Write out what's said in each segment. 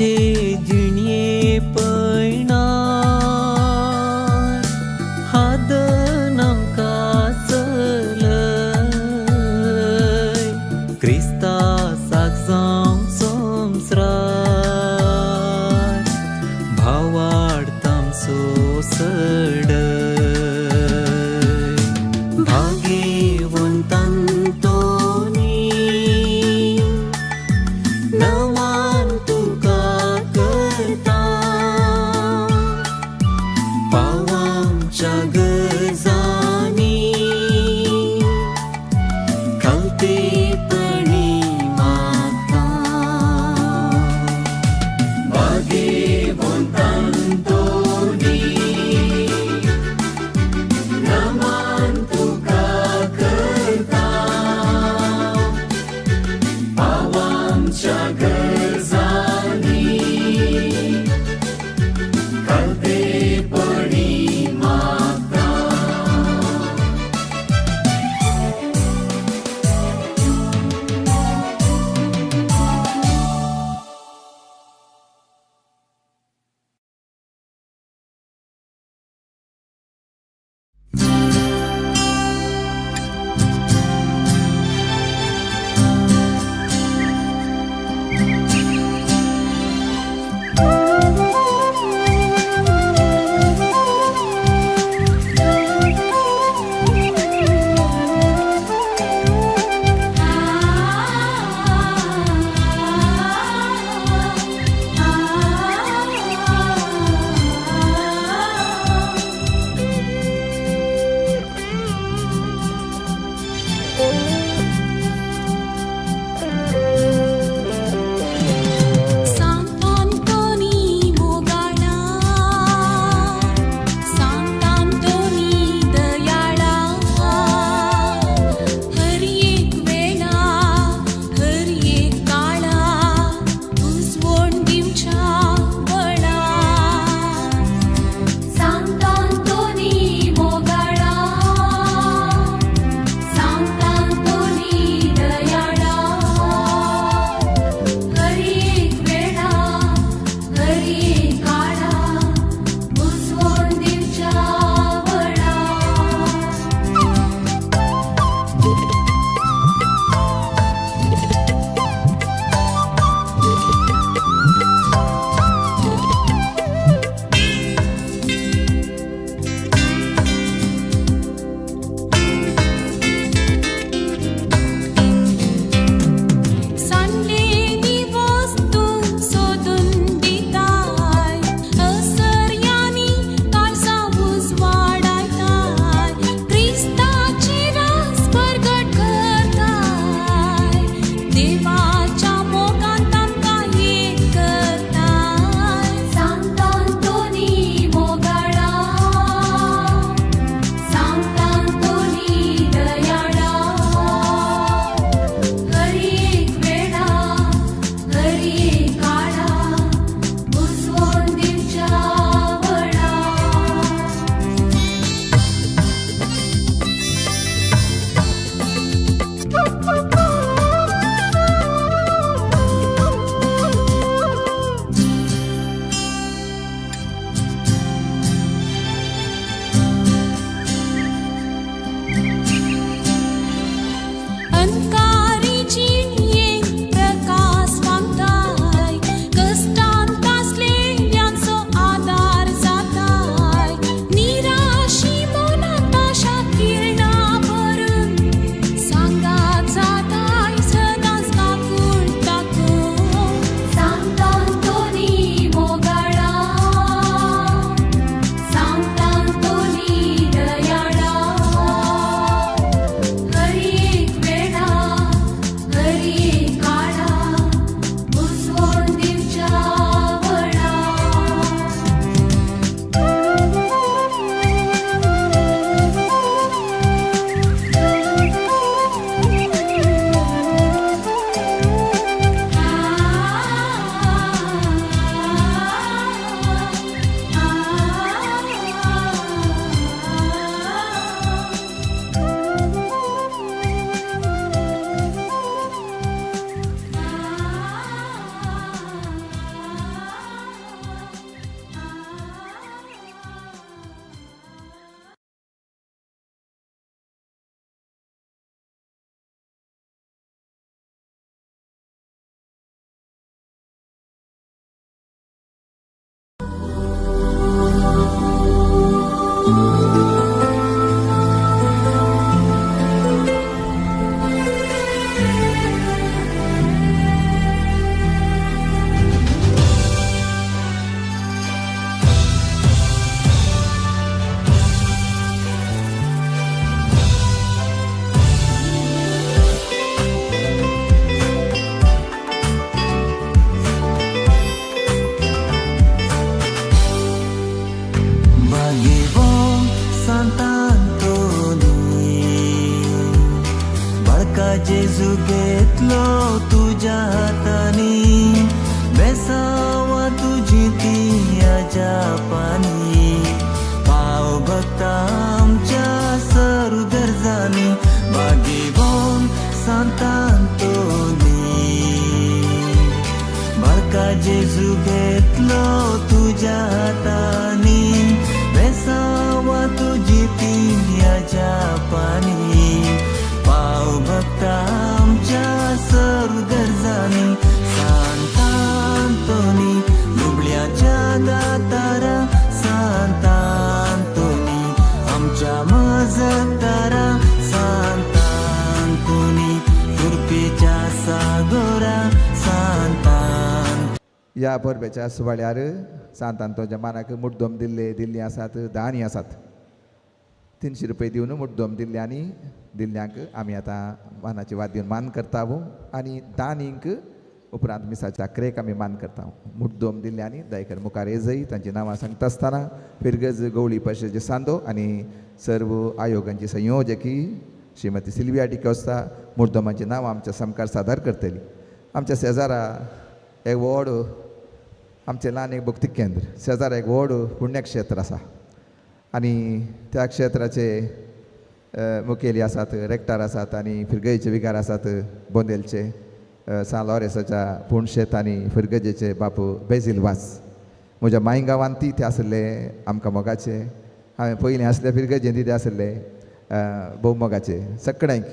आमचे जिणये पयणार हादन आमकां चलय क्रिस्ता साक जावंक संवसार भावार्थ आमचो चडय भागेवंत अंतोनी नमान तुका करता पावांच्या गरजांनी खालतेपणी मागता भागेवंत अंतोनी नमान तुका करता पावांच्या गरजांनी खालतेपणी मागता. Sant Antoni जेजू घेतलो तुज्या हातांनी, बेसांवा तुजी पियाच्या पानी. पाव भक्ता आमच्या सर्व गरजांनी. सांतांतोनी दुबळ्याच्या दातारा, सांतांतोनी आमच्या मजतारा, सांतांतोनी कृपेच्या सागोरा, सांतान. ह्या परबेच्या सुवाळ्यार सांतांतोच्या मानाक मुड्डोम दिल्ले दिल्ली आसात, दानी आसात. 300 रुपये दिवन मुड्डोम दिल्ले आनी दिल्ल्यांक आमी आतां मानाची वात दिवन मान करता आनी दानींक उपरांत मिसाच्या क्रेक आमी मान करता. मुड्डोम दिल्ल्यांनी दयकर मुखार येजय. तांची नांवां सांगता आसतना फिरगज गवळी परिशदेचे सांदो आनी सर्व आयोगांची संयोजकी श्रीमती सिल्विया डिकोस्ता मुर्दोमांची नांवां आमच्या सामकार सादर करतली. आमच्या शेजारा एक व्हड, आमचें ल्हान एक भक्ती केंद्र, शेजारा एक व्हड पुण्यक्षेत्र आसा आनी त्या क्षेत्राचे मुखेली आसात, रेक्टर आसात आनी फिरगजेचे विगार आसात. बोंदेलचे सान लॉरेसाच्या पुणशेत आनी फिरगजेचे बापू बेजील वास म्हज्या माय गांवांत ती ते आसले आमकां मोगाचे. हांवें पयलीं आसले फिरगजेन ती ते आसले भोव मोगाचे, सगळ्यांक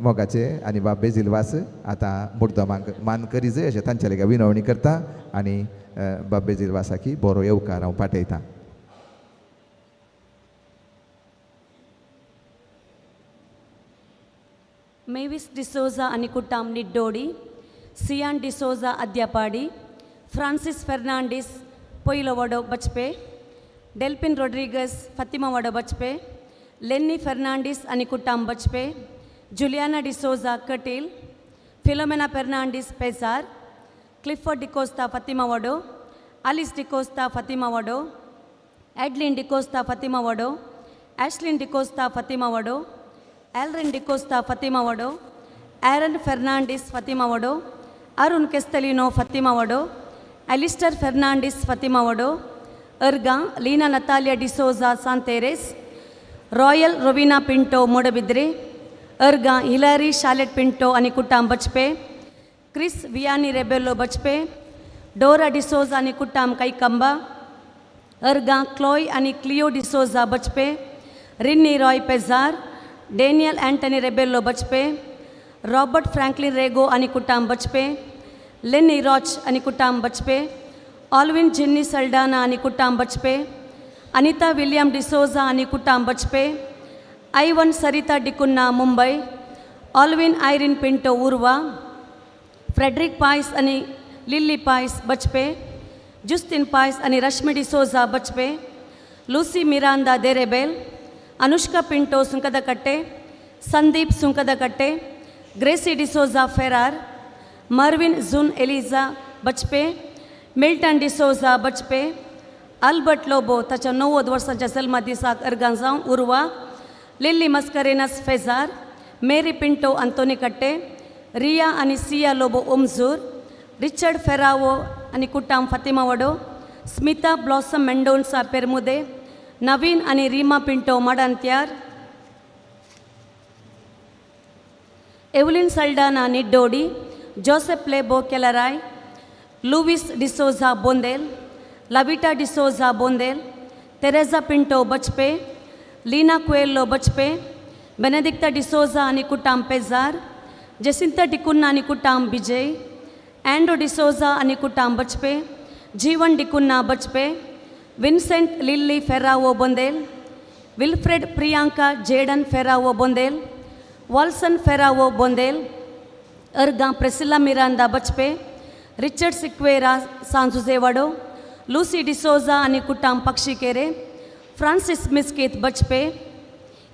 मोगाचे. आनी बाब बेजील वास आतां मुर्दमांक मान करी जाय अशें तांच्या लागीं विनवणी करता आनी बाब बेजील वासाकी बरो येवकार हांव पाठयतां. मेविस डिसोजा आणि कुटाम निड्डोडी, सियान डिसोजा अद्यापाडी, फ्रांसीस फेर्नांडीस पोयलोवाडो बचपे, डेल्पिन रोड्रिगस फतिमावाडो बचपे, लेन्नी फेर्नांडीस आणि कुटाम Bajpe, Juliana D'Souza Kateel, Philomena Fernandes Pezar, Clifford D'Costa Fatimavado, Alice D'Costa Fatimavado, Edline D'Costa Fatimavado, Ashlin D'Costa Fatimavado, Elrin D'Costa Fatimavado, aaron Fernandes Fatimavado, Arun Castelino Fatimavado, Alister Fernandes Fatimavado, अर्गा लीना नतालिया डिसोजा सांतेरेस, रॉयल रोविना पिंटो मोडबिद्रे, अर्गा हिलारी शालेट पिंटो आणि कुटाम बचपे, क्रिस वियानी रेबेलो बचपे, डोरा डिसोजा आणि कुटाम कैकंबा, अर्गा क्लोय आणि क्लिओ डिसोजा बचपे, रिन्नी रॉय पेझार, डेनियल अँटनी रेबेलो बचपे, रॉबर्ट फ्रँकलिन रेगो आणि कुटाम बचपे, लेन्नी रॉच आणि कुटाम बचपे, ऑल्विन जिन्नी सल्डाना आणि कुटाम बचपे, अनिता विलियम डिसोजा आणि कुटाम बचपे, ऐवन सरिता डिकुन्ना मुंबई, ऑल्विन आयरिन पिंटो उर्वा, फ्रेडरिक पायस आणि लिल्ली पायस बचपे, जुस्तिन पायस आणि रश्मी डिसोजा बचपे, लूसी मिरांदा देरेबेल, अनुष्का पिंटो सुंकदकट्टे, संदीप सुंकदकट्टे, ग्रेसी डिसोजा फेरार, मर्विन जुन एलिजा बचपे, मिल्टन डिसोजा बचपे, अल्बर्ट लोबो ताच्या 90 वर्सांच्या जल्मा दिसाक अर्गां जावं उर्वा, लिल्ली मस्करेनस फेजार, मेरी पिंटो अंतोनी कट्टे, रिया आनी सिया लोबो ओमजूर, रिचर्ड फेरावो आनी कुटाम फातिमा वडो, स्मिता ब्लॉसम मेंडोन्सा पेरमुदे, नवीन आनी Reema Pinto माडांत्यार, Evelyn Saldanha Niddodi, Joseph Lebo Kelarai, Louis D'Souza Bondel, Lavita D'Souza Bondel, Teresa Pinto Bachpe, Leena Coelho Bachpe, Benedicta D'Souza आनी कुटाम पेजार, जेसिंता डिकुन्ना आनी कुटाम विजय, अँड्रो डिसोजा आनी कुटाम बचपे, जीवन D'Cunha बचपे, Vincent Lily Ferrao Bondel, Wilfred Priyanka Jaden Ferrao Bondel, Walson Ferrao Bondel, अर्गां प्रेसिला मिरांदा बचपे, रिचर्ड सिक्वेरा सांजुजेवाडो, लुसी डिसोजा आनी कुटाम पक्षीकेरे, फ्रांसीस मिस्कीत बचपे,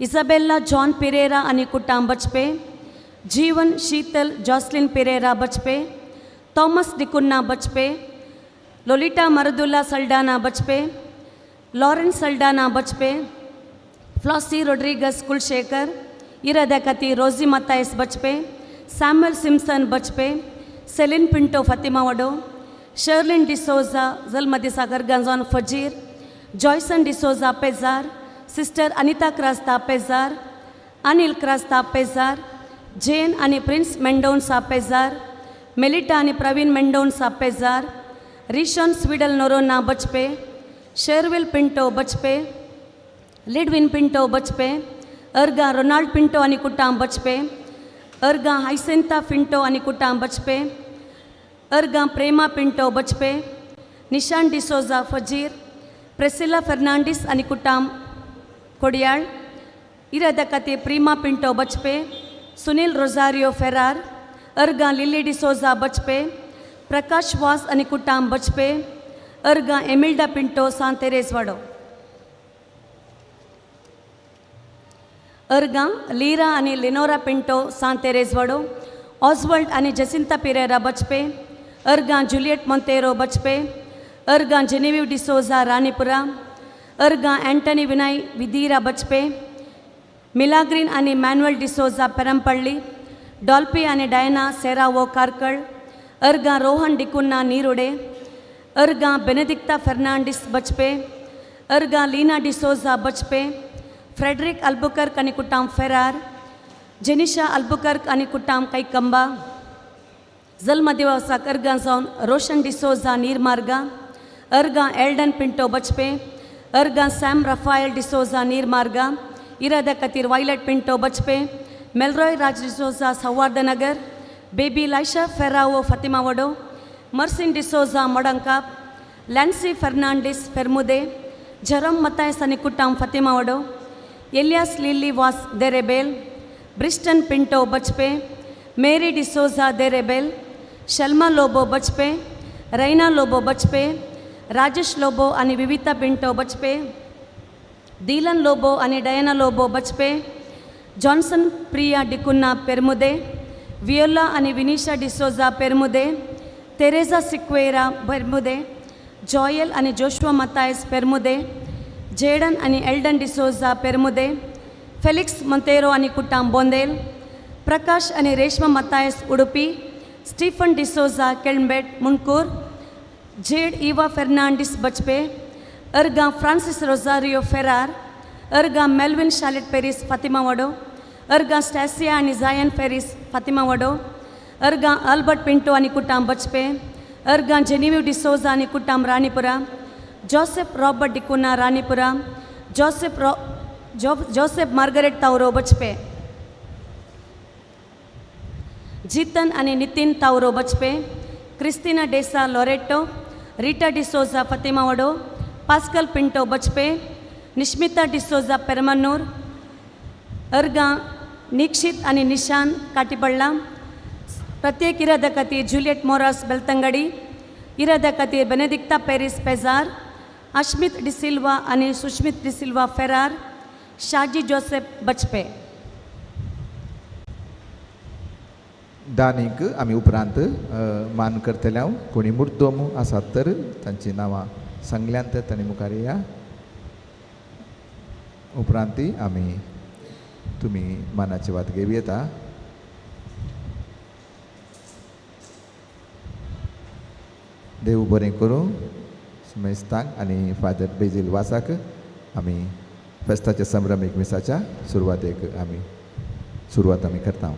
इसाबेल्ला जॉन पिरेरा आनी कुटाम बचपे, जीवन शीतल जॉसलिन पिरेरा बचपे, थॉमस डिकुन्ना बचपे, लोलिटा मरदुल्ला सल्डाना बचपे, लॉरेन्स सल्डाना बचपे, फ्लॉसी रोड्रिगस कुलशेखर, इराद्या रोजी मतायस बचपे, सॅम्युअल सिम्सन बचपे, सेलिन पिंटो फातिमा वडो, शर्लिन डिसोजा जल्मदिसा गरगांजॉन फजीर, जॉयसन डिसोजा पेजार, सिस्टर अनिता क्रास्ता पेजार, अनिल क्रास्ता पेजार, जेन आनी प्रिन्स मेंडोन्सा पेजार, मेलिटा आनी प्रवीण Mendonsa पेजार. Rishon Swidal Noronha Bajpe, Shervil Pinto Bajpe, Lidwin Pinto Bajpe, Arga Ronald Pinto आनी कुटाम बचपे, अर्गा हायसेंता फिंटो आनी कुटाम बचपे, अर्गा प्रेमा पिंटो बचपे, निशान डिसोजा फजीर, प्रेसिला फेर्नांडीस आनी कुटाम कोडियाळ, इरादा खातीर प्रिमा पिंटो बचपे, सुनील रोजारियो फेरार, अर्गा लिली डिसोजा बचपे, प्रकाश वास आनी कुटाम बचपे, अर्गा एमिल्डा पिंटो सांत तेरेजवाडो. अर्गा लीरा आनी लिनोरा पिंटो सांत तेरेजवाडो, ऑजवल्ड आनी Jacinta Pereira बचपे, अर्गा Juliet Monteiro बचपे, अर्गा Genevieve D'Souza राणीपुरा, अर्गा Anthony Vinay विधीरा बचपे, Milagrin आनी मॅन्युअल डिसोजा पेरमपल्ली, डॉल्पी आनी Diana Serrao Karkala, अर्गा Rohan D'Cunha Nirude, अर्गा बेनेदिक्ता Fernandes बचपे, अर्गा Leena D'Souza बचपे, Frederick Albuquerque आनी कुटाम फेरार, जेनिशा अल्बुकर्क आनी कुटाम कैकंबा, जल्म दिवसाक अर्गां जावन रोशन D'Souza नीरमार्गा, अर्गा Elden Pinto बचपे, अर्गा sem Raphael D'Souza नीरमार्गा, इरादा खातीर वायलट पिंटो बचपे, मेलरॉय राज डिसोजा सौहार्दनगर, बेबी लायशा फेरावो फातिमा वडो, मर्सिन डिसोजा मोडंकाप, लॅन्सी फेर्नांडीस फेर्मुदे, जरम मतायस आनी कुटाम फातिमा वडो, एलियास लिल्ली वास देरेबेल, ब्रिस्टन पिंटो बचपे, मेरी डिसोजा देरेबेल, शल्मा लोबो बचपे, रैना लोबो बचपे, राजेश लोबो आनी विविता पिंटो बचपे, दीलन लोबो आनी डयना लोबो बचपे, जॉन्सन प्रिया डिकुन्ना पेरमुदे, वियोला आनी विनिशा डिसोजा पेरमुदे, तेरेजा सिक्वेरा पेरमुदे, जॉयल आनी जोशुआ मतायस पेरमुदे, जेडन आनी एल्डन डिसोजा पेरमुदे, फेलिक्स मोंतेरो आनी कुटाम बोंदेल, प्रकाश आनी Reshma Mathias Udupi, Stephen D'Souza केळंबेट मुणकूर, Z Eva Fernandes बचपे, अर्गा Francis Rosario फेरार, अर्गा Melvin Shalet Paris Fatima वडो, अर्गा स्टॅसिया आनी जायन फेरीस फातिमा वडो, अर्गा आल्बर्ट पिंटो आनी कुटाम बचपे, अर्गा जेनिव्यू डिसोजा आनी कुटाम राणीपुरा, जोसेफ रॉबर्ट डिकुना राणीपुरा, जोसेफ रॉ जोसेफ मार्गरेट तावरो बचपे, जीतन आनी नितीन तावरो बचपे, क्रिस्तिना डेसा लोरेटो, रीटा डिसोजा फातिमा वडो, पास्कल पिंटो बचपे, निश्मिता डिसोजा पेरमन्नूर, अर्गा निक्षित आनी निशान काटीपडला, प्रत्येक इरादा खातीर जुलियट मोरास बेलतंगडी, इरादा खातीर बेनेदिक्ता पेरीस पेजार, अश्मित डिसिल्वा आनी सुश्मित डिसिल्वा फेरार, शाजी जोसेफ बचपे. दानीक आमी उपरांत मान करतले हांव. कोणी मुर्दोम आसात तर तांची नांवां सांगल्यान तर तांणी मुखार या. उपरांत आमी तुमी मानाची वात घेवं येता. देव बरें करूं सुमेस्तांक आनी फादर बेजील वासाक. आमी फेस्ताच्या संभ्रमीक मिसाच्या सुरवातेक आमी सुरवात आमी करता.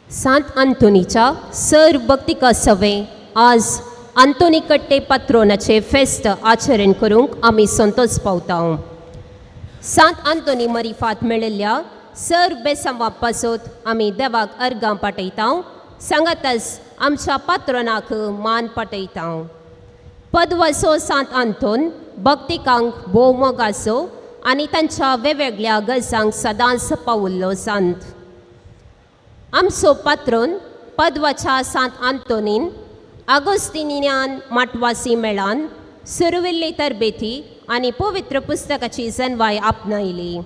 सांत आंतोनीच्या सर भक्तिका सवे आज आंतोनी कट्टे पात्रोनाचे फेस्त आचरण करूंक आमी संतोष पावता. सांत आंतोनी मरिफात मेळिल्ल्या सर बेसांवा पासत आमी देवाक अर्गां पाठयता, सांगातच आमच्या पात्रोनाक मान पाठयता. पदवसो सांत आंतोन भक्तिकांक भोव मोगाचो आनी तांच्या वेगवेगळ्या गरजांक सदांच पावल्लो सांत. आमचो पात्रोन पदवाच्या सांत आंतोनीन आगोस्तिनियान माटवासी मेळान सुरविल्ली तरबेती आनी पवित्र पुस्तकाची जनवाय आपणायली.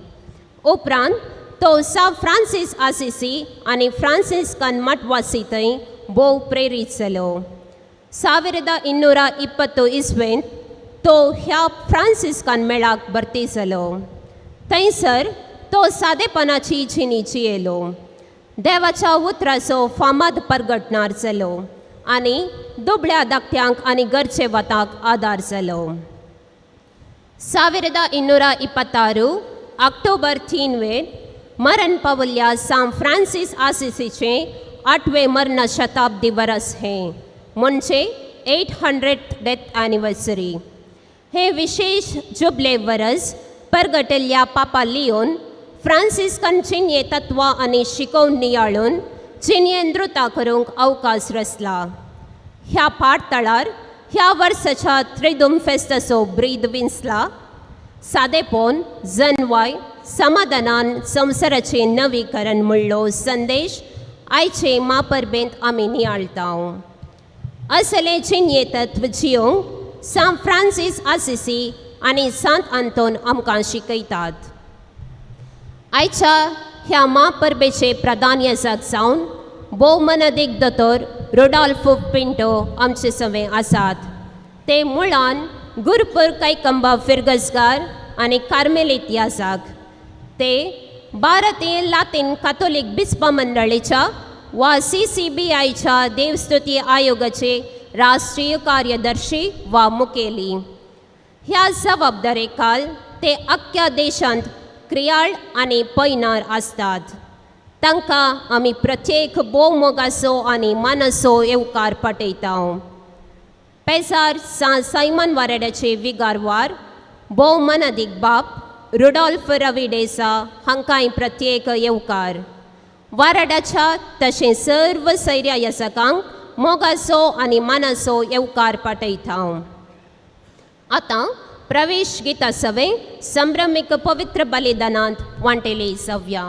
उपरांत तो सा फ्रांसीस आसिसी आनी फ्रांसिस्कन माटवासी थंय भोव प्रेरीत जालो. 1220 इस्वेंत तो ह्या फ्रांसिस्कान मेळाक भरती जालो. थंयसर तो सादेपणाची जिणी जियेलो, देवाच्या उतराचो फामाद परगटणार जालो आनी दुबळ्या धाकट्यांक आनी गरजेवताक आदार जालो. 1226 ऑक्टोबर 3 वेर मरण पावल्ल्या सांत फ्रांसीस आसिसीचें 8वें मर्ण शताब्दी वरस हें, म्हणजे 800th death anniversary. हे विशेष जुबले वरस परगटिल्ल्या पापा लियोन फ्रांसिस्कन जिणये तत्वां आनी शिकोवन नियाळून जिणयेन द्रुता करूंक अवकाश रचला. ह्या पाठतळार ह्या वर्साच्या त्रिदुम फेस्ताचो ब्रीद विंचला, सादेपोन जनवाय समाधानान संवसाराचें नवीकरण म्हणलो संदेश आयचे मापरबेंत आमी नियाळता. असले जिणये तत्व जियोंक सांत फ्रांसीस आसिसी आनी सांत आंतोन आमकां शिकयतात. आयच्या ह्या म्हापरबेचे प्रधान याजक जावन भोवमानादीक दोतोर रोडाल्फो पिंटो आमचे सवे आसात. ते मुळान गुरपूर कैकंबा फिरगजगार आनी कार्मेलीत याजक. ते भारतीय लातीन कातोलीक बिस्पा मंडळीच्या वा CCBIच्या देवस्तुती आयोगाचे राष्ट्रीय कार्यदर्शी वा मुखेली. ह्या जबाबदारे काल ते अख्ख्या देशांत क्रियाळ आनी पयनार आसतात. तांकां आमी प्रत्येक भोव मोगाचो आनी मानाचो येवकार पाठयता. पेसार सांत सायमन वारेड्याचे विगारवार भोव मनादीक बाप रुडॉल्फ रवी डेसा हांकांय प्रत्येक येवकार. वाराडाच्या तशें सर्व सैर्या याजकांक मोगाचो आनी मानाचो येवकार पाठयता. आतां प्रवेश गीता सवे संभ्रमीक पवित्र बलिदानांत वांटेली जावया.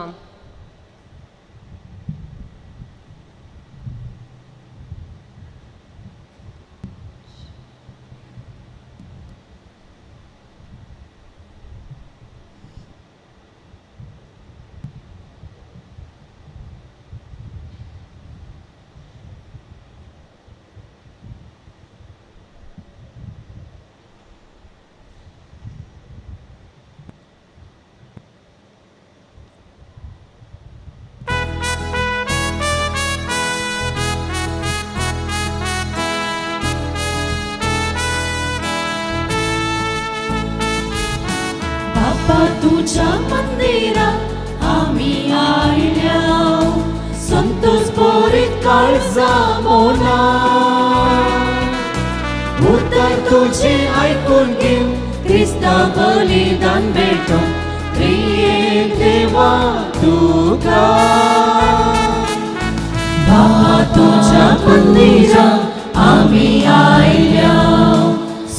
बापा तुझ्या मंदिरात आमी आयल्या, संतोष भरीत काळजा मोना. उतर तुझे आयकून घेवन क्रिस्ता बलिदान भेटोवंक त्रियेक देवा तुका. बापा तुझ्या मंदिरात आमी आयल्या,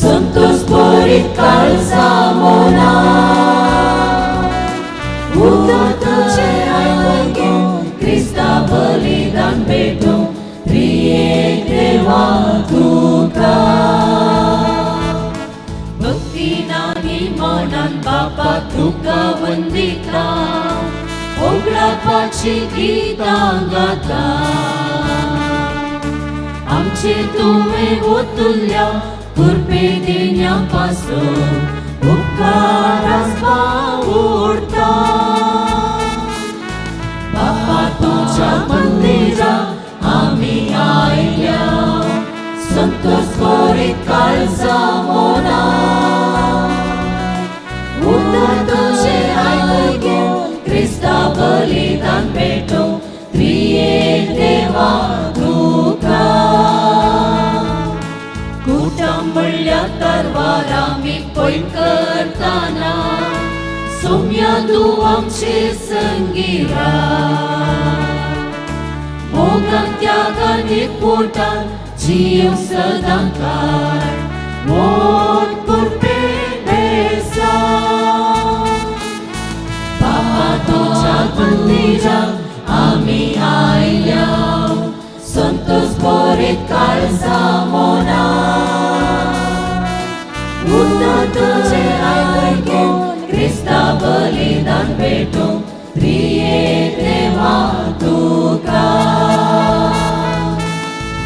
संतोष भरीत काळजा मोना. उतर तुझे आयकून घेवन क्रिस्ता बलिदान भेटोवंक त्रियेक देवा तुका. भक्तीन आनी मनान बापा तुका वंदिता, ओगडापाची गितां गाता. आमचे तुवें ओतुल्ल्या कृपे देण्या पासून उपकार आसपा उरता. बापा तुझ्या मंदिरात आमी आयल्या, संतोष भरीत काळजा मोना. उतर तुझे आयकून घेवन क्रिस्ता बलिदान भेटोवंक त्रियेक देवा तुका कुटां म्हणल्या तरवार आमी पय करतना सोम्या तूं आमचे संगी राव मोगान त्यागान एकवटान जियो सदां काळ मोग कृपे बेसा बापा तुज्या मंदिराक आमी आयल्या संतोष भरीत काळजा मना उतर तुजें आयकून क्रिस्ता बलिदान भेटूंक प्रिये देवा तुका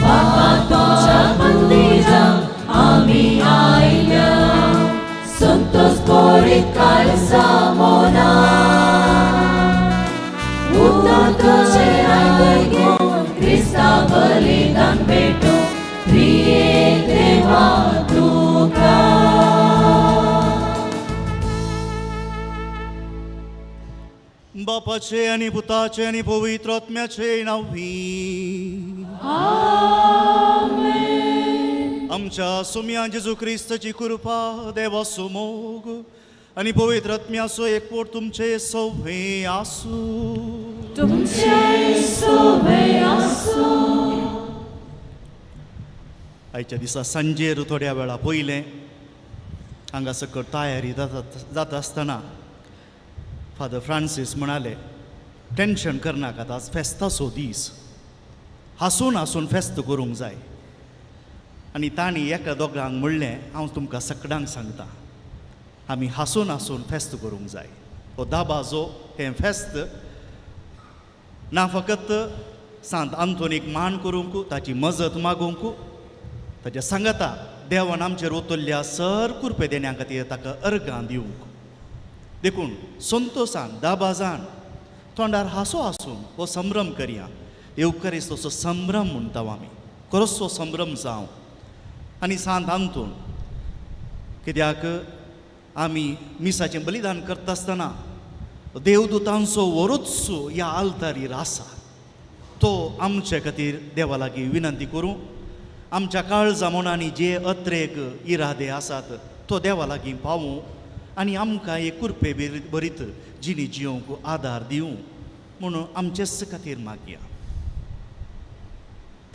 बापा तुज्या मंदिराक आमी आयल्या संतोष भरीत काळजा मना उतर तुजें आयकून क्रिस्ता बलिदान भेटूंक प्रिये देवा तुका. बापाचे आनी पुताचे आनी पवित्र आत्म्याचे नांवी. आमच्या सुम्या जेजू क्रिस्ताची कृपा, देवाचो मोग आनी पवित्र आत्म्याचो एकवट तुमचे सवे आसूं. तुमचे सोबे आसूं. आयच्या दिसा सांजेर थोड्या वेळा पयलें हांगा सकयल तयारी जाता जाता आसतना फादर फ्रांसीस म्हणाले, टेंशन करनाकात, आज फेस्ताचो दीस, हांसून हांसून फेस्त करूंक जाय. आनी तांणी एका दोगांक म्हणलें, हांव तुमकां सगळ्यांक सांगता, आमी हांसून हांसून फेस्त करूंक जाय. हो दाबाजो हें फेस्त ना फकत सांत आंतोनीक मान करूंक, ताची मजत मागूंक, ताच्या सांगाता देवान आमचेर ओतल्ल्या सर कुरपे देण्या खातीर ताका अर्गां दिवंक. देखून संतोसान दाबाजान तोंडार हांसो हांसून हो संभ्रम करया. येवकरिस्तोचो संभ्रम म्हणटा आमी, खरोचो संभ्रम जावं. आनी सांत आंतोन कित्याक आमी मिसाचें बलिदान करता आसतना देवदूतांचो वरोच ह्या आल्तारीर आसा, तो आमचे खातीर देवा लागीं विनंती करूं. आमच्या काळजा मनांनी जे अत्रेक इरादे आसात तो देवा लागीं पावूं आनी आमकां एक कुरपे भरीत जिणी जियोंक आदार दिवं म्हणून आमचेच खातीर मागया.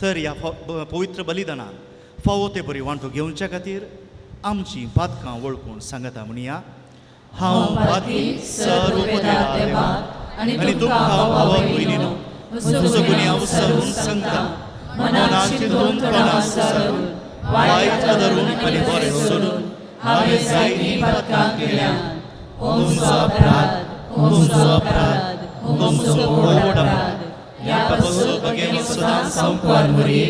तर ह्या पवित्र बलिदानान फावो ते बरी वांटो घेवच्या खातीर आमची पातकां वळखून सांगता म्हणया. हांव पातकी सर्व देवाक आनी तुमकां भावा भयणीनो म्हजो गुन्यांव सरून सांगता, मनान चिंतून तोंडान सरून वायट धरून आनी बरें सोडून हांवें जायतीं पातकां केल्यात. म्हजो अपराध, म्हजो अपराध, म्हजो व्हड अपराध. ह्या पासून बगेन सदां संपार मुरये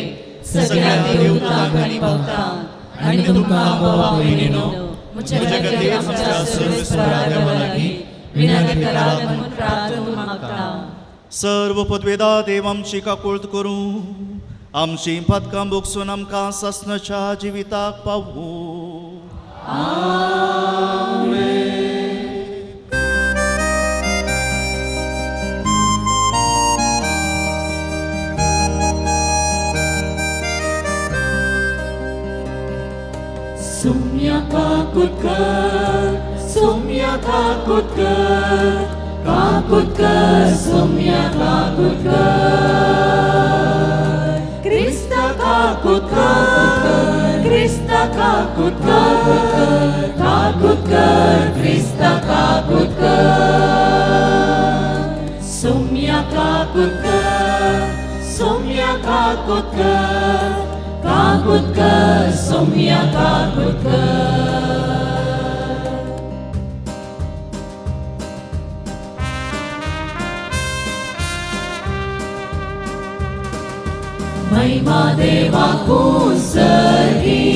सगळ्या देवतांक आनी भक्तांक आनी तुमकां भावा भयणीनो म्हज्या खातीर आमच्या सर्वेस्परा देवा लागीं विनंती करात म्हूण प्रार्थना मागता. सर्व पदवेदा देव आमची काकुळट करूं, आमची पातकां भोगसून आमकां सासणाच्या जिविताक पावूं. सुम्या काकुटकर, सुम्या काकुटकर, काकुटकर, सुम्या काकुटकर, क्रिस्ता काकुटकर, क्रिस्ता काकुटकर, काकुटकर, क्रिस्ता काकुटकर, सुम्या काकुटकर, सुम्या काकुटकर, काकुटकर, सुम्या काकुटकर. महिमा देवा कुसर्गी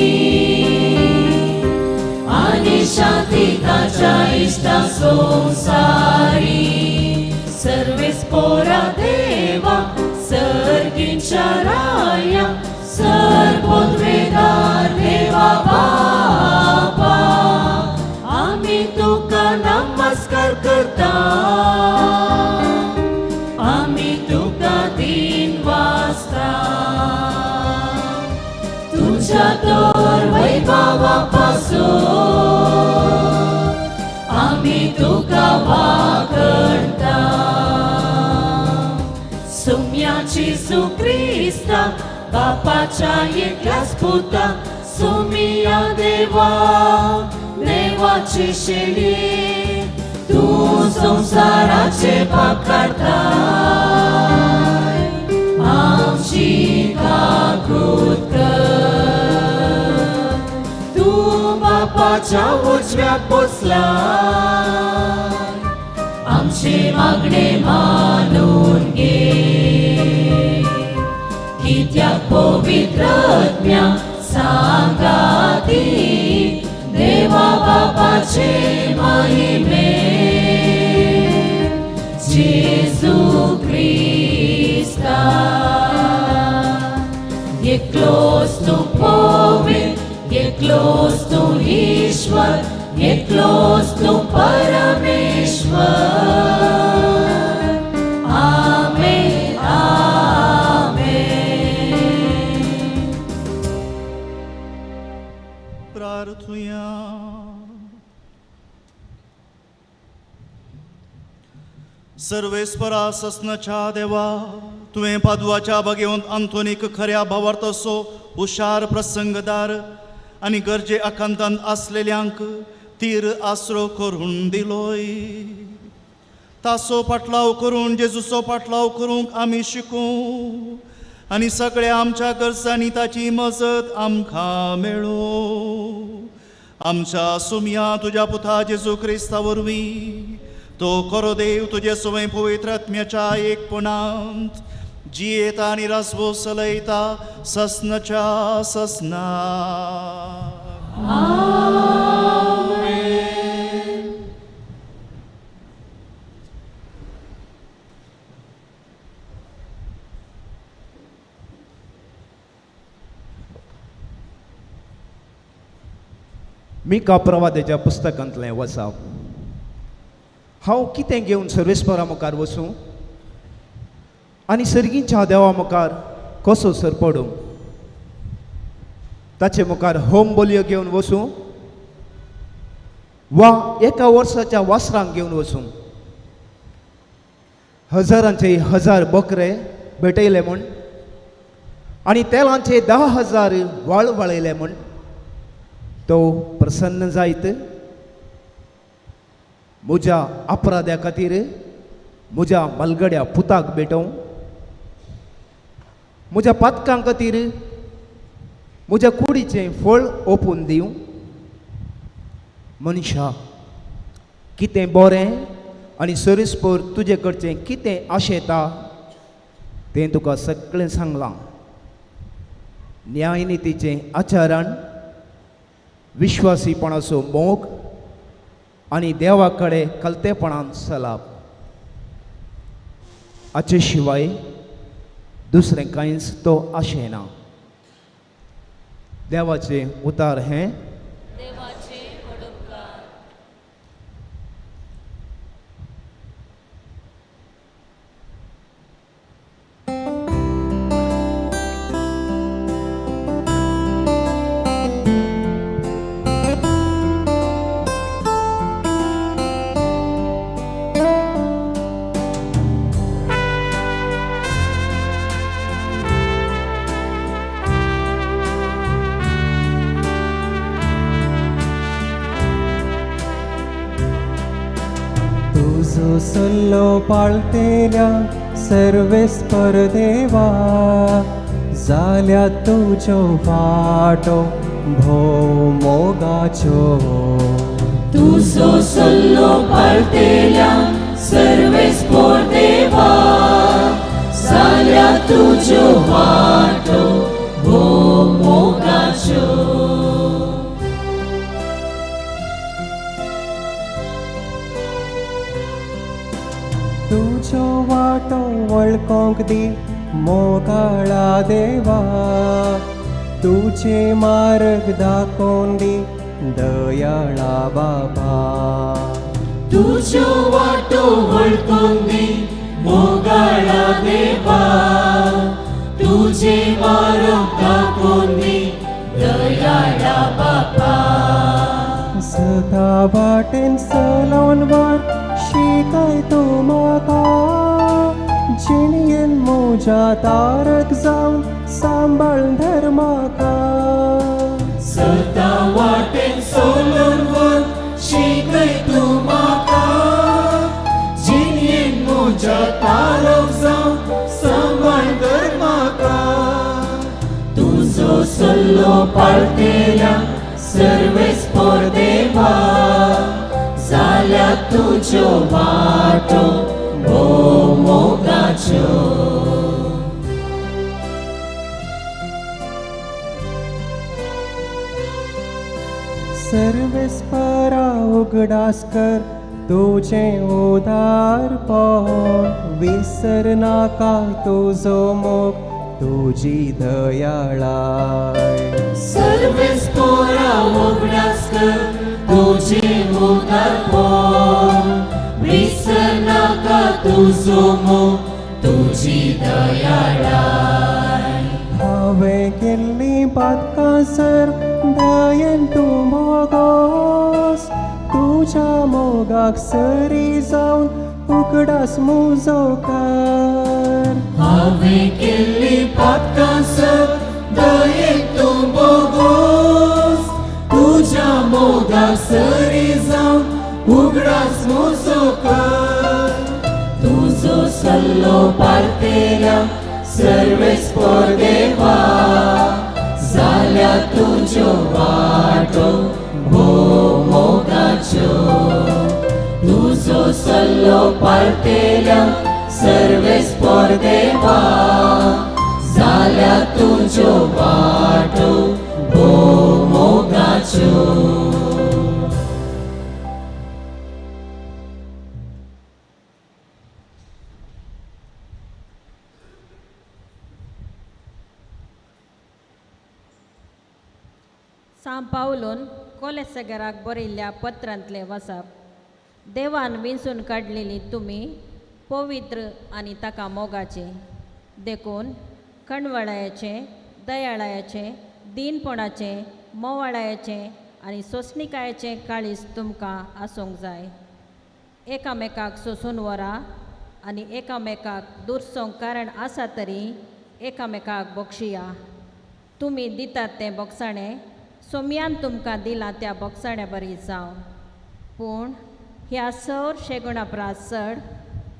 आणि शांती ताच्या इष्टा संसारी. सर्वेस पोरा देवा सर्गींच्या राया सर्वोद्वेदार देवा बापा आमी तुका नमस्कार करता, आमी तुका दिन वाजता. पासो आमी तुका वागणता सुम्या जेजू क्रिस्ता बापाच्या एकल्याच पुता सुमिया देवा देवाची शेळी तूं संवसाराचे पाप काडताय आमची काकूत कर तूं बापाच्या उजव्याक बसलाय आमचे मागणे मानून घे कित्याक पवित्र आत्म्या सांगाती देवा बापाचे महिमे जेजू क्रिस्ता एकलोच तूं पवित्र एकलोच तूं ईश्वर एकलोच तूं परमेश्वर आमेन आमेन. प्रार्थुया. सर्वेस्परा ससनाच्या देवा तुवें पादवाच्या बागेवंत आंतोनीक खऱ्या भावार्थाचो हुशार प्रसंगदार आनी गरजे आकांतान आसलेल्यांक तीर आसरो करून दिलोय. तासो पाटलाव करून जेजूचो पाटलाव करूंक आमी शिकूं आनी सगळ्या आमच्या गरजांनी ताची मजत आमकां मेळूं. आमच्या सुमया तुज्या पुता जेजू क्रिस्ता वरवीं तो करो देव तुजे सवय पवित्र आत्म्याच्या एकपणांत जियेता आनी रासवो चलयता ससनाच्या ससना. मिका प्रवादाच्या पुस्तकांतलें वसाप. हांव कितें घेवन सर्वेस्परा मुखार वसूं आनी सर्गींच्या देवा मुखार कसो सरपडूं? ताचे मुखार होम बोलयो घेवन वसूं वा एका वर्साच्या वासरांक घेवन वसूं? हजारांचे हजार बकरे भेटयले म्हूण आनी तेलांचे 10,000 वाळ वाळयले म्हूण तो प्रसन्न जायत? म्हज्या अपराध्या खातीर म्हज्या मलगड्या पुताक भेटोवं? म्हज्या पातकां खातीर म्हज्या कुडीचें फळ ओपून दिवं? मनशा कितें बरें आनी सरीसपर तुजे कडचें कितें आशेता तें तुका सगळें सांगलां. न्यायनितीचें आचरण, विश्वासीपणाचो मोग आनी देवा कडेन कलतेपणान चलप, हाचे शिवाय दुसरें कांयच तो आशेना. देवाचें उतार हें. तुजो सल्लो पाळतेल्या सर्वेस्पर देवा जाल्या तुज्यो वाटो भोव मोगाच्यो. तुजो सल्लो पाळतेल्या सर्वेस्पर देवा जाल्या तुज्यो वाटो भोव मोगाच्यो. तुज्यो वाटो वळखोंक दी मोगाळा देवा तुजे मार्ग दाखोवन दी दयाळा बाबा. तुज्यो वाटो वळखोन दी मोगाळा देवा तुजे मार्ग दाखोवन दी दयाळा बाबा. सता वाटेन चलोन वर शिकय तूं म्हाका जिणयेन म्हज्या तारक जावन सांबाळ धर म्हाका सता वाटेन सोलून वर शिकय तूं म्हाका जिणयेन म्हज्या तारक जावन सांबाळ धर म्हाका तुजो सल्लो पाळटेल्या सर्वेस पोर देवा जाल्या तुज्यो वाटो भोव मोगाच्यो. सर्वेस्परा उगडास कर तुजें उदारपण विसर नाका तुजो मोग तुजी दयाळाय. सर्वेस्पोरा उगडास कर तुजें उदारपण विसर नाका तुजो मोग तुजी दयाळाय. हांवें केल्लीं पातकां सर दयेन तूं मोगोस तुज्या मोगाक सरी जावन उगडास म्हजो कर. हांवें केल्लीं पातकां सर दयेन तूं बोगोस तुज्या मोगाक सरी जावन उगडास म्हजो कर. तुजो सल्लो पाळटेल्या सर्वेस्पोर देवा जाल्या तुज्यो वाटो भोव मोगाच्यो. तुजो सल्लो पाळटेल्या सर्वेस्पोर देवा जाल्या तुज्यो वाटो भोव मोगाच्यो. सां पावलून कोलेसगराक बरयल्ल्या पत्रांतलें वसप. देवान विंचून काडलेली तुमी पवित्र आनी ताका मोगाचे देखून कणवळायाचें दयाळायाचें दीनपणाचें मोवाळायाचें आनी सोंसणिकायेचें काळीज तुमकां आसूंक जाय. एकामेकाक सोंसून व्हरा आनी एकामेकाक दुरसोंक कारण आसा तरी एकामेकाक बक्षिया. तुमी दितात तें बोगसाणें सोम्यान तुमकां दिलां त्या बोगसाण्या बरी जावं. पूण ह्या सौर शेगुणा परस चड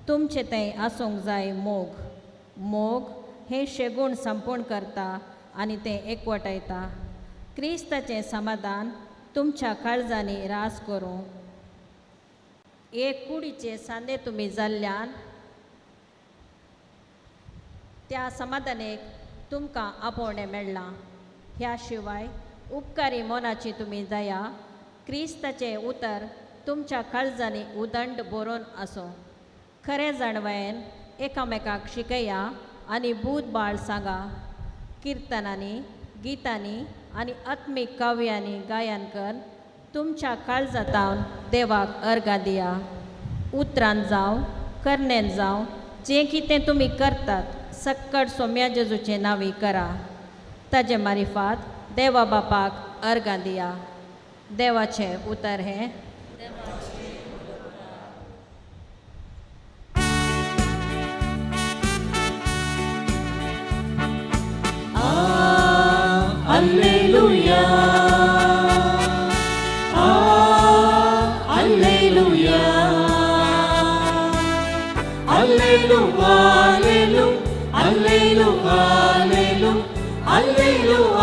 तुमचें तें आसूंक जाय मोग. मोग हें शेगूण संपूर्ण करता आनी तें एकवटायता. क्रिस्ताचें समाधान तुमच्या काळजांनी रास करूं. एक कुडीचे सांदे तुमी जाल्ल्यान त्या समाधानेक तुमकां आपोवणें मेळ्ळां. ह्या शिवाय उपकारी मनाची तुमी दया क्रिस्ताचें उतर तुमच्या काळजांनी उदंड बरोवन आसूं. खरें जाणवायेन एकामेकाक शिकया आनी बूद बाळ सांगा. किर्तनांनी गितांनी आनी आत्मीक काव्यांनी गायन कर तुमच्या काळजांतावन देवाक अर्गां दिया. उतरान जावं करणेन जावं जें कितें तुमी करतात सक्कड सोम्या जेजूचें नांवी करा. ताजे मारिफात देवा बापाक अर्गां दिया. देवाचें उतर हें. Alleluia, Alleluia, Alleluia, Alleluia, Alleluia,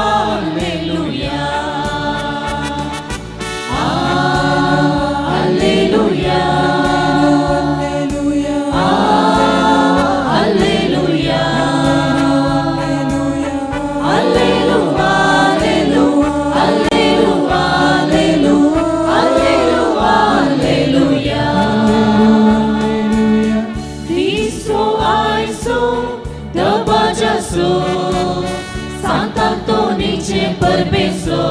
Alleluia, Alleluia, Alleluia, Alleluia, Alleluia, Alleluia, Alleluia. Cristo आयसो दबाजासो सांतांतोनीचे परबेसो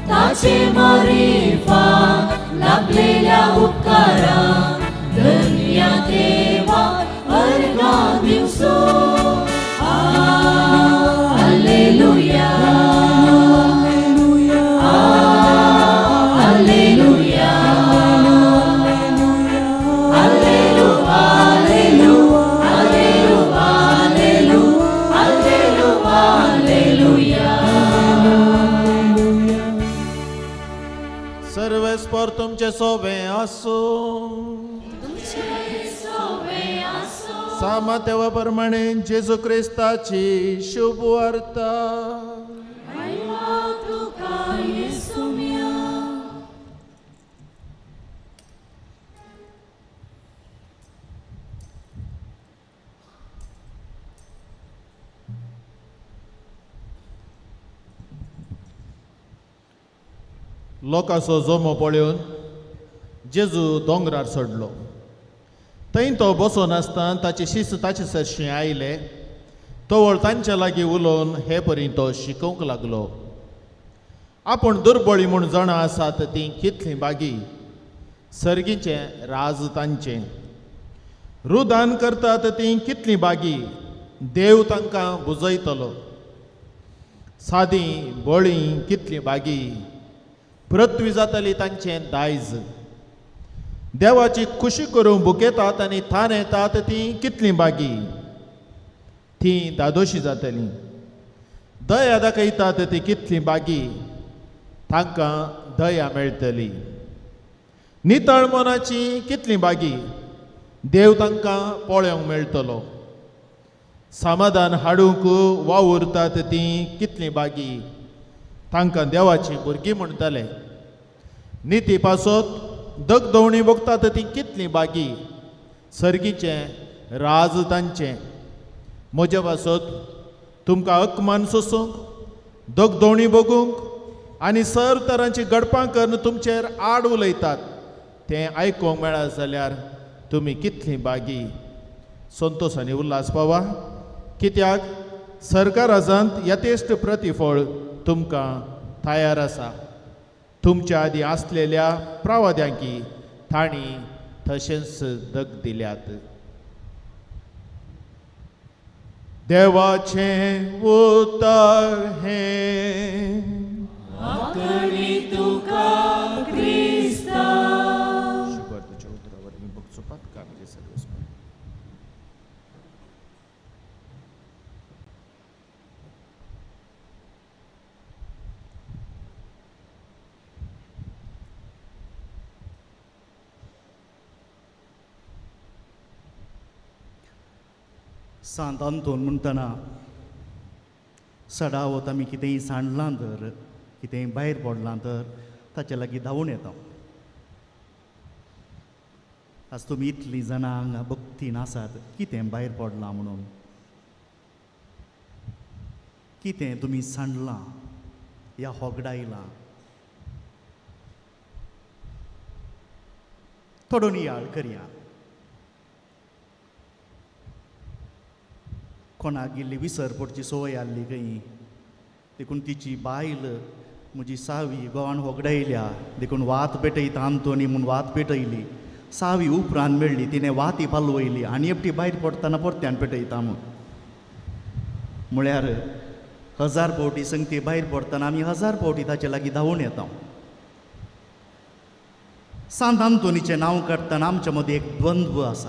ताचे मारिफा लाभलेल्या उपकारा धन्य देवा अर्गां दिवसो. Alleluia, सर्वेस्पर तुमचे सोबे आसूं. सामातेवा प्रमाणे जेजू क्रिस्ताची शुभ वार्ता. लोकांचो जमो पळोवन जेजू दोंगरार चडलो. थंय तो बसून आसतना ताचे शिस्त ताचे सरशीं आयले. तवळ तांच्या लागीं उलोवन हे परी तो शिकोवंक लागलो. आपूण दुर्बळी म्हूण जाणां आसात तीं कितलीं बागी, सर्गीचें राज तांचें. रुदान करतात तीं कितलीं बागी, देव तांकां बुजयतलो. सादी बळी कितलीं बागी, पृथ्वी जातली तांचें दायज. देवाची खुशी करूंक भुकेतात आनी थान येतात तीं कितलीं बागी, तीं दादोशी जातलीं. दया दाखयतात ती कितलीं बागी, तांकां दया मेळटली. नितळ मनाची कितलीं बागी, देव तांकां पळोवंक मेळटलो. समाधान हाडूंक वावुरतात तीं कितलीं बागी, तांकां देवाची भुरगीं म्हणटले. निती पासत दगदवणी भोगतात तीं कितलीं बागी, सर्गीचें राज तांचें. म्हज्या पासत तुमकां अकमान सोसूंक, दगदवणी भोगूंक आनी सर तरांची गडपां करून तुमचेर आड उलयतात तें आयकूंक मेळत जाल्यार तुमी कितलीं बागी. संतोश आनी उल्हास पावा, कित्याक सरकाराजांत यथेश्ट प्रतिफळ तुमकां तयार आसा. तुमच्या आदीं आसलेल्या प्रावाद्यांकी तांणी तशेंच दग दिल्यात. देवाचें उतर हें. तुका क्रिस्ता. शुभर तुज्या उतरा वरवीं भोगचो पातका आमचे सर्वेस्पर. सांत आंतोन म्हणटना सडावत आमी कितेंय सांडलां तर, कितेंय भायर पडलां तर ताचे लागीं धांवून येता. आज तुमी इतलीं जाणां हांगा भक्तीन आसात, कितें भायर पडलां म्हणून, कितें तुमी सांडलां या होगडायलां, थोडो नियाळ करया. कोणाक इल्ली विसर पडची संवय आहली खंय, देखून तिची बायल म्हजी सावी गोवान होगडायल्या, देखून वात पेटयता आंतोनी म्हूण वात पेटयली. सावी उपरांत मेळ्ळी, तिणें वाती पालवयली आनी एकटी भायर पडटना परत्यान पेटयता म्हूण. म्हळ्यार 1000 फावटी संगती भायर पडटना आमी 1000 फावटी ताचे लागीं धांवून येता. सांत आंतोनीचें नांव काडटना आमच्या मदीं एक द्वंद्व आसा.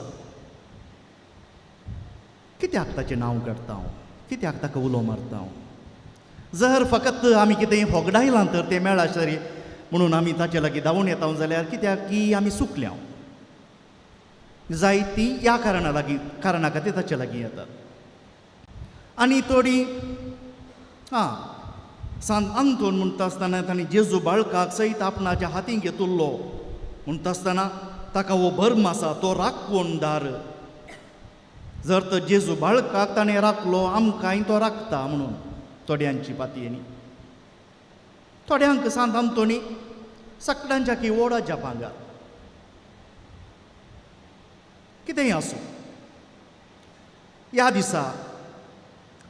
कित्याक ताचें नांव काडटा हांव, कित्याक ताका उलो मारता हांव? जर फकत आमी कितेंय होगडायलां तर तें मेळा सरी म्हणून आमी ताचे लागीं धांवून येता जाल्यार कित्याक की आमी चुकल्या जायती ह्या कारणा लागीं, कारणा खातीर ताचे लागीं येतात. आनी थोडी आं सांत आंतोन म्हणटा आसतना तांणी जेजू बाळकाक सयत आपणाच्या हातीन घेतुल्लो म्हणटा आसतना ताका हो भर्म आसा तो राखवणदार. जर तर जेजू बाळकाक ताणें राखलो, आमकांय तो राखता म्हणून थोड्यांची पातयेनी. थोड्यांक सांत आंतोनी सगळ्यांच्या की ओडाच्या पांगार. कितेंय आसूं, ह्या दिसा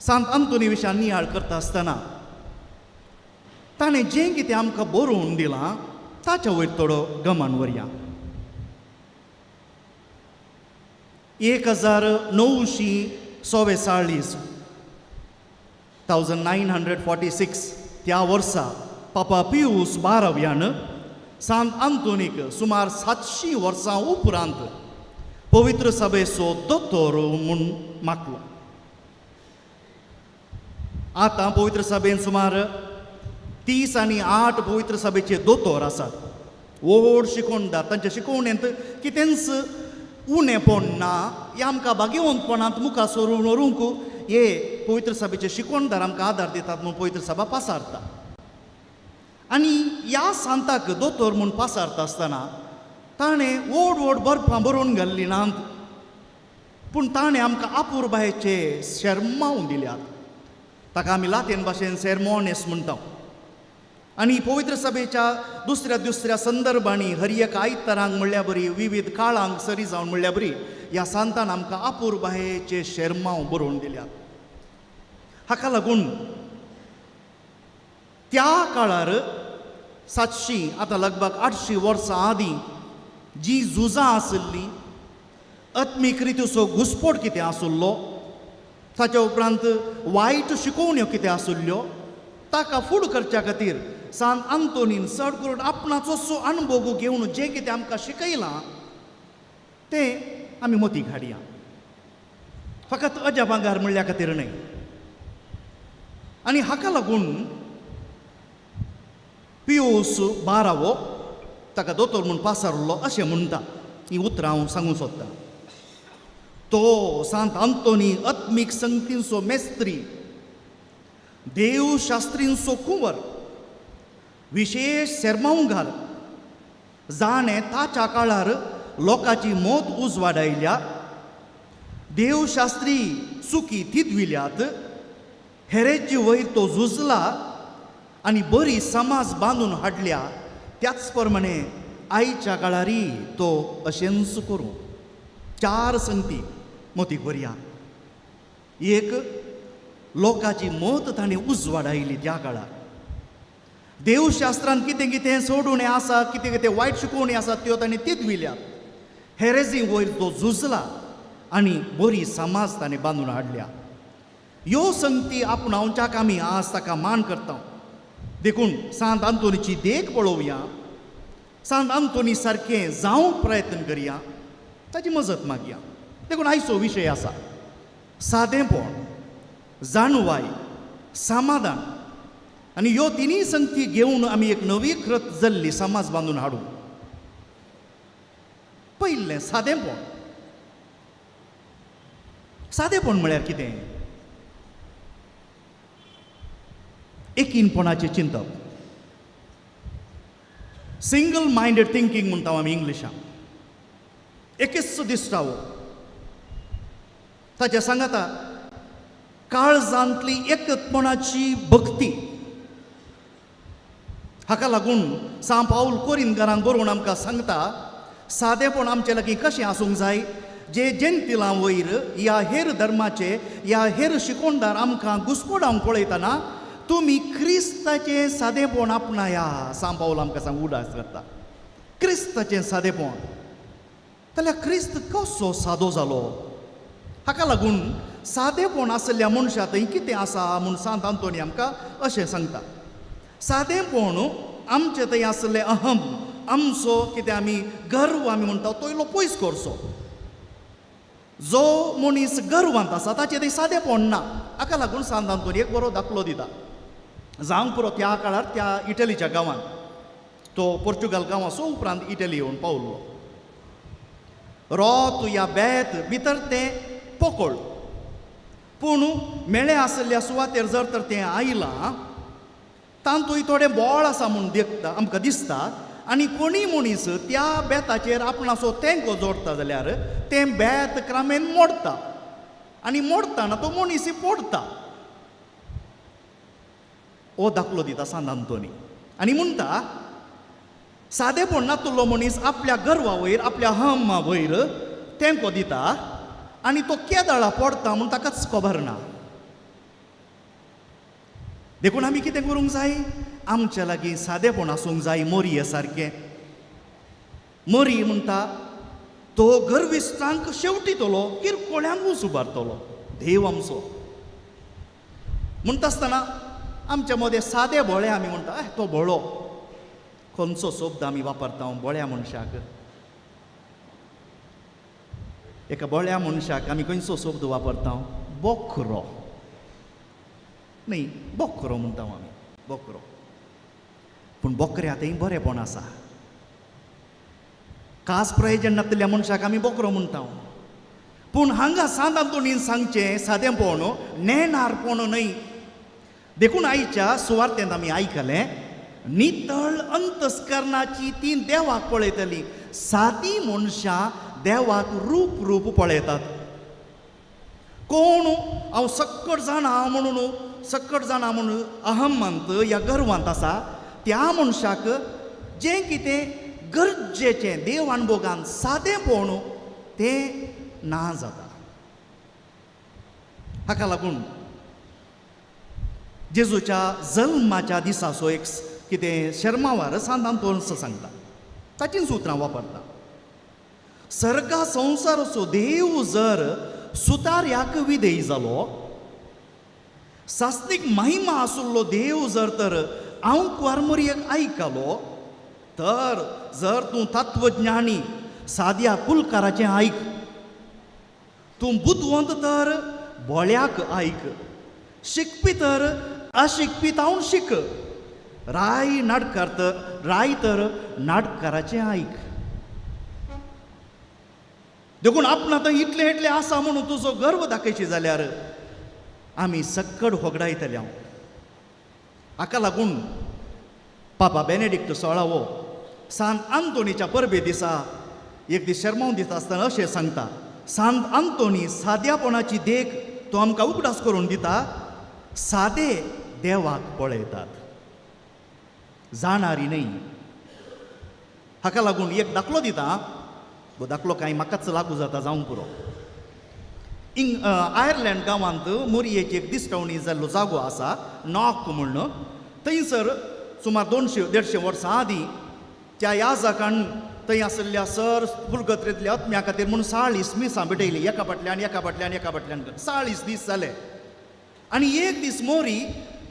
सांत आंतोनी विशयान नियाळ करता आसतना ताणें जें कितें आमकां बरोवन दिलां ताच्या वयर थोडो गमन व्हरया. 1944 1946 त्या वर्सा पापा पियूस बाराव्यान सांत आंतोनीक सुमार 700 वर्सां उपरांत पवित्र सभेचो दोतोर म्हूण मागलो. आतां पवित्र सभेन सुमार 38 पवित्र सभेचे दोतोर आसात. व्हड शिकोवणदार, तांच्या शिकोवणेंत कितेंच उणेपण ना. हें आमकां भाग्यवंतपणांत मुखार सरून व्हरूंक हे पवित्र सभेचे शिकोवणदार आमकां आदार दितात म्हूण पवित्र सभा पासारता. आनी ह्या सांताक दोतोर म्हूण पासारता आसतना ताणें व्हड व्हड बर्फां बरोवन घाल्लीं नात, पूण ताणें आमकां आपुरबायेचे शेर्मांव दिल्यात. ताका आमी लातीन भाशेन सेरमोनेस म्हणटा. आनी पवित्र सभेच्या दुसऱ्या दुसऱ्या संदर्भांनी हर एक आयतारांक म्हणल्या बरी, विविध काळांक सरी जावन म्हणल्या बरी ह्या सांतान आमकां आपुरबायेचे शेर्मांव बरोवन दिल्यात. हाका लागून त्या काळार 700 आतां लगभग 800 वर्सां आदीं जी झुजां आशिल्लीं, आत्मीक रितीचो घुस्पोट कितें आशिल्लो, ताच्या उपरांत वायट शिकोवण्यो कितें आशिल्ल्यो, ताका फूड करच्या खातीर सांत आंतोनीन चड करून आपणाचो सो अणभव घेवन जें कितें आमकां शिकयलां तें आमी मतीक हाडया, फकत अजापांगार म्हणल्या खातीर न्हय. आनी हाका लागून पियोस बारावो ताका दोतोर म्हूण पासारलो अशें म्हणटा. ही उतरां हांव सांगूंक सोदतां. तो सांत आंतोनी आत्मीक संगतींचो मेस्त्री, देवशास्त्रींचो कुंवर, विशेश सेरमांवघार, जाणें ताच्या काळार लोकांची मत उजवाडायल्या, देवशास्त्री चुकी थिदविल्यात, हेरेची वयर तो झुजला आनी बरी समाज बांदून हाडल्या. त्याच प्रमाणे आयच्या काळारी तो अशेंच करूं. 4 संगती मतीक व्हरया. एक, लोकांची मत ताणें उजवाडायली त्या काळार. देवशास्त्रान कितें कितें सोडून आसा, कितें कितें वायट शिकोवणी आसा त्यो ताणें तिदविल्यात. हेरेजी वयर तो झुजला आनी बरी समाज ताणें बांदून हाडल्या. ह्यो संगती आपणावच्याक आमी आज ताका मान करता. देखून सांत आंतोनीची देख पळोवया, सांत आंतोनी सारकें जावंक प्रयत्न करया, ताची मजत मागया. देखून आयचो विशय आसा सादेंपण, जाणवाय, समाधान. आनी ह्यो तिनूय संगती घेवन आमी एक नवीकृत जाल्ली समाज बांदून हाडूं. पयलें सादेंपण. सादेपण म्हळ्यार कितें? एकीनपणाचें चिंतप, सिंगल मायंडेड थिंकींग म्हणटा आमी इंग्लिशान. एकेच दिश्टावो ताच्या सांगाता काळजांतली एकत्पणाची भक्ती. हाका लागून सांत पावल कोरिंदकारांक बरोवन आमकां सांगता सादेपण आमचे लागीं कशें आसूंक जाय. जे जेंतिलां वयर ह्या हेर धर्माचे ह्या हेर शिकोवणदार आमकां घुस्पडावंक पळयतना तुमी क्रिस्ताचें सादेपण आपणाया. सांत पावल आमकां सांग उडास करता क्रिस्ताचें सादेपण. जाल्यार क्रिस्त कसो सादो जालो? हाका लागून सादेपण आशिल्ल्या मनशा थंय कितें आसा म्हूण सांत आंतोनी आमकां अशें सांगता. सादेपण आमचे थंय आशिल्लें अहम, आमचो कितें आमी गर्व आमी म्हणटा तो इल्लो पयस करचो. जो मनीस गर्वांत आसा ताचें थंय सादेपण ना. हाका लागून सांत आंतोनी एक बरो दाखलो दिता. जावंक पुरो त्या काळार त्या इटलीच्या गांवांत, तो पोर्चुगाल गांवाचो उपरांत इटली येवन पावलो. रोत या बेत भितर तें पोकळ, पूण मेळे आशिल्ल्या सुवातेर जर तर तें आयलां तातूंत थोडें बोळ आसा म्हूण देखता आमकां दिसता. आनी कोणीय मनीस त्या बेताचेर आपणाचो तेंको जोडटा जाल्यार तें बेत क्रमेन मोडटा आनी मोडटना तो मनीस पडटा. हो दाखलो दिता सांत आंतोनी आनी म्हणटा सादेपण नातुल्लो मनीस आपल्या गर्वा वयर आपल्या हमा वयर तेंको दिता आनी तो केदळा पडटा म्हूण ताकाच खबर ना. देखून आमी कितें करूंक जाय? आमच्या लागीं सादेपण आसूंक जाय मोरये सारकें. मोरी म्हणटा तो गर्विश्टांक शेवटितलो, किरकोळ्यांक उबारतलो देव आमचो. म्हणटा आसतना आमच्या मदें सादे भोळे आमी म्हणटा, तो भोळो. खंयचो शब्द आमी वापरता बोळ्या मनशाक? एका बोळ्या मनशाक आमी खंयचो शब्द वापरता? बोकरो. न्ही, बोकरो म्हणटा आमी, बोकरो. पूण बोकऱ्या थंय बरेंपण आसा. खास प्रयोजन नासलेल्या मनशाक आमी बोकरो म्हणटा. पूण हांगा सांत आंतोनीन सांगचें सादेंपण नेणारपण न्हय. देखून आयच्या सुवार्तेंत आमी आयकलें, नितळ अंतस्करणाची ती देवाक पळयतली. सादी मनशां देवाक रूप रूप पळयतात. कोण हांव सक्कड जाणा म्हणून, सक्कड जाणा म्हणून अहमांत या गर्वांत आसा त्या मनशाक जें कितें गरजेचें देव अणभोगान सादेंपण तें ना जाता. हाका लागून जेजूच्या जल्माच्या दिसाचो एक कितें शर्मावार सांत आंतोन सांगता, ताचींच उतरां वापरता. सर्गा संवसाराचो देव जर सुतार्याक विधेय जालो, सासणीक महिमा आशिल्लो देव जर तर हांव कुवारमोरयेक आयकलो, तर जर तूं तत्वज्ञानी साद्या कुलकाराचें आयक, तूं बुदवंत तर बोळ्याक आयक, शिकपी तर अशिकपी तावन शीक, राय नाटकार तर राय तर नाटकाराचें आयक. देखून आपण आतां इतलें इतलें आसा म्हणून तुजो गर्व दाखयची जाल्यार आमी सक्कड होगडायतले. हांव हाका लागून पापा बेनेडिक्ट सोळावो सांत आंतोनीच्या परबे दिसा एक दीस शर्माव दिता आसतना अशें सांगता, सांत आंतोनी साद्यापणाची देख तो आमकां उगडास करून दिता. सादे देवाक पळयतात, जाणारी न्हय. हाका लागून एक दाखलो दिता, हो दाखलो कांय म्हाकाच लागू जाता जावंक पुरो. आयर्लंड गांवांत मोरयेची एक दिश्टावणी जाल्लो जागो आसा, नॉक म्हूण. थंयसर सुमार 200-150 वर्सां आदीं त्या याजकान थंय आशिल्ल्या सर फुलगत्रेंतल्या आत्म्या खातीर म्हूण 40 मिसां भेटयली, एका फाटल्यान एका फाटल्यान एका फाटल्यान 40 दीस जाले. आनी एक दीस मोरी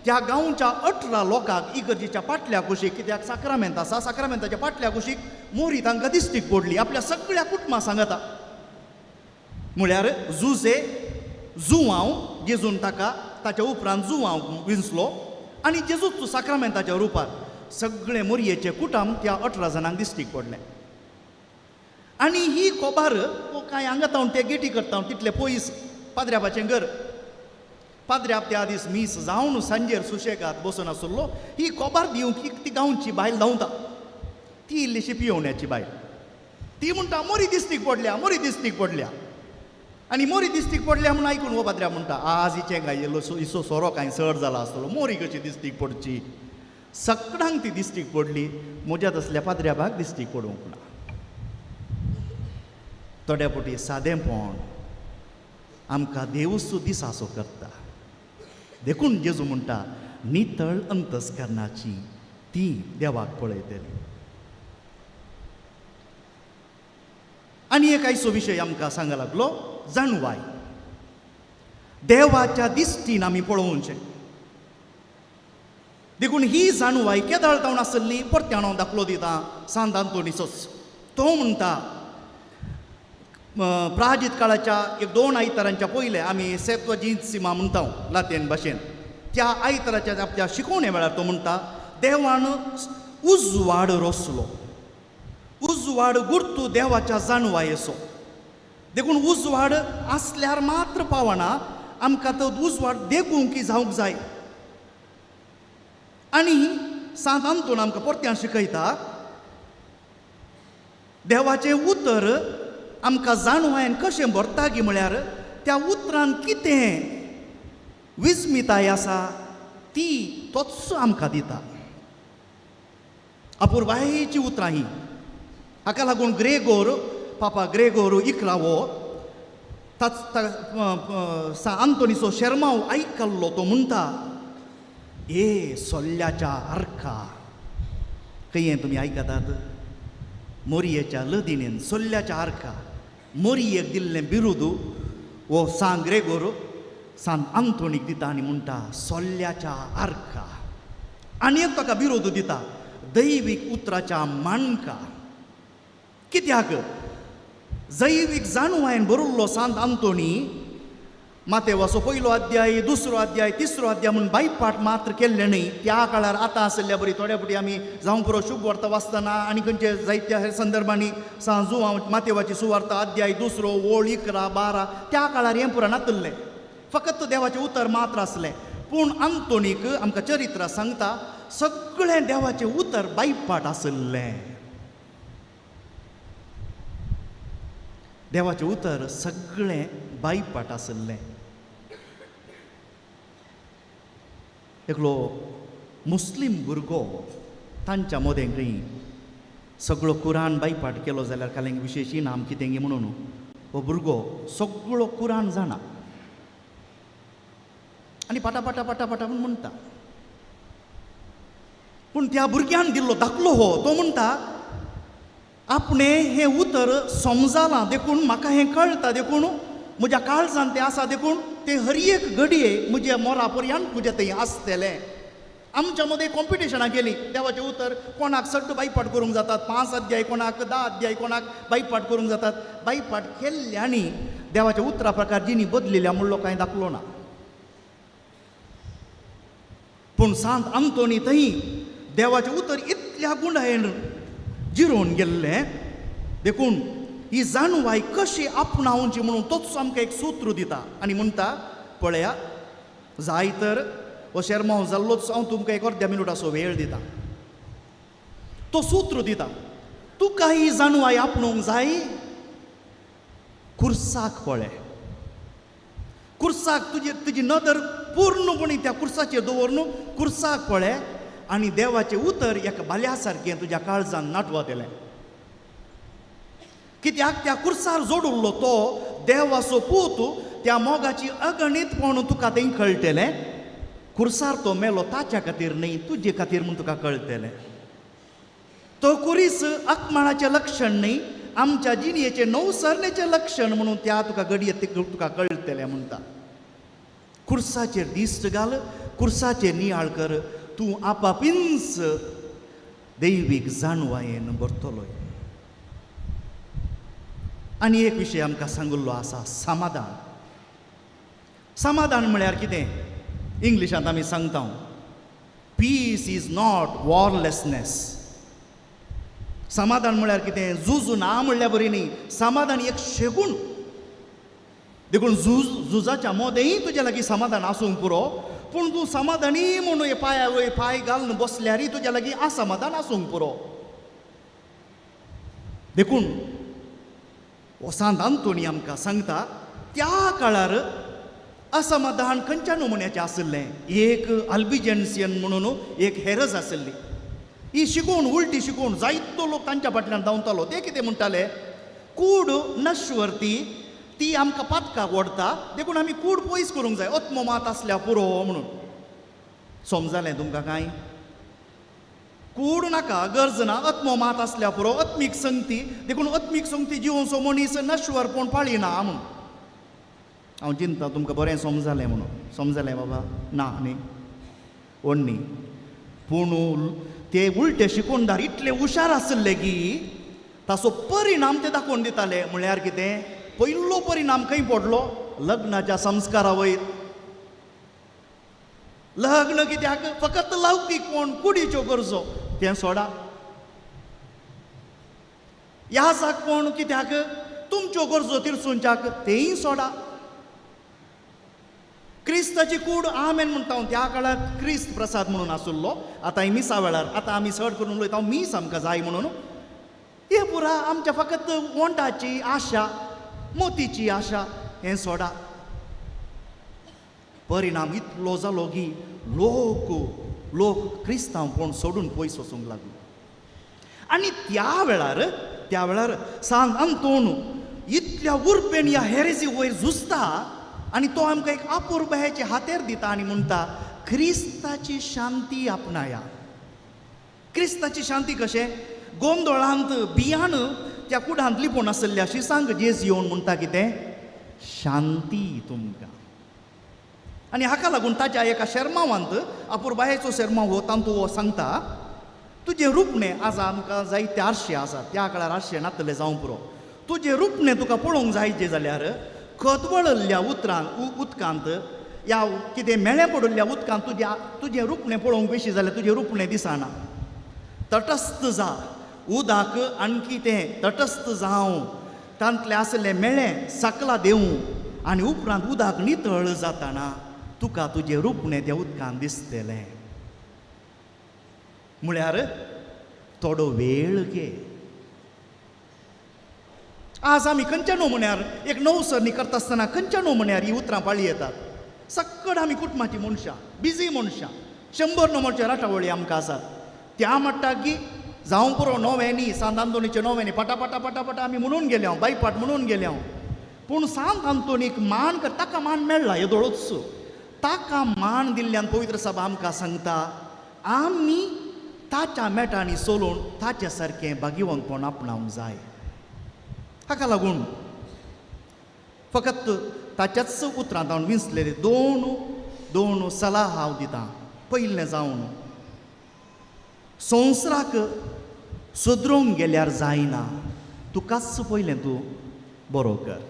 त्या गांवच्या 18 लोकांक इगर्जेच्या पाटल्या कुशीक, कित्याक साक्रामेंत आसा, साक्रामेंताच्या पाटल्या कुशीक मोरी तांकां दिश्टीक पडली आपल्या सगळ्या कुटुंबा सांगता. म्हळ्यार जुजे जुवांव जेजून ताका ताच्या उपरांत जुवांव विंचलो आनी जेजूच साक्रामेंताच्या रुपार सगळे मोरयेचे कुटुंब त्या 18 जाणांक दिश्टीक पडलें. आनी ही खबर कांय हांगा तावन ते गेटी करता तितले पयस पाद्र्याबाचें घर, पाद्र्याब त्या दीस मीस जावन सांजेर सुशेगाद बसून आसलो. ही खबर दिवंक ती गांवची बायल धांवता, ती इल्लीशी पियोवण्याची बायल. ती म्हणटा मोरी दिश्टीक पडल्या, मोरी दिश्टीक पडल्या. आनी मोरी दिश्टीक पडल्या म्हणून आयकून हो पाद्र्या म्हणटा, आज हिचें काय इल्लो इसो सोरो कांय चड जाला आसतलो, मोरी कशी दिश्टीक पडची. सगळ्यांक ती दिश्टीक पडली, म्हज्या तसल्या पाद्र्याबाक दिश्टीक पडूंक ना. थोड्या फावटी सादेंपण आमकां देवूच दिसाचो करता. देखून जेजू म्हणटा नितळ अंतस्करणाची ती देवाक पळयतली. आनी एक आयचो विशय आमकां सांगा लागलो, जाणवाय. देवाच्या दिश्टीन आमी पळोवचें. देखून ही जाणवाय केदाळ तावन आसली परत्यान हांव दाखलो दिता सांत आंतोनीचोच. तो म्हणटा प्राजित काळाच्या एक 2 आयतारांच्या पयले आमी सेप्त्वाजिमा म्हणटा लातीन भाशेन, त्या आयताराच्या आपल्या शिकोवणे वेळार तो म्हणटा देवान उजवाड रोसलो, उजवाड गुर्तू देवाच्या जाणवायेचो. देखून उजवाड आसल्यार मात्र पावना, आमकां तो उजवाड देखूंक जावंक जाय. आनी सांत आंतोन आमकां परत्यान शिकयता देवाचें उतर आमकां जाणवायेन कशें भरता गी म्हळ्यार त्या उतरान कितें विस्मिताय आसा ती तोच आमकां दिता. अपुरबायेचीं उतरां हीं. हाका लागून ग्रेगोर, पापा ग्रेगोर इकरावो ताच सांत आंतोनीचो शेर्मांव आयकल्लो. तो म्हणटा, ए सोल्ल्याच्या आर्का. खंय तुमी आयकतात? मोरयेच्या लदिणेन सोल्ल्याच्या आर्का मोरयेक दिल्लें बिरुद हो सांत ग्रेगोर सांत आंतोनीक दिता आनी म्हणटा सोल्ल्याच्या आर्का. आनी एक ताका बिरुद दिता दैवीक उतराच्या माणका. कित्याक जैवीक जाणवायेन भरिल्लो सांत आंतोनी मातेवाचो पयलो अध्याय, दुसरो अध्याय, तिसरो अध्याय म्हूण बायपाट मात्र केल्लें न्ही. त्या काळार आतां आशिल्ल्या बरी थोड्या फावटी आमी जावं पुरो शुभ वार्ता वाचतना आनी खंयचे जायत्या हेर संदर्भांनी सांजू हांव मातेवाची सुवार्ता अध्याय 2 ओळ 11 12 त्या काळार हें पुराण नातिल्लें, फकत देवाचें उतर मात्र आसलें. पूण आंतोनीक आमकां चरित्र सांगता सगळें देवाचें उतर बायपाट आशिल्लें. देवाचें उतर सगळें बायपाट आशिल्लें. एकलो मुस्लीम भुरगो तांच्या मदें खंय सगळो कुरान बायपाट केलो जाल्यार कालेंक विशेश इनाम कितें म्हणून हो भुरगो सगळो कुरान जाणा आनी पाटा पाटा पाटा पाटा म्हूण म्हणटा. पूण त्या भुरग्यान दिल्लो दाखलो हो, तो म्हणटा आपणें हें उतर समजालां देखून म्हाका हें कळटा, देखून म्हज्या काळजान तें आसा, देखून तें हर एक घडये म्हज्या मोरा पर्यंत म्हज्या थंय आसतलें. आमच्या मदें कॉम्पिटिशनां केलीं देवाचें उतर कोणाक सट्ट बायपाट करूंक जातात, 5 अध्याय कोणाक, 10 अध्याय कोणाक बायपाट करूंक जातात. बायपाट केल्ल्यांनी देवाच्या उतरा प्रकार जिणी बदलिल्या म्हणलो कांय दाखलो ना. पूण सांत आंतोनी थंय देवाचें उतर इतल्या गुंडायेन जिरोवन गेल्लें देखून ही जाणवाय कशी आपणावची म्हणून तोच आमकां एक सूत्र दिता आनी म्हणटा पळया जाय तर हो शेरमांव जाल्लोच हांव तुमकां एक अर्द्या मिनुटाचो वेळ दिता. तो सूत्र दिता तुका ही जाणवाय आपणूंक जाय, कुर्साक पळय, कुर्साक तुजी तुजी नदर पूर्णपणी त्या कुर्साचेर दवर, कुर्साक पळय आनी देवाचें उतर एका बाल्या सारकें तुज्या काळजान नाटवतलें. कित्याक त्या कुर्सार जोडुल्लो तो देवाचो पूत त्या मोगाची अगणीतपण तुका तें कळटलें. कुर्सार तो मेलो ताच्या खातीर न्ही, तुजे खातीर म्हूण तुका कळटलें. तो कुरीस अकमाळाचें लक्षण न्ही, आमच्या जिणयेचें नवसरणेचें लक्षण म्हणून त्या तुका घडये तुका कळटलें म्हणटा. कुर्साचेर दिश्ट घाल, कुर्साचेर नियाळ कर, तूं आपापींच दैवीक जाणवायेन भरतलो. आनी एक विशय आमकां सांगिल्लो आसा, समाधान. समाधान म्हळ्यार कितें? इंग्लिशांत आमी सांगता पीस is not वॉरलेसनेस. समाधान म्हळ्यार कितें? झुजू ना म्हणल्यार बरी न्ही, समाधान एक शेगूण. देखून झुजाच्या मदेंय तुज्या लागीं समाधान आसूंक पुरो, पूण तूं समाधानी म्हणून पांया वयर पांय घालून बसल्यारय तुज्या लागीं असमाधान आसूंक पुरो. देखून हो सांत आंतोनी आमकां सांगता त्या काळार असमाधान खंयच्या नमुन्याचें आशिल्लें? एक अल्बिजन्सियन म्हणून एक हेरज आशिल्ली, ही शिकोवन उलटी शिकोवन जायतो लोक तांच्या फाटल्यान धांवतालो. ते कितें म्हणटाले? कूड नश्वर ती आमकां पातकाक ओडटा, देखून आमी कूड पयस करूंक जाय, आत्ममात आसल्या पुरो म्हणून. समजालें तुमकां कांय? कूड नाका, गरज ना, आत्ममात आसल्या पुरो, आत्मीक संगती, देखून आत्मीक संगती जिवनसो मनीस नश्वरपण पाळिना म्हणून. हांव चिंता तुमकां बरें समजालें म्हणून. समजालें बाबा? ना न्ही, ओड न्ही. पूण ते उलटे शिकोवणदार इतले हुशार आशिल्ले की ताचो परिणाम ते दाखोवन दिताले. म्हळ्यार कितें? पयलो परिणाम खंय पडलो? लग्नाच्या संस्कारा वयर. लग्न कित्याक? फकत लौकीक कोण कुडीच्यो गरजो तें सोडा. ह्या कोण कित्याक? तुमच्यो गरजो तिरसुंच्याक तेंय सोडा. क्रिस्ताची कूड आमेन म्हणटा हांव. त्या काळार क्रिस्त प्रसाद म्हणून आशिल्लो, आतां मिसा वेळार आतां आमी चड करून उलयता मीस आमकां जाय म्हणून. हे पुरा आमच्या फकत वोंटाची आशा, मोतीची आशा, हें सोडा. परिणाम इतलो जालो की लोक लोक क्रिस्तांवपण सोडून पयस वचूंक लागलो. आनी त्या वेळार सांत आंतोन इतल्या उर्बेन ह्या हेरेजी वयर झुजता आनी तो आमकां एक अपुरबायेचे हातेर दिता आनी म्हणटा क्रिस्ताची शांती आपणाया. क्रिस्ताची शांती कशें? गोंदळांत बियाण त्या कुडांत लिपून आशिल्लें अशी सांग जेज येवन म्हणटा कितें? शांती तुमकां. आनी हाका लागून ताच्या एका शेरमावांत, अपुरबायेचो शेरमाव हो, तातूंत हो सांगता तुजें रुपणें आज आमकां जायते आरशे आसात, त्या काळार आरशे नातले जावं पुरो. तुजें रुपणें तुका पळोवंक जाय जाल्यार खतवळिल्ल्या उतरान उदकांत या कितें मेळें पडिल्ल्या उदकांत तुज्या तुजें रुपणें पळोवंक बेशी जाल्यार तुजें रुपणें दिसना. तटस्थ जा, उदक आणखी तें तटस्थ जावं, तांतलें आसलें मेळें सकला देवूं आनी उपरांत उदक नितळ जाताना तुका तुजें रुपणें त्या उदकान दिसतलें. म्हळ्यार थोडो वेळ घे. आज आमी खंयच्या नमुन्यार एक नवसरणी करता आसतना खंयच्या नमुन्यार ही उतरां पाळी येतात. सक्कड आमी कुटुंबाची मनशां, बिजी मनशां, 100 नंबरचे राटावळी आमकां आसात. त्या म्हणटा की जावं पुरो नोव्यांनी सांत आंतोनीचे नोव्यांनी पटापटा पटापटा आमी म्हणून गेले हांव, बायपाट म्हणून गेले हांव. पूण सांत आंतोनीक मान कर, ताका मान मेळ्ळा येदोळूच. ताका मान दिल्ल्यान पवित्र सभा आमकां सांगता आमी ताच्या मेटांनी सोलून ताच्या सारकें भाग्यवंतपण आपणावंक जाय. हाका लागून फकत ताच्याच उतरांत हांव विंचलेले दोन सलाह हांव दितां. पयलें जावन संवसाराक सुदरूंक गेल्यार जायना, तुकाच पयलें तूं बरो कर.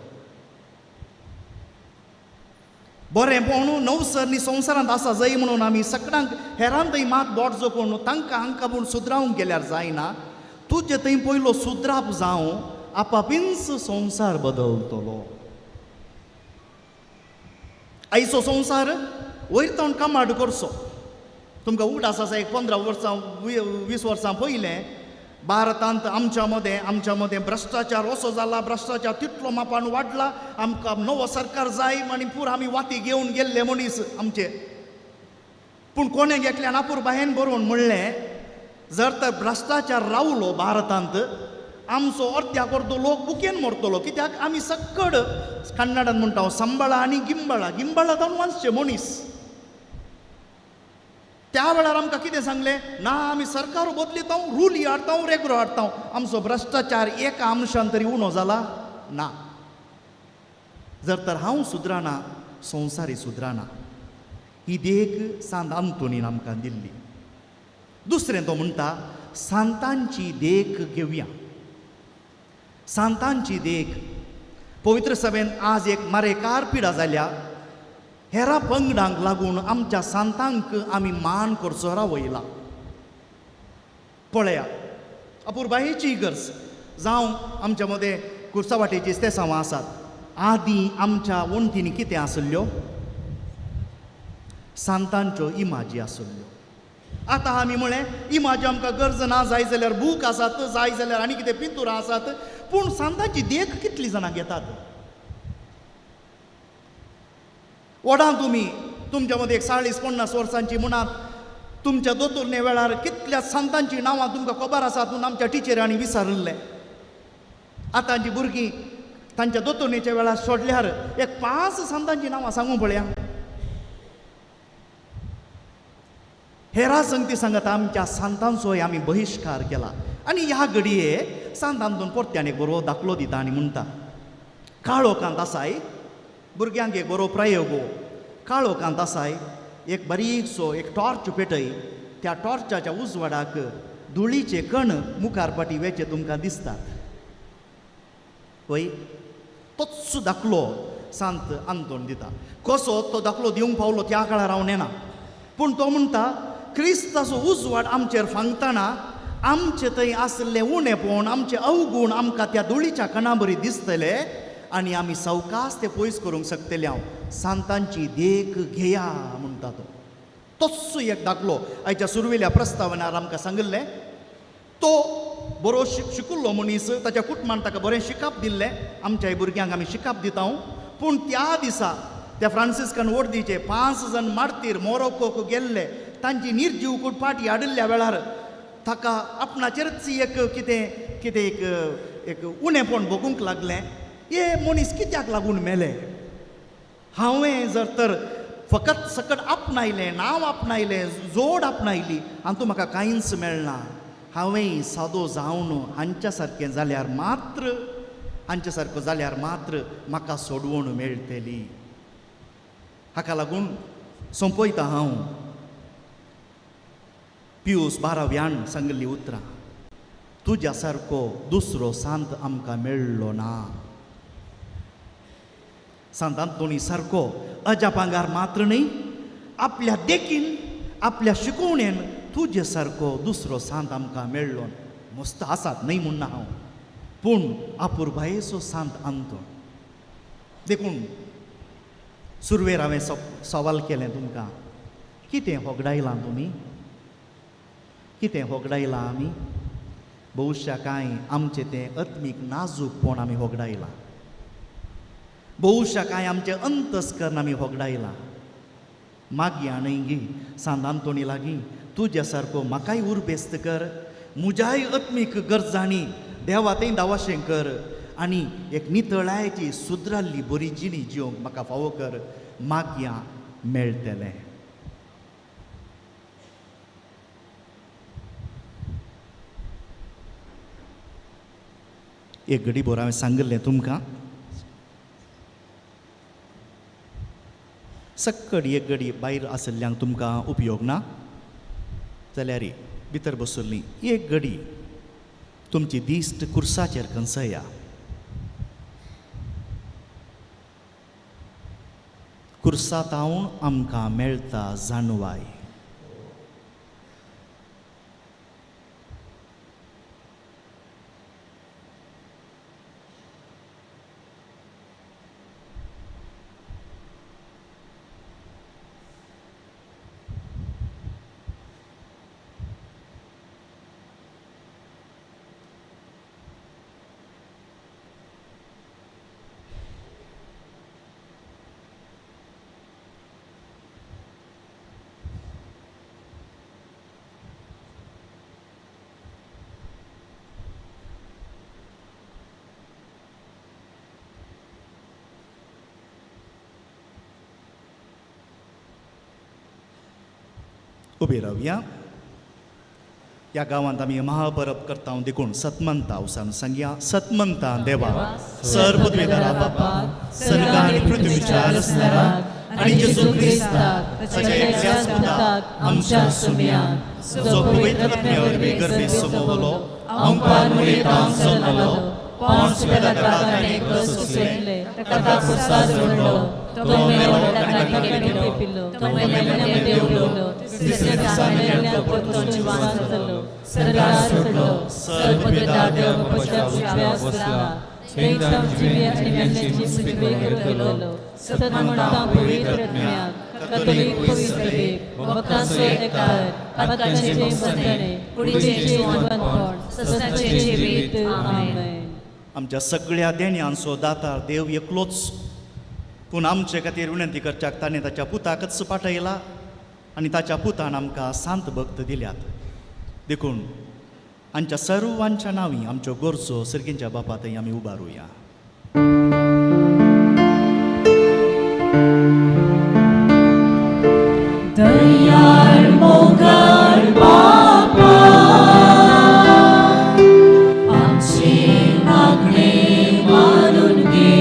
बरें पूण नवसरणी संवसारांत आसा जाय म्हणून आमी सगळ्यांक हेरांत थंय मात बोट जोकोवन तांकां हांकां म्हूण सुदरावंक गेल्यार जायना. तुजें थंय पयलो सुदराप जावं, आपापींच संवसार बदलतलो. आयचो संवसार वयर तावन कामाड करचो. तुमकां उगडास आसा एक 15 वर्सां 20 वर्सां पयलें भारतांत आमच्या मदें भ्रश्टाचार असो जाला, भ्रश्टाचार तितलो मापान वाडला, आमकां नवो सरकार जाय आनी पुरो आमी वाती घेवन गेल्ले मनीस आमचे. पूण कोणें एकल्यान आपुरबायेन बरोवन म्हणलें, जर तर भ्रश्टाचार रावलो भारतांत आमचो अर्द्याक अर्दो लोक बुकेन मरतलो. कित्याक आमी सक्कड कन्नडान म्हणटा संबळा आनी गिंबळा, गिंबळा जावन वाचचे मनीस. त्या वेळार आमकां कितें सांगलें ना, आमी सरकार बदलिता, रुली हाडटा, रेगरो हाडटा, आमचो भ्रश्टाचार एका अंशान तरी उणो जाला ना. जर तर हांव सुदराना, संवसारी सुदराना. ही देख सांत आंतोनीन आमकां दिल्ली. दुसरें तो म्हणटा सांतांची देख घेवया. सांतांची देख पवित्र सभेन आज एक मारेकार पिडा जाल्या. हेरा पंगडांक लागून आमच्या सांतांक आमी मान करचो रावयला. पळया अपुरबायेची गरज जावं आमच्या मदें कुर्सावाटेची तेसांवां आसात. आदीं आमच्या वण्टींनी कितें आसल्ल्यो, सांतांच्यो इमाजी आसल्ल्यो. आतां आमी म्हळें इमाजी आमकां गरज ना, जाय जाल्यार बूक आसात, जाय जाल्यार आनी कितें पिंतुरां आसात. पूण सांतांची देख कितली जाणां घेतात? वडां तुमी तुमच्या मदें एक 40-50 वर्सांची म्हणात, तुमच्या दोतोरणे वेळार कितल्या सांतांची नांवां तुमकां खबर आसात म्हूण आमच्या टिचरांनी विचारिल्लें. आतांची भुरगीं तांच्या दोतोरणेच्या वेळार सोडल्यार एक 5 सांतांची नांवां सांगू पळया. हेरा संगती सांगता आमच्या सांतांचोय आमी बहिश्कार केला. आनी ह्या घडये सांत आंतोन परत्यान एक बरो दाखलो दिता आनी म्हणटा, काळोखांत आसाय भुरग्यांक एक बरो प्रयोग हो. काळोखांत आसाय एक बारीकसो एक टॉर्च पेटय, त्या टॉर्चाच्या उजवाडाक धुळीचे कण मुखार फाटी वेचे तुमकां दिसतात. वय तोच दाखलो सांत आंतोन दिता. कसो तो दाखलो दिवंक पावलो त्या काळार हांव नेना, पूण तो म्हणटा क्रिस्ताचो उजवाड आमचेर फांगतना आमचे थंय आसले उणेपण, आमचे अवगूण आमकां त्या धुळीच्या कणा बरी दिसतले आनी आमी सवकास ते पयस करूंक शकतले. हांव सांतांची देख घेया म्हणटा तो. तोच एक दाखलो आयच्या सुरवेल्या प्रस्तावनार आमकां सांगिल्लें. तो बरो शिकुल्लो मनीस, ताच्या कुटुंबान ताका बरें शिकप दिल्लें, आमच्याय भुरग्यांक आमी शिकप दिता. पूण त्या दिसा त्या फ्रांसिस्कन वर्दीचे 5 जाण मार्तीर मोरोकोक गेल्ले, तांची निर्जीव कूड पाटी हाडिल्ल्या वेळार ताका आपणाचेरच एक कितें कितें एक एक उणेपण भोगूंक लागलें. हे मनीस कित्याक लागून मेले? हांवें जर तर फकत सकट आपणायलें, नांव आपणायलें, जोड आपणायली आनी तूं म्हाका कांयच मेळना. हांवें सादो जावन हांच्या सारकें जाल्यार मात्र, हांच्या सारको जाल्यार मात्र म्हाका सोडवण मेळटली. हाका लागून सोंपयता हांव पियूस 12व्यान सांगिल्ली उतरां, तुज्या सारको दुसरो सांत आमकां मेळ्ळो ना. सांत आंतोनी सारको अजापांगार मात्र न्हय, आपल्या देखीन आपल्या शिकोवणेन तुजे सारको दुसरो सांत आमकां मेळ्ळो. मस्त आसात न्हय म्हूण ना हांव, पूण आपुरबायेचो सांत आंतोन. देखून सुरवेर हांवें सवाल केलें तुमकां, कितें होगडायलां तुमी, कितें होगडायलां आमी? बहुशा कांय आमचें तें आत्मीक नाजूकपण आमी होगडायलां, बहुशा कांय आमचें अंतस्कर्ण आमी होगडायलां. मागया न्हय गी सांत आंतोनी लागीं, तुज्या सारको म्हाकाय उरबेस्त कर, म्हज्याय आत्मीक गरजांनी देवा थंय दावाशें कर आनी एक नितळायेची सुदराल्ली बरी जिणी जिवंक म्हाका फावो कर. मागया मेळटलें. एक घडी भर हांवें सांगिल्लें तुमकां, सक्कड एक घडी भायर आशिल्ल्यांक तुमकां उपयोग ना जाल्यार भितर बसल्ली एक घडी तुमची दिश्ट कुर्साचेर कंसया. कुर्सातावन आमकां मेळटा जाणवाय. उबे रावया. ह्या गांवांत आमी महापरब करता देखून सतमंता वसान सांगया. सतमंता देवा सर्वद्वेदारा बापा, सर्ग आनी पृथ्वीच्या रचणारा आनी जेजू क्रिस्ताक ताच्या एकल्याच पुताक आमच्या सुम्याक, जो पवित्र आत्म्या वरवीं गर्भे समवलो, अंकार मुळेतान जल्मलो, पोंस पिलाताक ताणें क्रूस सोंसलें, ताका कुर्सार चडलो, तो मेलो, ताका पेटिलो, तो मेल्ल्यान देंवलो, तिसऱ्या दिसा मेल्ल्यान परतून जिवान जालो, सर्गार चडलो, सर्वद्वेदार देव बापाच्या उजव्या बसला, थंय जावन जिवे आनी मेल्ल्यांची मुजवे करतलो. सतमंता पवित्र आत्म्याक, कथोलीक पवित्र सभेक, भक्तांचो एकठार, पातकांचें बंधने, कुडीचें जिवनपण, सदांचें जिवीत. आमेन. आमच्या सगळ्या देण्यांचो दातार देव एकलोच, पूण आमचे खातीर विनंती करच्याक ताणें ताच्या पुताकच पाठयला आनी ताच्या पुतान आमकां सांत भक्त दिल्यात. देखून आमच्या सर्वांच्या नांवी आमच्यो गरजो सर्गींच्या बापा थंय आमी उबारुया. दयाळ मोगाळ बापा, आमची मागणी मानून घे.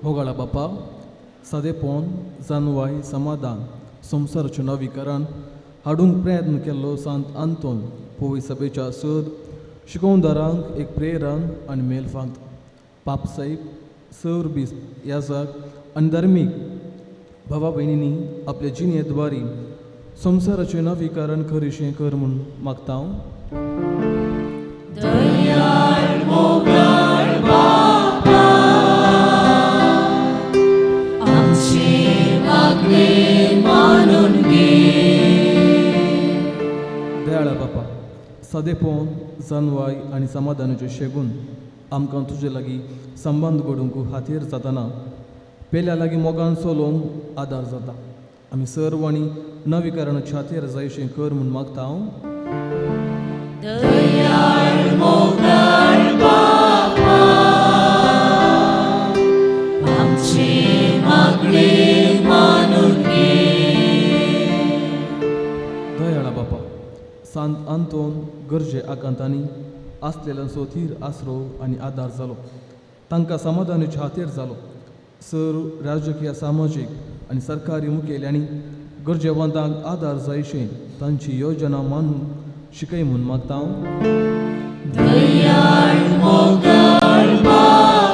मोगाळा बापा, सादेपण, जानवाय, समाधान, संवसाराचें नवीकरण हाडूंक प्रयत्न केल्लो सांत आंतोन पोवी सभेच्या सद शिकोवदारांक एक प्रेरण आनी मेलफांत पापसाईब सर बीस याजाक आनी धार्मीक भावा भयणींनी आपल्या जिणेद्वारी संवसाराचें नवीकरण खरेशें कर म्हूण मागता हांव. दयाळ मोगाळ बापा, आमची मागणी मानून घे. दयाळा बापा, सादेपण, जानवाय आनी समाधानाचें शेगून आमकां तुजे लागीं संबंद घडोवंक हातीर जातना पेल्या लागीं मोगान चलोवंक आदार जाता. आमी सर्वांनी नवीकरणाच्या हातीर जायशें कर म्हूण मागता हांव. दयाळ मोगाळ बापा, आमची मागणी मानून घे. दयाळा बापा, सांत आंतोन गरजे आकांतांनी आसलेल्यांचो थीर आसरो आनी आदार जालो, तांकां समाधानाच्या हातीर जालो. सर राजकीय, सामाजीक आनी सरकारी मुखेल्यांनी गरजेवंतांक आदार जायशें तांची योजना मानून शिकय म्हूण मागता हांव. दयाळ मोगाळ बापा,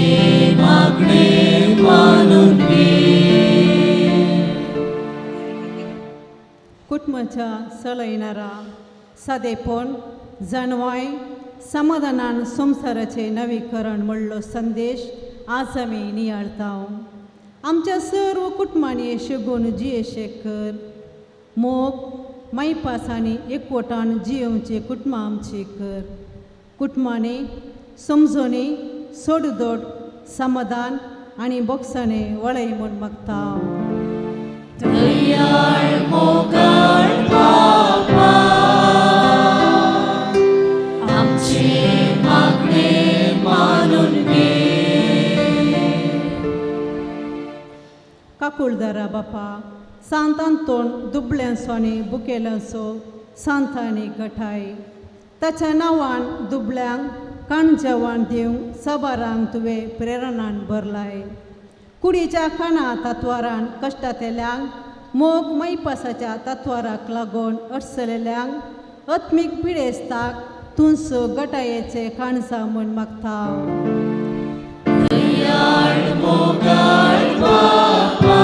आमचें मागणें मानून घे. कुटुंबाच्या सलयणारा सादेपण जाणवाय समाधानान संवसाराचें नवीकरण म्हणलो संदेश आज आमी नियाळता. आमच्या सर्व कुटुंबांनी शिगून जियेशे कर मोग मायपास आनी एकवटान जियोवचे कुटुंबां आमची कर. कुटुंबांनी समजोणी सोडदोड समाधान आनी बोगसाणे वळय म्हूण मागता. दयाळ मोगाळ बापा आमचें मागणें मानून घे. काकुळदारा बापा सांत आंतोन दुबळ्यांचो आनी बुकेल्यांचो सांतांनी गठाय ताच्या नांवान दुबळ्यांक काणजेवण दिवंक साबारांक तुवें प्रेरणान भरलाय. कुडीच्या खाणा तत्वारान कश्टांतल्यांक मोग मैपासाच्या तत्वाराक लागून अडचलेल्यांक आत्मीक पिडेस्ताक तुंसो गटायेचे काणसा म्हूण मागता. दयाळ मोगाळ बापा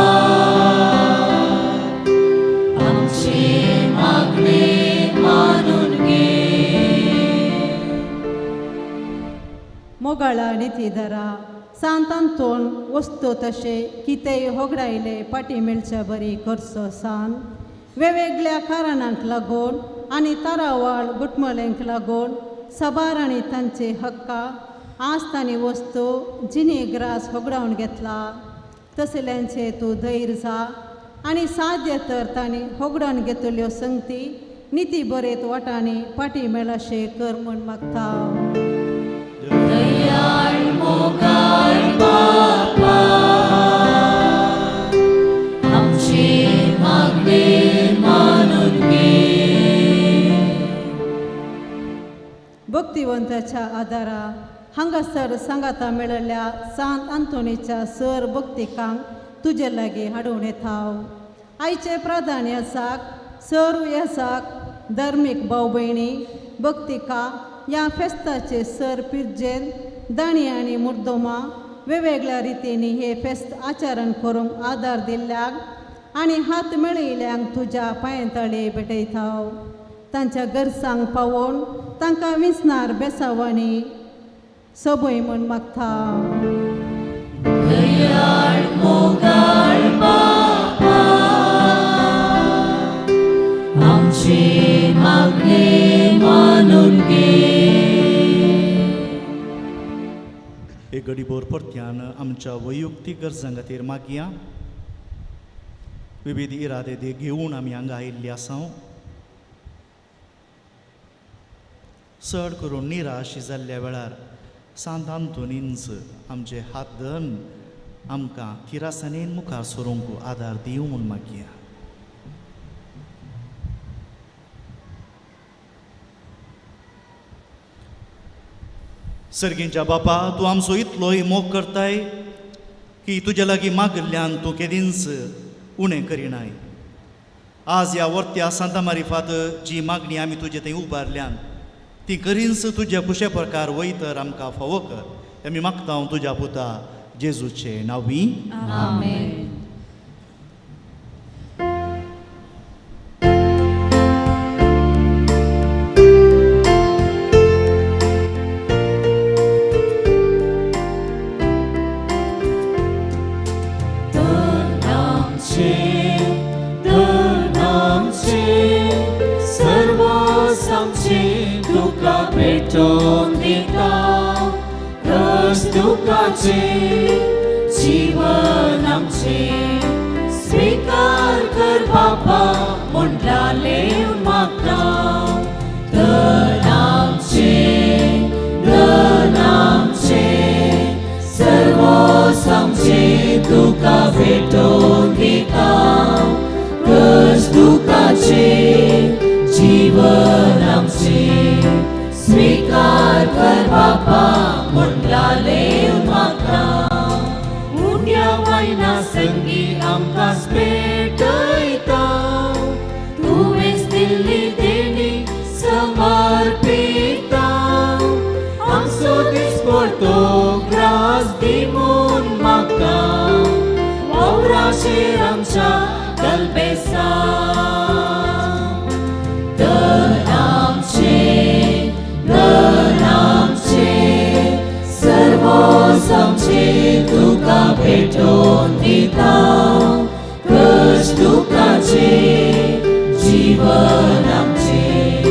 आमचें मागणें मानून घे. मोगाळा नितीधरा सांत आंतोन वस्तू तशें कितेंय होगडायले पाटी मेळच्या बरी करचो सांत वेगवेगळ्या कारणांक लागून आनी तारावाळ गुटमल्यांक लागून साबार आनी तांचे हक्का आस्त आनी वस्तू जिणे ग्रास होगडावन घेतला तसल्यांचे तूं धैर्य जा आनी साध्य तर तांणी होगडावन घेतल्यो संगती निती बरेत वाटांनी पाटी मेळाशें कर म्हूण मागता. दयाळ मोगाळ बापा आमचें मागणें मानून घे. भक्तिवंताच्या आदारा हांगासर सांगाता मेळिल्ल्या सांत आंतोनीच्या सर भक्तिकांक तुजे लागीं हाडून येता. आयचे प्राधान्य यासाक सर्व यासाक धार्मीक भाव भयणी भक्तिका ह्या फेस्ताचे सर पिर्जेन दाणी आनी मुर्दोमा वेगवेगळ्या रितींनी हे फेस्त आचरण करूंक आदार दिल्ल्याक आनी हात मेळयल्यांक तुज्या पांयतळे भेटयता. तांच्या गरजांक पावोवन तांकां विंचणार बेसावांनी सबय म्हूण मागता. दयाळ मोगाळ बापा आमचें मागणें मानून घे. एक घडीभर परत्यान आमच्या वैयक्तीक गरजां खातीर मागया. विविध इरादे ते घेवन आमी हांगा आयिल्ली आसा. चड करून निराश जाल्ल्या वेळार सांत आंतोनींच आमचे हात धरून आमकां थिरासाणेन मुखार सरूंक आदार दिवं म्हूण मागया. सर्गींच्या बापा तूं आमचो इतलोय मोग करताय की तुज्या लागीं मागिल्ल्यान तूं केदींच उणें करिनाय. आज ह्या वर्त्या सांता मारिफात जी मागणी आमी तुजे थंय उबारल्यान ती करींच तुज्या कुशे प्रकार वयतर आमकां फावो कर. आमी मागता तुज्या पुता जेजूचे नांवी. आमेन. जीवन आमचें स्वीकार कर बापा म्हणला मागता. धन आमचें धन आमचें सर्वोस आमचें तुका भेटोवन दिता. कस दुखाचें जीवन आमचें स्वीकार कर बापा म्हणला मागता. उण्या वायना संगी आमकां पेटयता तुवेंच दिल्ली देणी समर्पिता. आमचो दिसपडतो ग्रास दी धन आमचें, धन आमचें, सर्वोस आमचें तुका भेटोवन दिता. कश्ट दुखाचें जीवन आमचें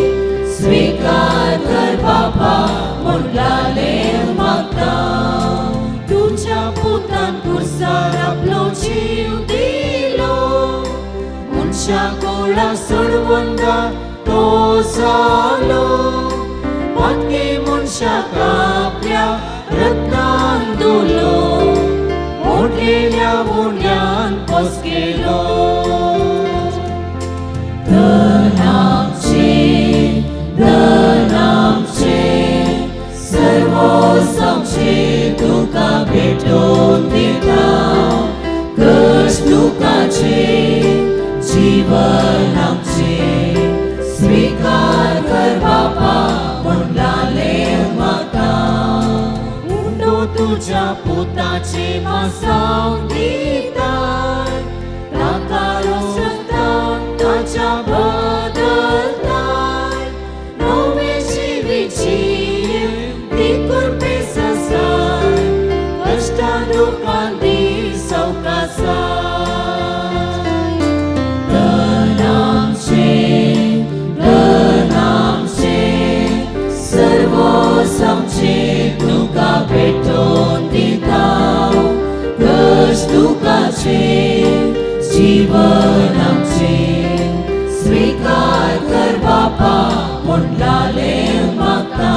स्वीकार कर बापा म्हणलालें मागता. तुज्या पुतान कुर्सार आपलो जीव दिलो, मनशा कोळा सोडवंदा तो जालो. पातकी मनशाक आपल्या रक्तान धुलो, मोडलेल्या उण्यान पोसकेलो. धन आमचें, धन आमचें, सर्वोस आमचें तुका भेटोवन दिता. कश्ट दुखाचें जीवन आमचें स्वीकार कर बापा म्हणलालें मागता. उंडो तुज्या पुताचें मासाव दिताय, ताका रोसतान ताच्या बदलताय. नवे जिवीची ती कुरपेस आसाय, कश्टां दुखां दी सवकासाय. धन आमचें, धन आमचें, सर्वोस आमचें तुका भेटोवन दिता. कश्ट दुखाचें जीवन आमचें स्वीकार कर बापा म्हणलालें मागता.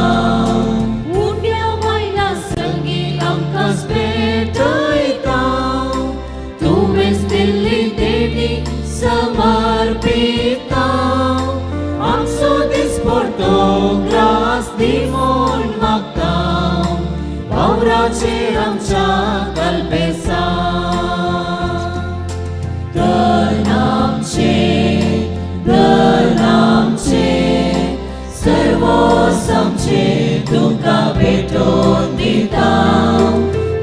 उण्या बायलां संगी आमकां भेटयता, तुवेंच दिल्ली देणी समर्पिता. आमचो दिसपडतो ग्रास दी म्हूण मागता, वावराचेर आमच्या कल्पेसा. धन आमचें, धन आमचें, सर्वोस आमचें तुका भेटोवन दिता.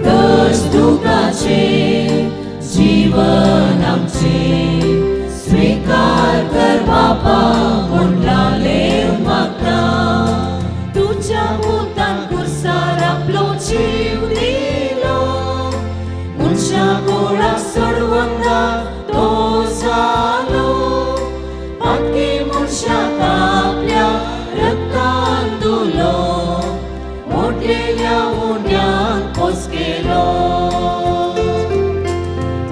कश्ट दुखाचें जीवन आमचें स्वीकार कर बापा म्हणलालें मागता. तुज्या पुतान कुर्सार आपलो जीव दिलो, मनशा कोळा सोडवंदा तो जालो. पातकी मनशाक आपल्या रक्तान धुलो, मोडलेल्या उण्यान पोसकेलो.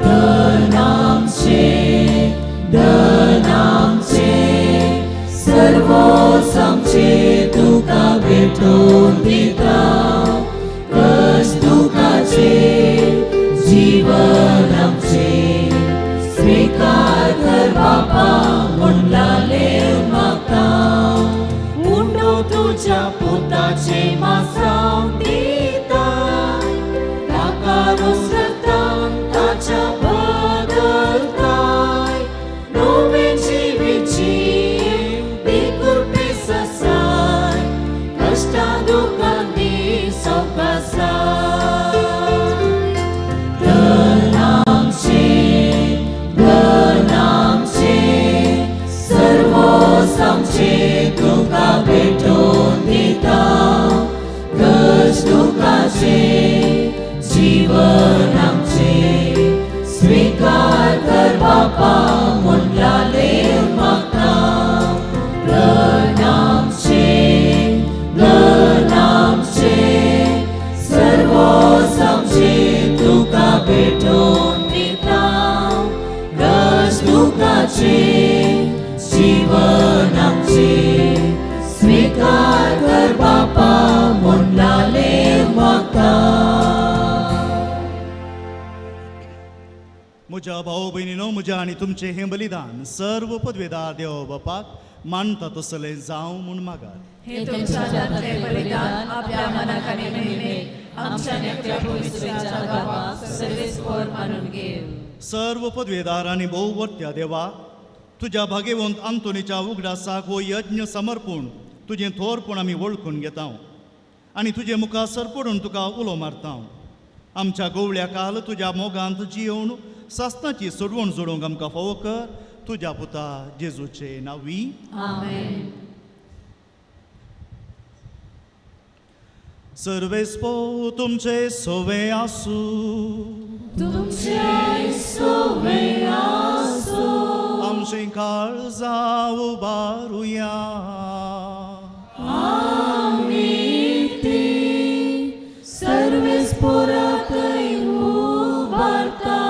धन आमचें, धन आमचें, सर्वोस आमचें तुका भेटोवन दिता. कश्ट दुखाचें जीवन आमचें स्वीकार कर बापा म्हणलालें मागता. उंडो तुज्या पुताचें मासाव दिताय, ताका रोसतान ताच्या बदलताय. नवे जिवीची ती कुरपेस आसाय, कश्टां दुखां दी सवकासाय. धन आमचें, धन आमचें, सर्वोस आमचें तुका भेटोवन दिता. कश्ट दुखाचें जीवन आमचें स्वीकार कर बापा म्हणलालें मागता. धन आमचें, धन आमचें, सर्वोस आमचें तुका भेटोवन दिता. कश्ट दुखाचें जीवन आमचें स्वीकार कर बापा म्हणलालें मागता. म्हज्या भाव भयणीनो, म्हज्या आनी तुमचें हें बलिदान सर्व पदवेदार देव बापाक मानता तसलें जावं म्हूण मागात. हे तुमच्या हातांतलें बलिदान आपल्या मनाक आनी महिमेक आमच्या नेत्या पवित्र्याच्या गावाक सर्वेस्पर मानून घेव. सर्व पदवेदार आनी भोववर्त्या देवा, तुज्या भागेवंत आंतोनीच्या उगडासाक हो यज्ञ समर्पूण तुजें थोरपण आमी वळखून घेता आनी तुजे मुखार सरपडून तुका उलो मारता. आमच्या गोवळ्या काल तुज्या मोगांत जियोवन सासणाची सोडवण जोडूंक आमकां फावो कर. तुज्या पुता जेजूचे नांवी. आमेन. सर्वेस्पो तुमचे सोवे आसूं. तुमचे सोवे आसूं. आमचीं काळजां उबारुया. आमी ती सर्वेस्पोराकय उबारता.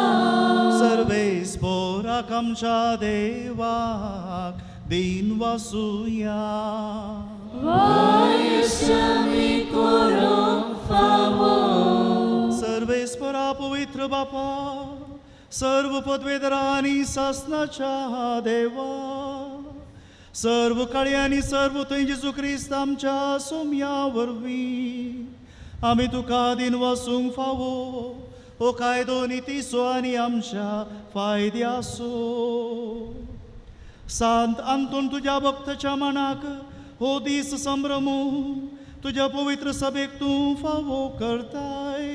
सर्वेस्पोराक आमच्या देवाक दीन वासुया. वयशमी करूंक फावो. सर्वेस्परा पवित्र बापा, सर्व पदवेदरा आनी सासनाच्या देवा, सर्व काळी आनी सर्व थंय जेजू क्रिस्त आमच्या सोम्या वरवीं आमी तुका दीन वासूंक फावो हो कायदो नितीचो आनी आमच्या फायद्याचो. सांत आंतोन तुज्या भक्ताच्या मनाक हो दीस संभ्रमू तुज्या पवित्र सभेक तूं फावो करताय.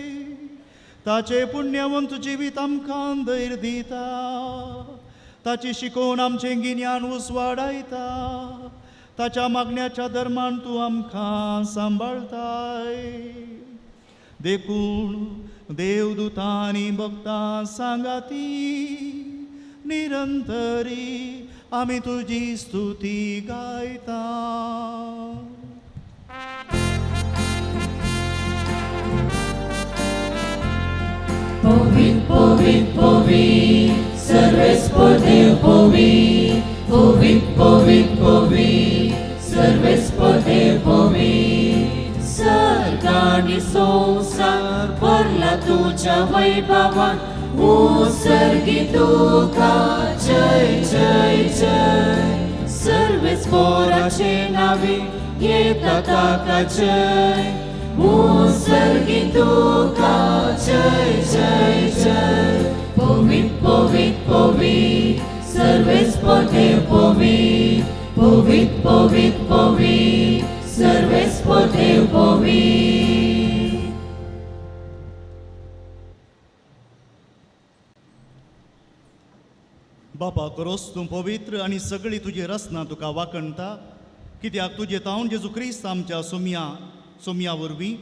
ताचे पुण्यवंत जिवीत आमकां धैर्य दिता, ताची शिकोवन आमचें गिन्यान उजवाडायता, ताच्या मागण्याच्या धर्मान तूं आमकां सांबाळताय. देखून देवदूतांनी भक्तां सांगाती निरंतरी आमी तुजी स्तुती गायता. पवित्र पवित्र पवित्र सर्वेस्पोर देव पवित्र पवित्र पवित्र पवित्र सर्वेस्पोर देव पवित्र. सर्गानी संवसार भरला तुज्या वैभवान, उत्सर्गी तुका जय जय जय. सर्वेस्पोराचे नांवी येता ताका जय, उत्सर्गी तुका जय जय जय. पवित्र पवित्र पवित्र सर्वेस्पोर देव पवित्र पवित्र पवित्र पवित्र सर्वेस्पोर देव पवित्र. बापा करोस तूं पवित्र आनी सगळी तुजी रचना तुका वाखणता, कित्याक तुजे तावन जेजू क्रिस्त आमच्या सोम्या वरवीं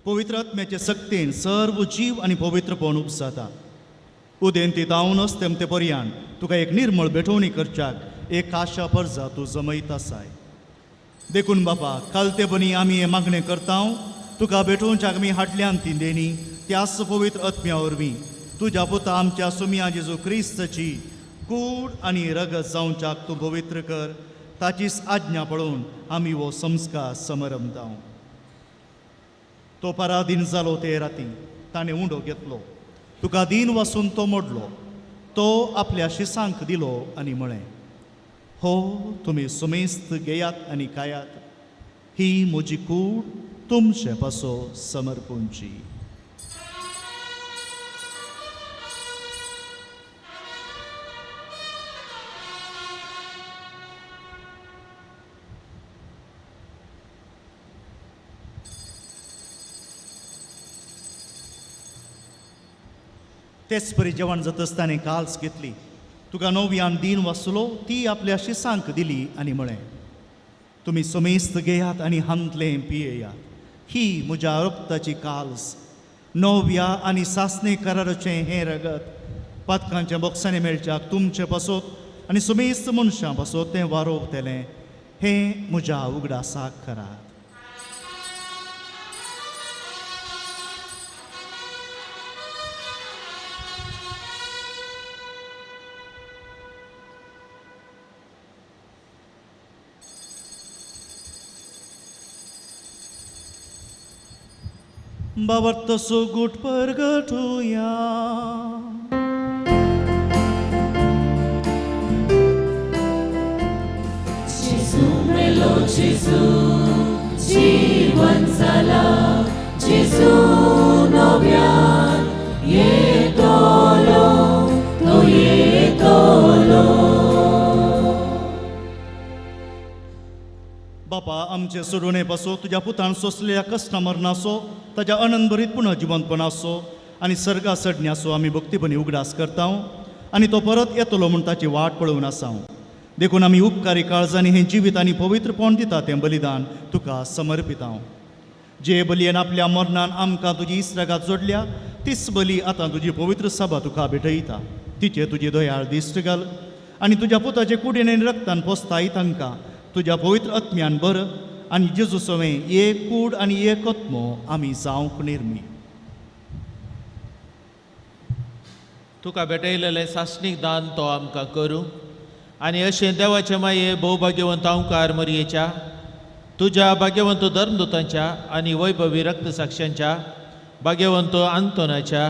पवित्र आत्म्याचे सक्तेन सर्व जीव आनी पवित्रपण उपजाता. उदेंती तावनच तेमते पर्यान तुका एक निर्मळ भेटवणी करच्याक एक आशा परजा तूं जमयत आसाय. देखून बापा कालते बनी आमी हें मागणें करता, तुका भेटोवच्याक आमी हाडल्यान ती देणी त्याच पवित्र आत्म्या वरवीं तुज्या पुता आमच्या सोम्या जेजू क्रिस्ताची कूड आनी रगत जावच्याक तूं पवित्र कर, ताचीच आज्ञा पळोवन आमी हो संस्कार समरमता. तो पराधीन जालो ते राती ताणें उंडो घेतलो, तुका दीन वासून तो मोडलो, तो आपल्या शिसांक दिलो आनी म्हळें, हो तुमी सुमेस्त घेयात आनी खायात, ही म्हजी कूड तुमचे पासो समर्पूंची. तेच परी जेवण जातच ताणें काल्स घेतली, तुका नव्यान दीन वाचलो, ती आपल्या शिसांक दिली आनी म्हळें, तुमी समेस्त घेयात आनी हांतलें पियेयात, ही म्हज्या रक्ताची काल्स, नव्या आनी सासणे कराराचें हें रगत पातकांच्या बोक्सांनी मेळच्याक तुमचे पासत आनी समेस्त मनशां पासत तें वारोवतलें, हें म्हज्या उगडासाक करात. बाबर्त सुगूट परगटुया. जेजू मेलो जेजू जीवन जाला, जेजू नव्यान येतलो, तो येतलो. बापा आमचे सोडवणे पासो तुज्या पुतान सोंसलेल्या कश्टा मरणाचो ताज्या अनंत भरीत पुनः जिवंतपणाचो आनी सर्गा चडण्याचो आमी भक्तीपणी उगडास करता. आनी तो परत येतलो म्हूण ताची वाट पळोवन आसा. देखून आमी उपकारी काळजांनी हें जिवीत आनी पवित्रपण दिता तें बलिदान तुका समर्पितांव. जे बलयेन आपल्या मरणान आमकां तुजी इस्त्रागात जोडल्या तीच बली आतां तुजी पवित्र सभा तुका भेटयता. तिचे तुजी दयाळ दिश्ट घाल आनी तुज्या पुताचे कुडीन आनी रक्तान पोसताय तांकां तुज्या पवित्र आत्म्यान बर आनी जेजू सवें एक कूड आनी एक आत्मो आमी जावंक निर्मी. तुका भेटयलेलें सासणीक दान तो आमकां करूं आनी अशें देवाचे माये भोवभाग्यवंत अंकार मरयेच्या तुज्या भाग्यवंत धर्मदूतांच्या आनी वैभवी रक्तसाक्षांच्या भाग्यवंत आंतोनाच्या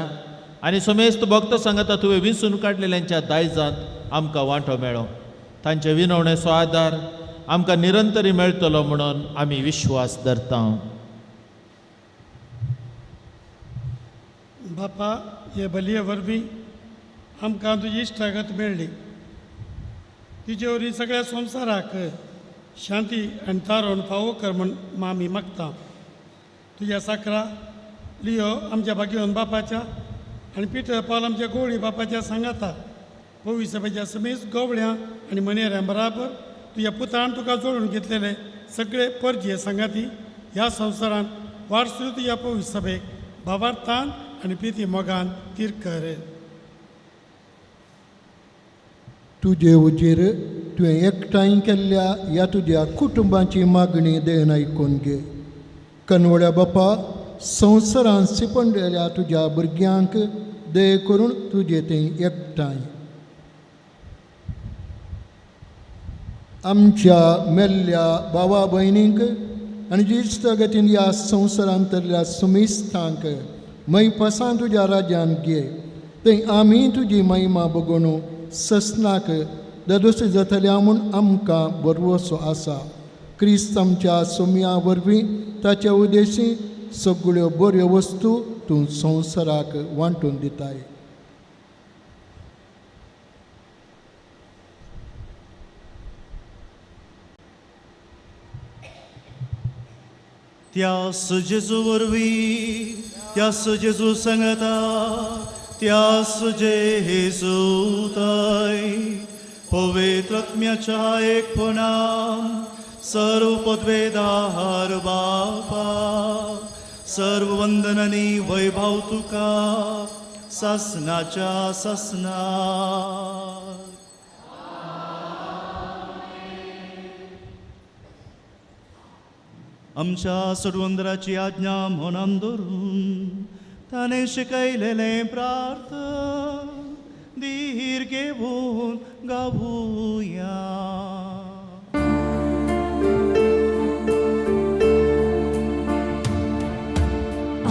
आनी समेस्त भक्त सांगता तुवें विंचून काडलेल्यांच्या दायजांत आमकां वांटो मेळो. तांचे विनवणेचो आदार आमकां निरंतरी मेळटलो म्हणून आमी विश्वास धरता. बापा, हे बलये वरवीं आमकां तुजी इश्टागत मेळ्ळी. तिजे वरवीं सगळ्या संवसाराक शांती आनी तारोन फावो कर म्हूण मामी मागता. तुज्या साकरा लियो आमच्या भाग्यवंत बापाच्या आनी पिटर पावल आमच्या गोवळी बापाच्या सांगाता पवी सभेच्या समेज गोवळ्यां आनी मनेऱ्यां बराबर तुज्या पुतान तुका जोडून घेतलेले सगळे परजे सांगाती ह्या संवसारांत वारसू तुज्या पवी सभेक भावार्थान आनी प्रिती मोगान तीर कर. तुजे उजेर तुवें एकठांय केल्ल्या ह्या तुज्या कुटुंबाची मागणी देन आयकून घे. कनवळ्या बापा, संवसारांत सिपंडलेल्या तुज्या भुरग्यांक दये करून तुजे तें एकठांय. आमच्या मेल्ल्या भावा भयणींक आनी जिस्त गतीन ह्या संवसारांतल्या सुमिस्तांक मैपासान तुज्या राज्यान घे. थंय आमी तुजी महिमा बगोवन ससनाक ददोस जातल्या म्हूण आमकां बरवसो आसा. क्रिस्त आमच्या सोम्या वरवीं ताच्या उद्देशी सगळ्यो बऱ्यो वस्तू तूं संवसाराक वांटून दिताय. त्यास जेजू वरवीं, त्यास जेजू सांगता, त्यास जेजू थंय पवित्र आत्म्याच्या एकपणान सर्व पदवेदार बापा, सर्व वंदनांनी वैभव तुका सासनाच्या सासना. आमच्या सोडवंदराची आज्ञा मनान धरून ताणें शिकयलेलें प्रार्थन धीर घेवन गावुया.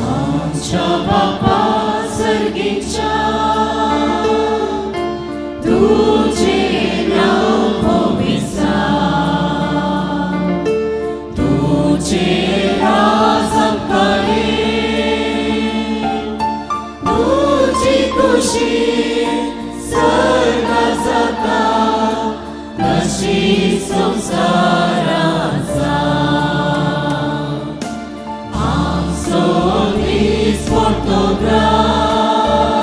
आमच्या बापा सर्गीच्या तुझे नाव पवित्र, तुझे राज आमकां तुझी खुशी सर्गा जाता तशी संवसारांत जा. आमचो दीस पडतो ग्रास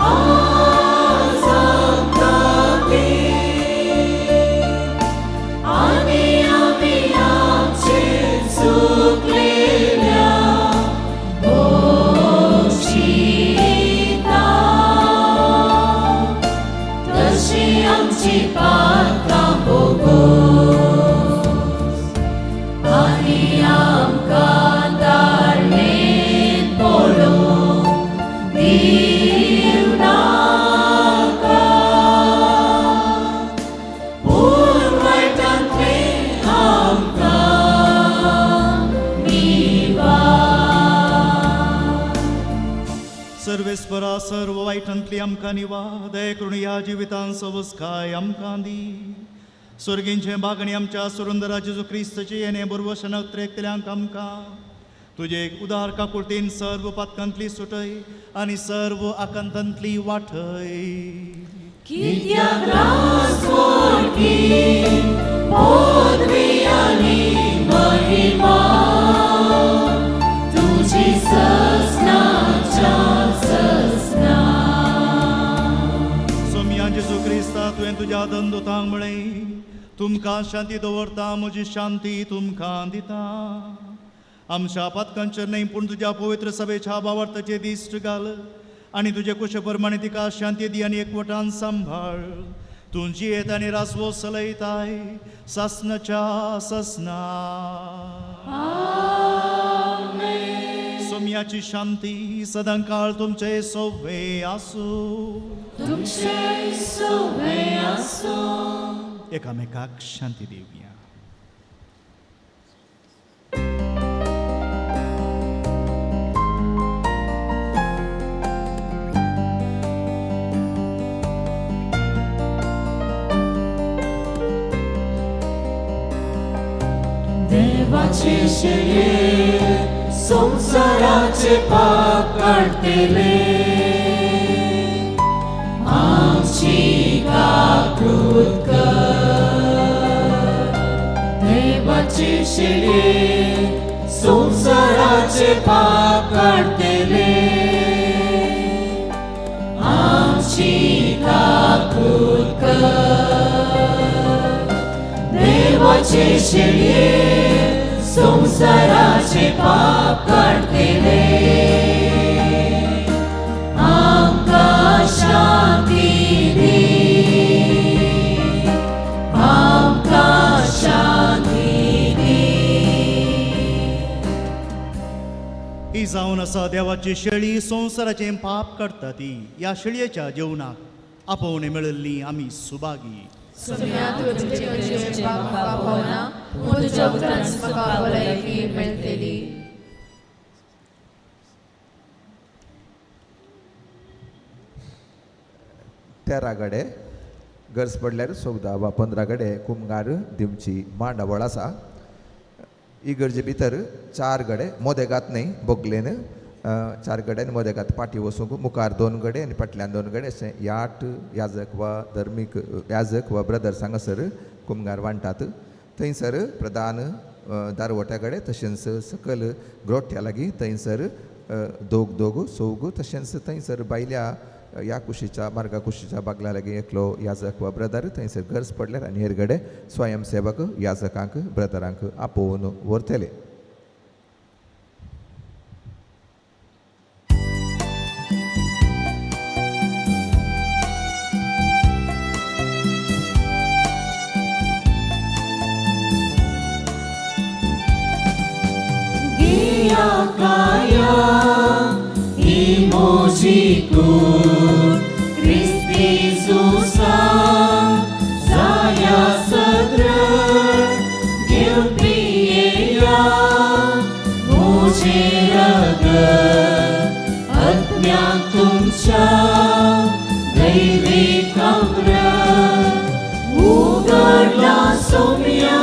आज आमकां दी आनी आमी आमचे चुकलेल्या बक्षिता तशी आमची पातकां बोगोस आनी आमकां ताळमेत पडोवंक दिवं नाका पूण वायटांतलें आमकां निवार. सर्वेस्परा सर्व वायटांतली आमकां निवा, दये करून ह्या जिवितान सवस्काय आमकां दी. स्वर्गींचे बागणी आमच्या सुरुंदरा जेजू क्रिस्तचे येणे बरवशन त्रेकतल्यांक आमकां तुजे उदार काकुळतीन सर्व पातकांतली सुटय आनी सर्व आकांतांतली वाटय. कित्याक रास मोडकी पदवी आनी महिमा तुजी ससनाच्या ससना. दुतांक म्हळें, तुमकां शांती दवरता, म्हजी शांती तुमकां दिता. आमच्या पातकांचेर न्हय पूण तुज्या पवित्र सभेच्या भावार्थाचे दिश्ट घाल आनी तुजे कुशे प्रमाणे तिका शांती दी आनी एकवटान सांबाळ. तूं जियेत आनी रासवो चलयताय सासनाच्या सासना. सोम्याची शांती सदांकाळ तुमचे सोवे आसूं. तुमचे सोवे आसूं. एकामेकाक शांती दिवया. देवाचे शेळये संवसाराचे पाप काडटले, आमची काकूत कर. देवाचे शेळये संवसाराचे पाप काडटले, आमची काकूत कर. देवाचे शेळये संवसाराचे पाप काडटले, आमकां शांती दी, आमकां शांती दी. ही जावन आसा देवाची शेळी, संवसाराचें पाप काडटा ती. ह्या शेळयेच्या जेवणाक आपोवणें मेळिल्ली आमी सुभागी. सोम्या, तुवें तुजें जेवपाक म्हाका पावना, पूण तुज्या उतरांच म्हाका भलायकी मेळटली. 13 गडे गरज पडल्यार 14 वा 15 गडे कुमगार दिवची मांडावळ आसा. इगर्जे भितर 4 गडे मोदेगात न्हय बोगलेन 4 गडे आनी मोदेगात पाटी वचूंक मुखार 2 गडे आनी फाटल्यान 2 गडे अशें 8 याजक वा धर्मीक याजक वा ब्रदर्स हांगासर कुमगार वांटात. थंयसर प्रधान दारवट्या कडेन तशेंच सकयल ग्रोट्या लागीं थंयसर दोग दोग चौग तशेंच थंयसर भायल्या ह्या कुशीच्या मार्गा कुशीच्या बागला लागीं एकलो याजक वा ब्रदर थंयसर गरज पडल्यार आनी हेर कडेन स्वयंसेवक याजकांक ब्रदरांक आपोवन व्हरतले. काया इमोजिकू क्रिस्तीजुसा जाया सद्र घेवपी येया म्हजे रगत आत्म्याक तुमच्या दैवीक अमृत उगडला सोम्या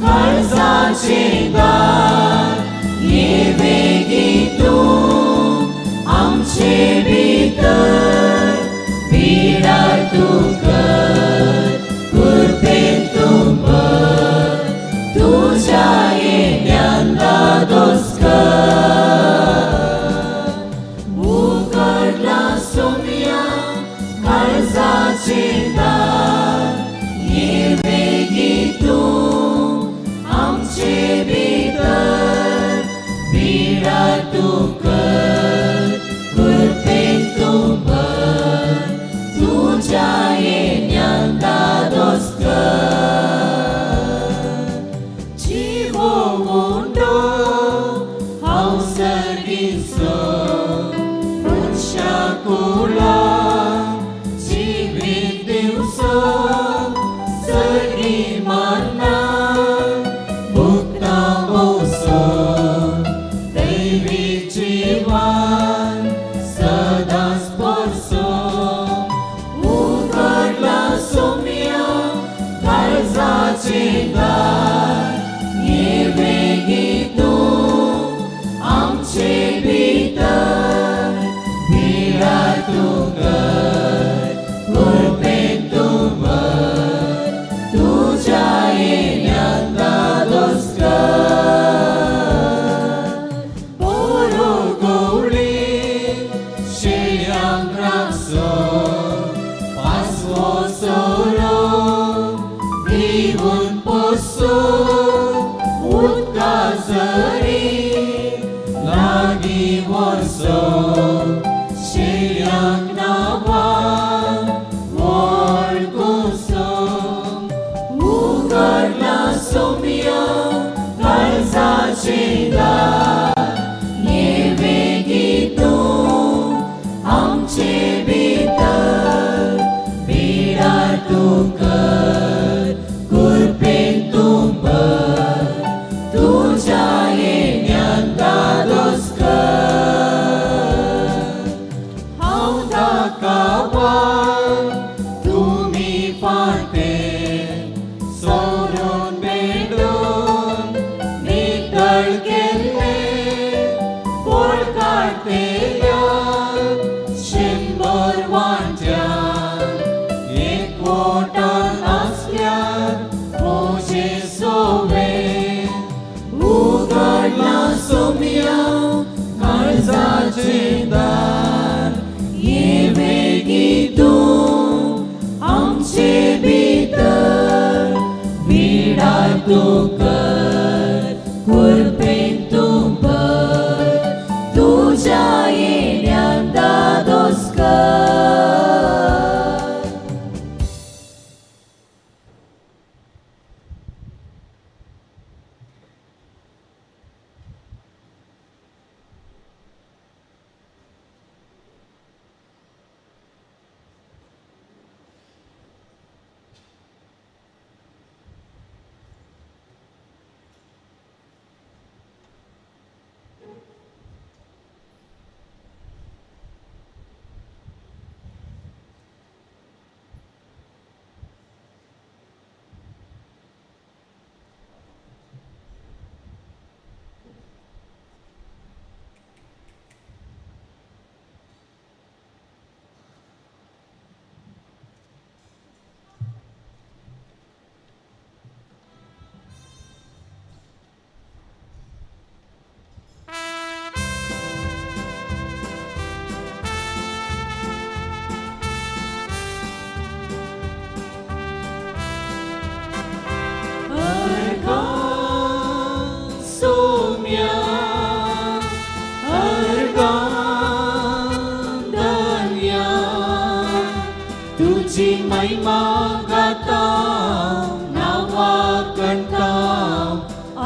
काळजाचें दार. ये वेगी तूं आमचे भितर बिडार तूं कर कृपेन तूं भर तुज्या येण्यान दादोस कर. उगडला सोम्या काळजाचें दार. ये वेगी तूं आमचे ते सोरून बेडून नितळ केल्ले पोळ काडटेल्या 100 वांट्यान एकवटान आसल्यार म्हजे सोवे उगडला सोम्या काळजाचें दार ये वेगीं तूं आमचे भितर बिडार तूं कर कुरपेन तूं भर तुज्या येण्यान दादोस कर. अर्गां सोम्या अर्गां धन्या तुजी महिमा गाता नांवा कंटा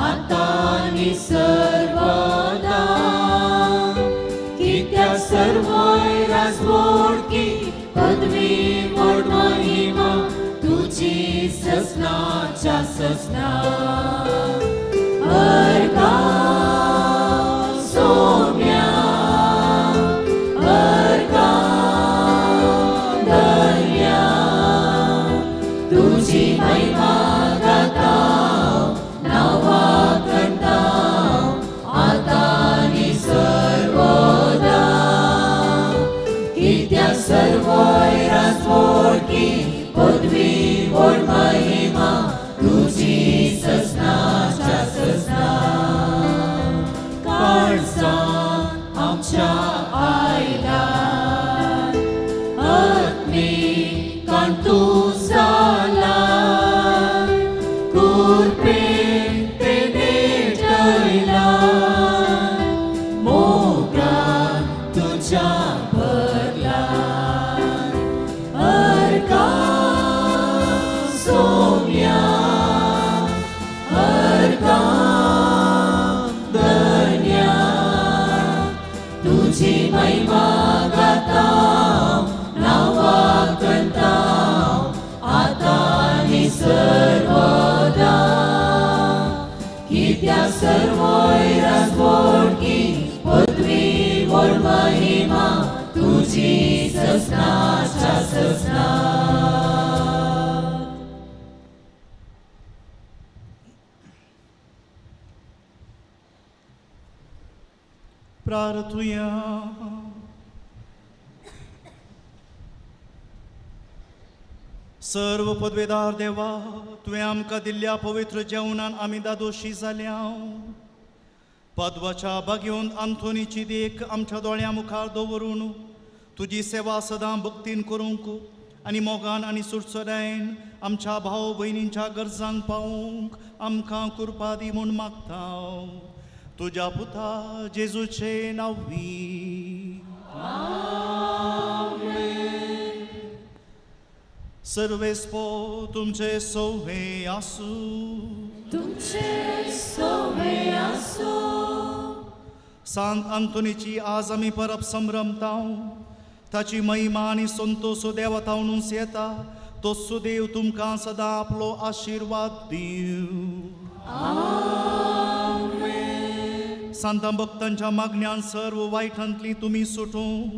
आतां आनी सर्वदा कित्याक सर्वय राजवडकी पदवी व्हड महिमा तुजी ससनाच्या ससना. अर्गां सोम्या अर्गां धन्या तुजी महिमा गाता नांवा कंटा आतां आनी सर्वदा कित्याक सर्वय राजवडकी पदवी व्हड महिमा तुजी ससनाच्या ससना. काळजां आमच्या आयला आत्मीकान तूं जाला कुरपेन तें नेटयला मोगान तुज्या भरला. अर्गां सोम्या अर्गां धन्या तुजी महिमा गाता नांवा कंता आतां आनी सर्वदा कित्याक सर्वय राजवडकी पदवी व्हड महिमा तुजी ससनाच्या ससना. प्रार्थुया. सर्व पदवेदार देवा, तुवें आमकां दिल्ल्या पवित्र जेवणान आमी दादोशी जाल्या. पदवाच्या बागेवन आंथोनीची देख आमच्या दोळ्यां मुखार दवरून तुजी सेवा सदां भक्तीन करूंक आनी मोगान आनी सुरसुरायेन आमच्या भाव भयणींच्या गरजांक पावूंक आमकां कृपा दी म्हूण मागता तुज्या पुता जेजूचे नांवी. सर्वेस्पो तुमचे सोवे आसूं. तुमचे सोवे आसूं. सांत आंतोनीची आज आमी परब संभ्रमताव ताची महिमा आनी संतोष देवा तावनूच येता तो सुदेव तुमकां सदां आपलो आशिर्वाद दिवं. सांतां भक्तांच्या मागण्यान सर्व वायटांतली तुमी सुटूं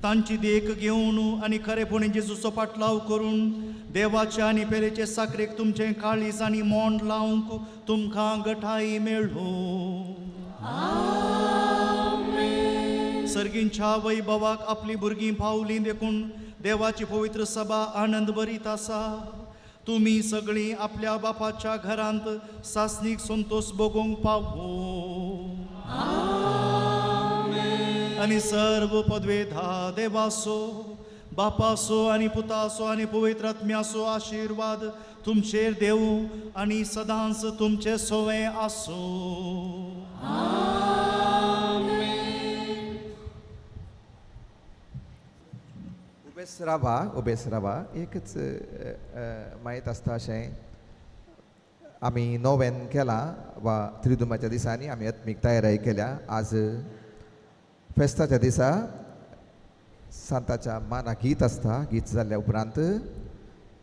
तांची देख घेवन आनी खरेपणी जेजूचो पाटलाव करून देवाच्या आनी पेरेचे साकरेक तुमचें काळीज आनी मोंड लावंक तुमकां गठाई मेळूं. सर्गींच्या वैभवाक आपली भुरगीं पावलीं देखून देवाची पवित्र सभा आनंद भरीत आसा. तुमी सगळीं आपल्या बापाच्या घरांत सासणीक संतोष भोगूंक पावूं. आनी सर्व पदवेधा देवासो बापासो आनी पुतासो आनी पवित्र आत्म्यासो आशिर्वाद तुमचेर देवूं आनी सदांच तुमचे सोवे आसूं. उबेस रावा, उबेस रावा. एकच माहीत आसता अशें आमी नोवेन केलां वा त्रिदुमाच्या दिसांनी आमी आत्मीक तयारी केल्या. आज फेस्ताच्या दिसा सांताच्या मानाक गीत आसता. गीत जाल्ल्या उपरांत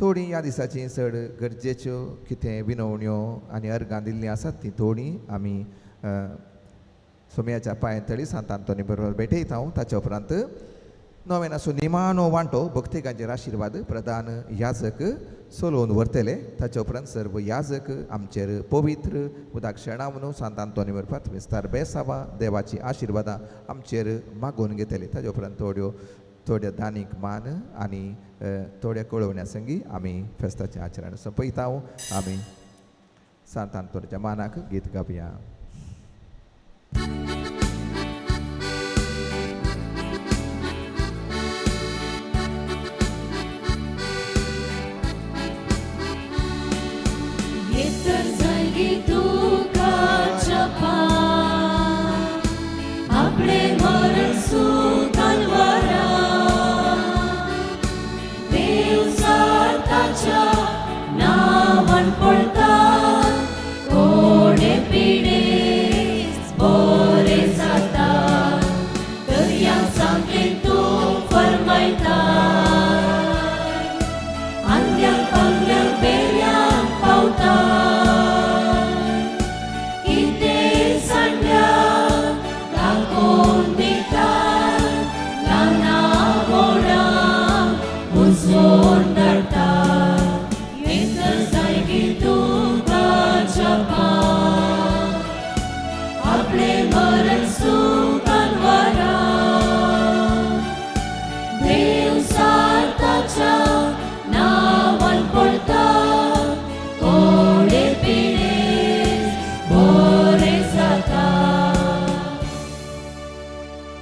थोडीं ह्या दिसाचीं चड गरजेच्यो कितें विनवण्यो आनी अर्गां दिल्लीं आसात तीं थोडीं आमी सोम्याच्या पांय तळी सांत आंतोनी बरोबर भेटयता. हांव ताच्या उपरांत नोवेनाचो निमाणो वांटो भक्तिकांचेर आशिर्वाद प्रधान याजक सोलोवन व्हरतले. ताच्या उपरांत सर्व याजक आमचेर पवित्र उदक शेणावन सांत आंतोनी बरोबर विस्तार बेसावा देवाची आशिर्वादां आमचेर मागोवन घेतले. ताच्या उपरांत थोड्यो थोड्या दानीक मान आनी थोड्या कळोवण्या संगी आमी फेस्ताचें आचरण सोंपयता. आमी सांत आंतोनीच्या मानाक गीत गावया.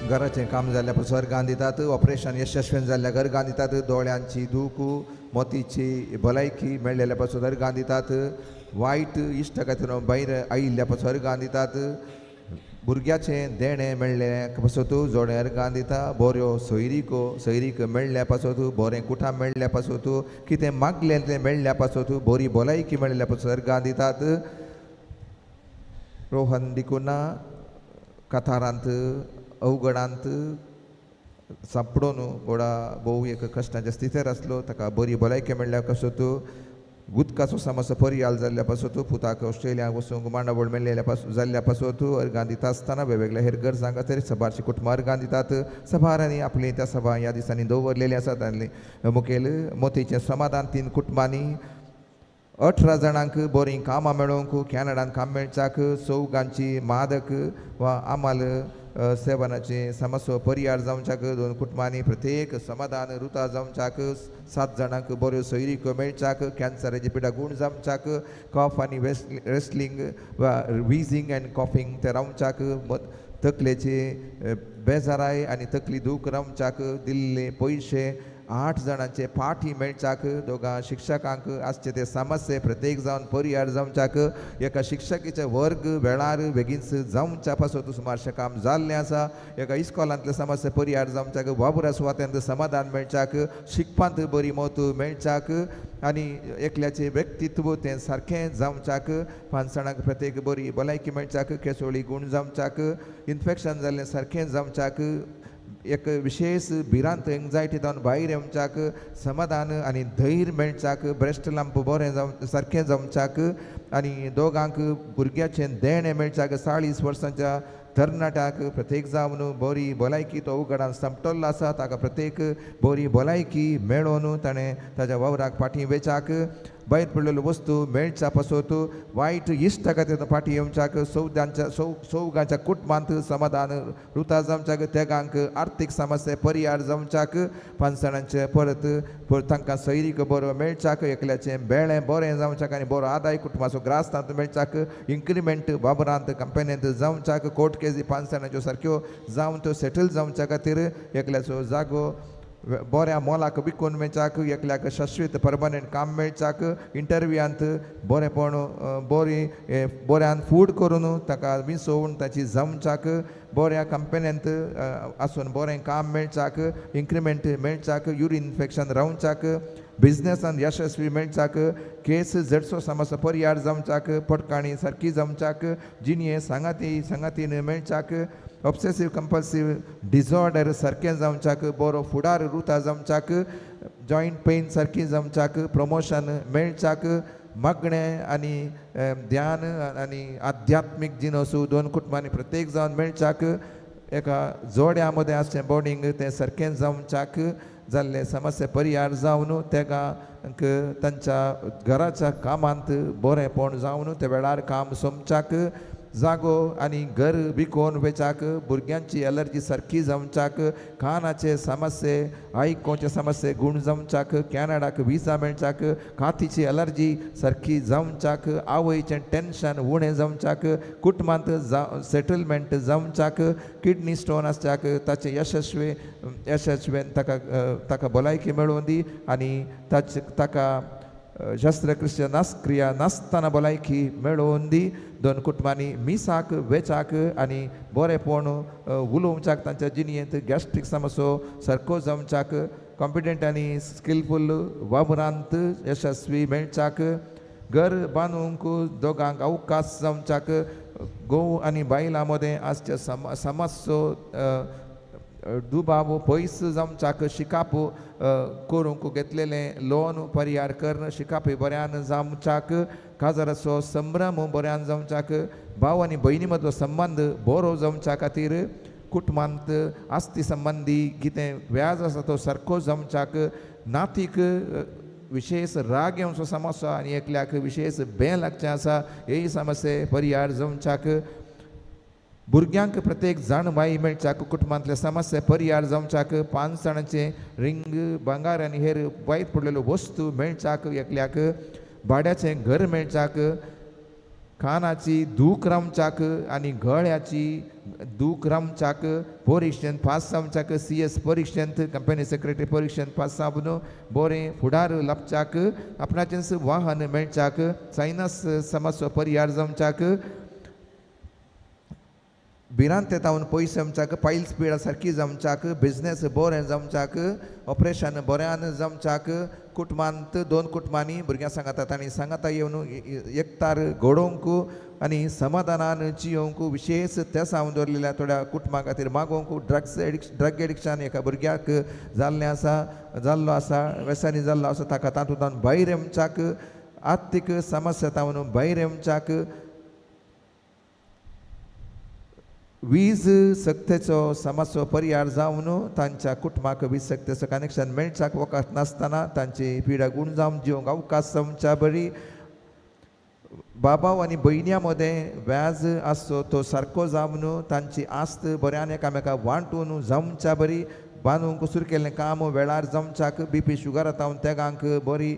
घराचें काम जाल्ल्या स्वर्गान दितात, ऑपरेशन यशस्वीन जाल्ल्या गर्गान दितात, दोळ्यांची दूख मोतीची भलायकी मेळ्ळेल्या पासून अर्गान दितात, वायट इश्ट खातीर भायर आयिल्ल्या पासून अर्गान दितात, भुरग्याचें देणें मेळ्ळें पासत जोडें अर्गान दिता, बऱ्यो सोयरीको सोयरीक मेळ्ळ्या पासत, बरें कुटां मेळ्ळ्या पासत, कितें मागलें तें मेळ्ळ्या पासत, बरी भलायकी मेळ्ळ्या पासत अर्गान दितात. रोहन डिकुना कथारांत अवघडांत सांपडून गोडा भोव एक कश्टाच्या स्थितीर आसलो, ताका बरी भलायकी मेळ्ळ्या पासत, उदकाचो समस्या परियाल जाल्ल्या पासत, पुताक ऑस्ट्रेलिया वचूंक मांडावळ मेळ्ळेल्या पास जाल्ल्या पासत अर्गां दिता आसतना वेगवेगळ्या हेर गरजांक तरी सभारची कुटुंबां अर्गां दितात. सभारांनी आपली त्या सभा ह्या दिसांनी दवरलेली आसात. आनी मुखेल मोतीचें समाधान 3 कुटुंबांनी 18 जाणांक बरीं कामां मेळोवंक कॅनडान काम मेळच्याक चौगांची मादक वा आमाल सेवनाचे समस्या परियार जावच्याक 2 कुटुंबांनी प्रत्येक समाधान रुता जावच्याक 7 जाणांक बऱ्यो सोयरीको मेळच्याक कॅन्सराची पिडा गूण जावच्याक कॉफ आनी रेस्लिंग वा विझींग आनी कॉफिंग ते रावच्याक तकलेची बेजाराय आनी तकली दूख रावच्याक दिल्ले पयशे 8 जाणांचे पाठी मेळच्याक 2 शिक्षकांक आसचे ते समस्ये प्रत्येक जावन परियार जावच्याक एका शिक्षकीचे वर्ग वेळार बेगीनच जावच्या पासत सुमारशें काम जाल्लें आसा. एका इस्कॉलांतले समस्ये परियार जावच्याक वाबुरा सुवातेंत समाधान मेळच्याक शिकपांत बरी मत मेळच्याक आनी एकल्याचें व्यक्तित्व तें सारकें जावच्याक 5 जाणांक प्रत्येक बरी भलायकी मेळच्याक केसोळी गूण जावच्याक इन्फेक्शन जाल्लें सारकें जावच्याक एक विशेष भिरांत एंग्जायटी जावन भायर येवच्याक समाधान आनी धैर्य मेळच्याक ब्रेस्ट लंप बरें जावं सारकें जावच्याक आनी दोगांक भुरग्याचें देणें मेळच्याक 40 वर्सांच्या तरणाट्याक प्रत्येक जावन बरी भलायकी तो उगडान समटल्लो आसा ताका प्रत्येक बरी भलायकी मेळोवन ताणें ताज्या वावराक फाटीं वेचाक भायर पडलेल्यो वस्तू मेळच्या पासत वायट इश्टा खातीर फाटीं येवच्याक सौदांच्या सौगांच्या कुटुंबांत समाधान रुता जावच्याक तेगांक आर्थीक समस्या परिहार जावच्याक पांचसाणांचे परत तांकां सैरीक बरो मेळच्याक एकल्याचें बेळें बरें जावच्याक आनी बरो आदाय कुटुंबाचो ग्रास तातूंत मेळच्याक इन्क्रिमेंट बाबरांत कंपनींत जावच्याक कोर्ट केजी पांचसाणाच्यो सारक्यो जावन त्यो सेटल जावच्या खातीर एकल्याचो जागो बऱ्या मोलाक विकून मेळच्याक एकल्याक शाश्वत परमनंट काम मेळच्याक इंटरव्यूआंत बरेंपण बरी बऱ्यान फूड करून ताका विसोवन ताची जमच्याक बऱ्या कंपन्यांत आसून बरें काम मेळच्याक इन्क्रिमेंट मेळच्याक युरीन इन्फेक्शन रावच्याक बिजनेसान यशस्वी मेळच्याक केस जडसो समस्या परिहार जावच्याक पटकाणी सारकी जमच्याक जिणये सांगाती सांगातीन मेळच्याक ऑब्सेसीव कंपल्सीव डिसऑर्डर सारकें जावच्याक बरो फुडार रुता जावच्याक जॉयंट पेन सारकी जावच्याक प्रमोशन मेळच्याक मागणें आनी ध्यान आनी आध्यात्मीक जिनसू दोन कुटुंबांनी प्रत्येक जावन मेळच्याक एका जोड्या मदें आसचें बॉर्डिंग तें सारकें जावच्याक जाल्ले समस्या परिहार जावन तेगांक तांच्या घराच्या कामांत बरेंपण जावन त्या वेळार काम सोमच्याक जागो आनी घर विकोवन वेचाक भुरग्यांची एलर्जी सारकी जावच्याक कानाचे समस्ये आयकोचे समस्ये गूण जावच्याक कॅनडाक विजा मेळच्याक कातीची एलर्जी सारकी जावच्याक आवयचें टेन्शन उणें जावच्याक कुटुंबांत सेटलमेंट जावच्याक किडनी स्टोन आसच्याक ताचें यशस्वी यशस्वीन ताका ताका भलायकी मेळोवन दी आनी ताचे ताका शस्त्रक्रिया नासक्रिया नासतना भलायकी मेळोवन दी. दोन कुटुंबांनी मिसाक वेचाक आनी बरेंपण उलोवच्याक तांच्या जिणयेंत गॅस्ट्रीक समस्यो सारको जावच्याक कॉम्पिटंट आनी स्किलफूल वावरांत यशस्वी मेळच्याक घर बांदूंक दोगांक अवकाश जावच्याक घोव आनी बायलां मदें आसच्या समस्यो दुबाव पयस जावच्याक शिकाप करूंक घेतलेलें लोन परिहार करून शिकाप बऱ्यान जावच्याक काजाराचो संभ्रम बऱ्यान जावच्याक भाव आनी भयणी मदलो संबंद बरो जावच्या खातीर कुटुंबांत आस्ती संबंदी कितें व्याज आसा तो सारको जावच्याक नातीक विशेष राग येवचो समस्या आनी एकल्याक विशेष बें लागचें आसा हेय समस्ये परिहार जावच्याक भुरग्यांक प्रत्येक जाणवाय मेळच्याक कुटुंबांतले समस्या परिहार जावच्याक पांच जाणांचे रिंग भांगार आनी हेर वायट पडलेल्यो वस्तू मेळच्याक एकल्याक भाड्याचें घर मेळच्याक कानाची दूख रावच्याक आनी गळ्याची दूख रावच्याक परिक्षेंत पास जावच्याक सी एस परिक्षेंत कंपनी सेक्रेटरी परिक्षेंत पास जावन बरें फुडार लाभच्याक आपणाचेंच वाहन मेळच्याक सायनस समस्या परिहार जावच्याक भिरांत तावन पयस जमच्याक पायल्स पिडा सारकी जमच्याक बिजनेस बरें जमच्याक ऑपरेशन बऱ्यान जमच्याक कुटुंबांत दोन कुटुंबांनी भुरग्यां सांगाता तांणी सांगाता येवन एकतार घडोवंक आनी समाधानान जियोवंक विशेष तेसावन दवरलेल्या थोड्या कुटुंबां खातीर मागोवंक ड्रग्स ड्रग एडिक्शन एका भुरग्याक जाल्लें आसा जाल्लो आसा व्यसनी जाल्लो आसा ताका तातूंत भायर येवच्याक आर्थीक समस्या तावन भायर येवच्याक वीज सक्तेचो समस्यो परिहार जावन तांच्या कुटुंबाक वीज सक्तेचो कनेक्शन मेळच्याक वखद नासतना तांची पिडा गुण जावन जिवंक अवकाश जावच्या बरी बाबाव आनी भयण्या मदें व्याज आसचो तो सारको जावन तांची आस्त बऱ्यान एकामेका वांटून जावच्या बरी बांदूंक सुरू केल्लें काम वेळार जावच्याक बीपी शुगर तावन तेगांक बरी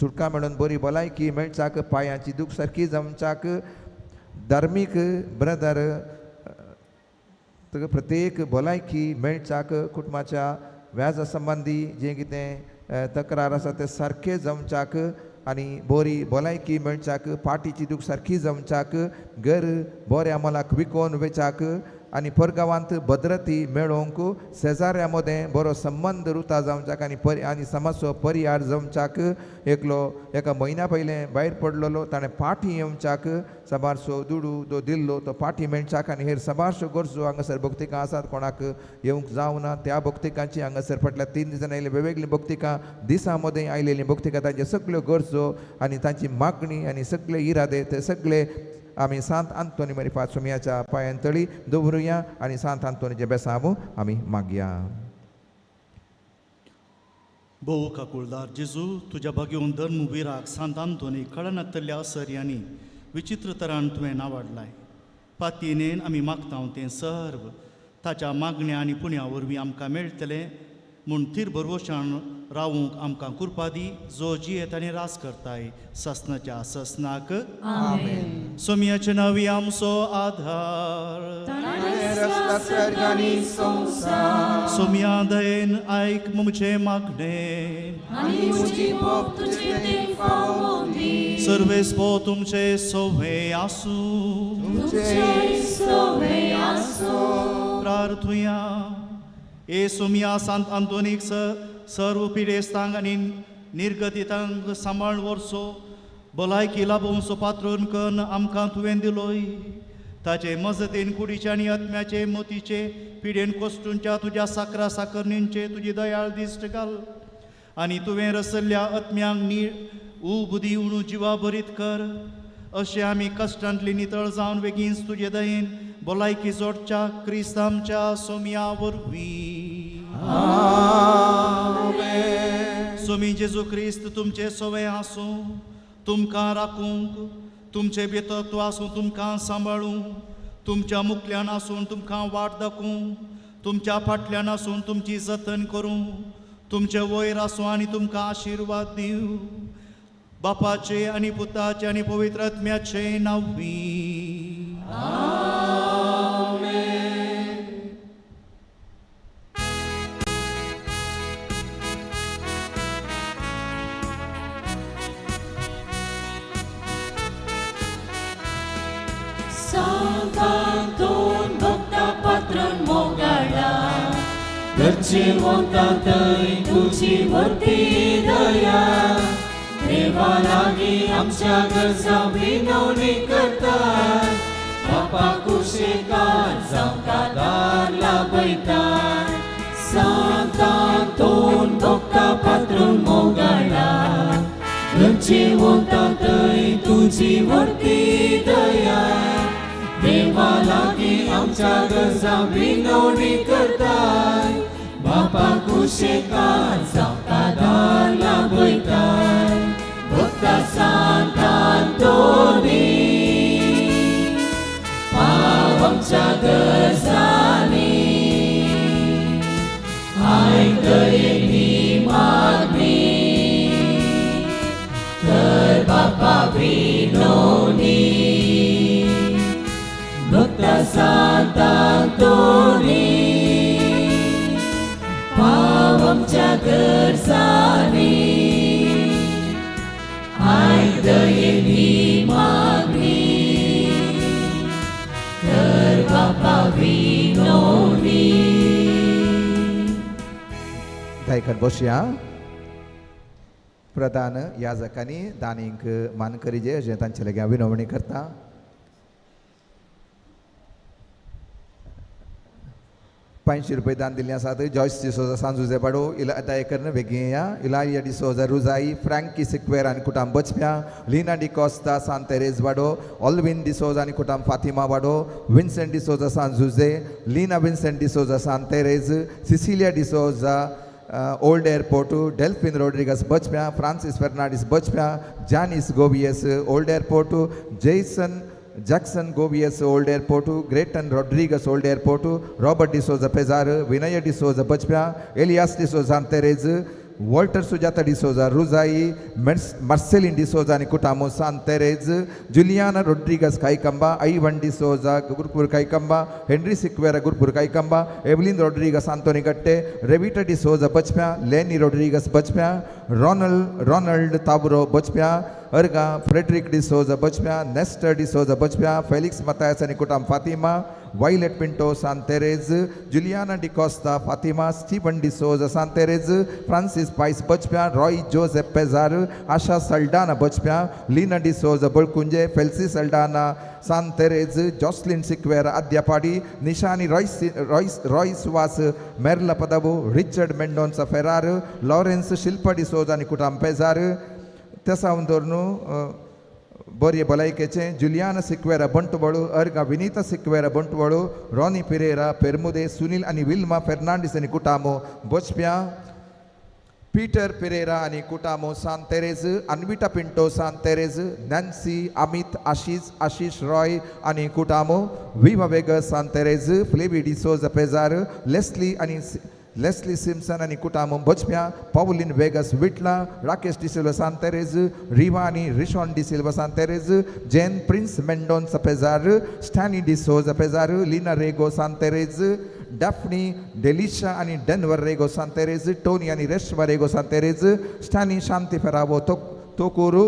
सुटका मेळून बरी भलायकी मेळच्याक पांयांची दूख सारकी जावच्याक धार्मीक ब्रदर प्रत्येक भलायकी मेळच्याक कुटुंबाच्या व्याजा संबंदी जें कितें तक्रार आसा तें सारकें जमच्याक आनी बरी भलायकी मेळच्याक पाटीची दूख सारकी जमच्याक घर बऱ्या मोलाक विकोवन वेच्याक आनी परगांवांत भद्रती मेळोवंक शेजाऱ्या मदें बरो संबंद रुता जावच्याक आनी आनी समाजचो परिहार जावच्याक एकलो एका म्हयन्या पयलें भायर पडलेलो ताणें पाठी येवच्याक साबारसो दुडू तो दिल्लो तो पाठी मेळच्याक आनी हेर साबारश्यो गरजो हांगासर भक्तिकां आसात कोणाक येवंक जावना त्या भक्तिकांची हांगासर फाटल्या 3 दिसांनी आयिल्ली वेगवेगळीं भक्तिकां दिसां मदें आयलेलीं भक्तिकां तांच्यो सगळ्यो गरजो आनी तांची मागणी आनी सगळे इरादे ते सगळे आमी सांत आंतोनी मरिफात सुमयाच्या पांयान तळी दवरुया आनी सांत आंतोनीचें बेसांव आमी मागया. भोव काकुळदार जेजू, तुज्या भाग्योवन धर्म विराक सांत आंतोनी कळनातल्या असर्यांनी विचित्र तरान तुवें नावाडलाय. पातयेन आमी मागता तें सर्व ताच्या मागण्या आनी पुण्या वरवीं आमकां मेळटलें म्हूण थीर भरवशान रावूंक आमकां कृपा दी, जो जियेत आनी राज करताय ससनाच्या ससनाक. आमेन. सोमयाचे नांवी आमचो आधार. सोमया दयेन आयक म्हजें मागणें. सर्वेस्पो तुमचे सोवे आसूं. प्रार्थुया. ए सोमया, सांत आंतोनीक सर्व पिडेस्तांक आनी निर्गतितांक सांबाळ व्हरचो भलायकी लाभोवचो पात्रून कन्न आमकां तुवें दिलोय. ताचे मजतीन कुडीचे आनी आत्म्याचे मोतीचे पिडेन कोश्टूंच्या तुज्या साकरा साकरणींचे तुजी दयाळ दिश्ट घाल आनी तुवें रसल्ल्या आत्म्यांक नीळ ऊब दिवन जिवा भरीत कर. अशें आमी कश्टांतली नितळ जावन बेगीन तुजे दयेन भलायकी जोडच्या क्रिस्त आमच्या सोमया वरवीं. सोमी जेजू क्रिस्त तुमचे सोवे आसूं, तुमकां राखूंक, तुमचे बेतत्व आसूं तुमकां सांबाळूं, तुमच्या मुखल्यान आसून तुमकां वाट दाखोवं, तुमच्या फाटल्यान आसून तुमची जतन करूं, तुमचे वयर आसूं आनी तुमकां आशिर्वाद दिवं. बापाचे आनी पुताचे आनी पवित्र आत्म्याचे नांवी. सांतांतून भक्ता पात्रून मोगाळा घरची वता थंय तुजी व्हडली दया. देवा लागीं आमच्या गरजा विनवणी करता, बापा कुशेकार जावंका दार लाभयता. सांतांतून भक्ता पात्रून मोगाळा घरची वता थंय तुजी व्हडली दया. देवा लागीं आमच्या गरजा विनवणी करताय, बापा कुशेकार जावंका दार लाभयताय. भक्ता सांत आंतोनी पाव आमच्या गरजांनी, आयक दयेन ही मागणी कर बापा विनवणी. भक्ता सांत आंतोनी पाव आमच्या गरजांनी, आयक दयेन ही मागणी कर बापा विनवणी. दायकन बसया. प्रधान याजकांनी दानींक मान करीजे अशें तांचे लागीं हांव विनवणी करता. 500 रुपये दान दिल्ले आसात. जॉयस डिसोजा सांजुजे पाडो, इला दायकर्न बेगीन या, इलारिया डिसोजा रुजाई, फ्रँकी सिक्वेर आनी कुटाम बचप्या, लिना डिकॉस्ता सान तेरेज वाडो, ऑल्विन डिसोजा आनी कुटाम फातिमा वाडो, Vincent D'Souza San Jose, Lina Vincent D'Souza San Teres, Cecilia D'Souza old airport, Delphine Rodrigues Bachpya, Francis Fernandes Bachpya, Janice Govies old airport, Jason Jackson Govies old airport, Greaton Rodrigues old airport, Robert D'Souza Pezar, Vinaya D'Souza Bachpya, Elias D'Souza Teres, Walter Sujata D'Souza Ruzai, Marcelin D'Souza आनी कुटामो San Teres, Juliana Rodrigues Kaikamba, Ivan D'Souza Gurpur Kaikamba, Henry Sequeira Gurpur Kaikamba, Evelyn Rodrigues Anthony Gatte, Revita D'Souza Bachpya, Lenny Rodrigues Bachpya, Ronald Tavro Bachpya, Arga Frederick D'Souza Bachpya, Nestor D'Souza Bachpya, Felix Mathias आनी कुटाम Fatima, Violet Pinto San Teres, Juliana D'Costa Fatima, Stephen D'Souza San Teres, Francis Pais Bachpya, Roy Joseph Pezar, Asha Saldanha Bachpya, Lina D'Souza Balkunje, Felcy Saldanha San Teres, Jocelyn Sequeira Adyapadi, Nishani Roy Suwas Merla Padavu, Richard Mendonca Ferrar, Lawrence Shilpa D'Souza आनी कुटाम पेजार. त्या सावन धरून बरे भलायकेचे Juliana Sequeira बंटवाळू, अर्गा Vinita Sequeira बंटवाळू, Ronnie Pereira पेरमुदे, Sunil आनी विल्मा फेर्नांडीस आनी कुटामो बचप्या, Peter Pereira आनी कुटामो सांत तेरेज, अनविटा पिंटो सांत तेरेज, नॅन्सी अमित आशीष आशीष रॉय आनी कुटामो, विवा वेगस सांत तेरेज, फ्लेवी डिसोजा पेजार, लेस्ली आनी लेस्ली सिम्सन आनी कुटामो बचप्या, पावलीन वेगस विटला, राकेश डिसिल्वा सांत तेरेज, रिवा आनी रिशॉन डिसिल्वा सांत तेरेज, जेन प्रिन्स मेंडोन्सा पेजार, स्टॅनी डिसोजा पेजार, लिना रेगो सांत तेरेज, डॅफनी डेलिशा आनी डेनवर रेगो सांत तेरेज, टोनी आनी रेश्मा रेगो सांत तेरेज, स्टॅनी शांती फेरावो तोकूरू,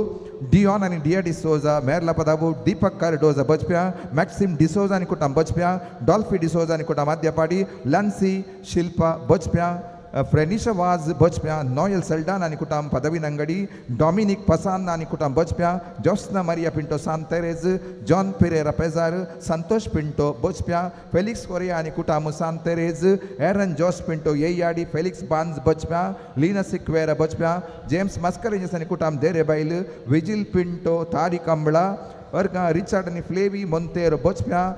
डियॉन आनी डिया डिसोजा मेरला पदाबू, दीपक कार्डोजा बचप्या, मॅक्सिम डिसोजा आनी कुटाम बचप्या, डॉल्फी डिसोजा आनी कुटाम आद्यापाडी, लॅन्सी शिल्पा बचप्या, फ्रेनिशा वाज बचप्या, नॉयल सल्डान आनी कुटाम पदवीनंगडी, डॉमिनिक पसान आनी कुटाम बचप्या, जोस्ना मारिया पिंटो सांत तेरेज, जॉन पिरेरा पेजार, संतोष पिंटो बचप्या, फेलिक्स कोरिया आनी कुटाम सांत तेरेज, एरन जोस पिंटो येयाडी, फेलिक्स बांज बचप्या, लीना सिक्वेरा बचप्या, जेम्स मस्करेंजस आनी कुटाम देरेबायल, विजिल पिंटो तारी कंबळा, अर्गा रिचार्ड आनी फ्लेवी मोंतेरो बचप्या,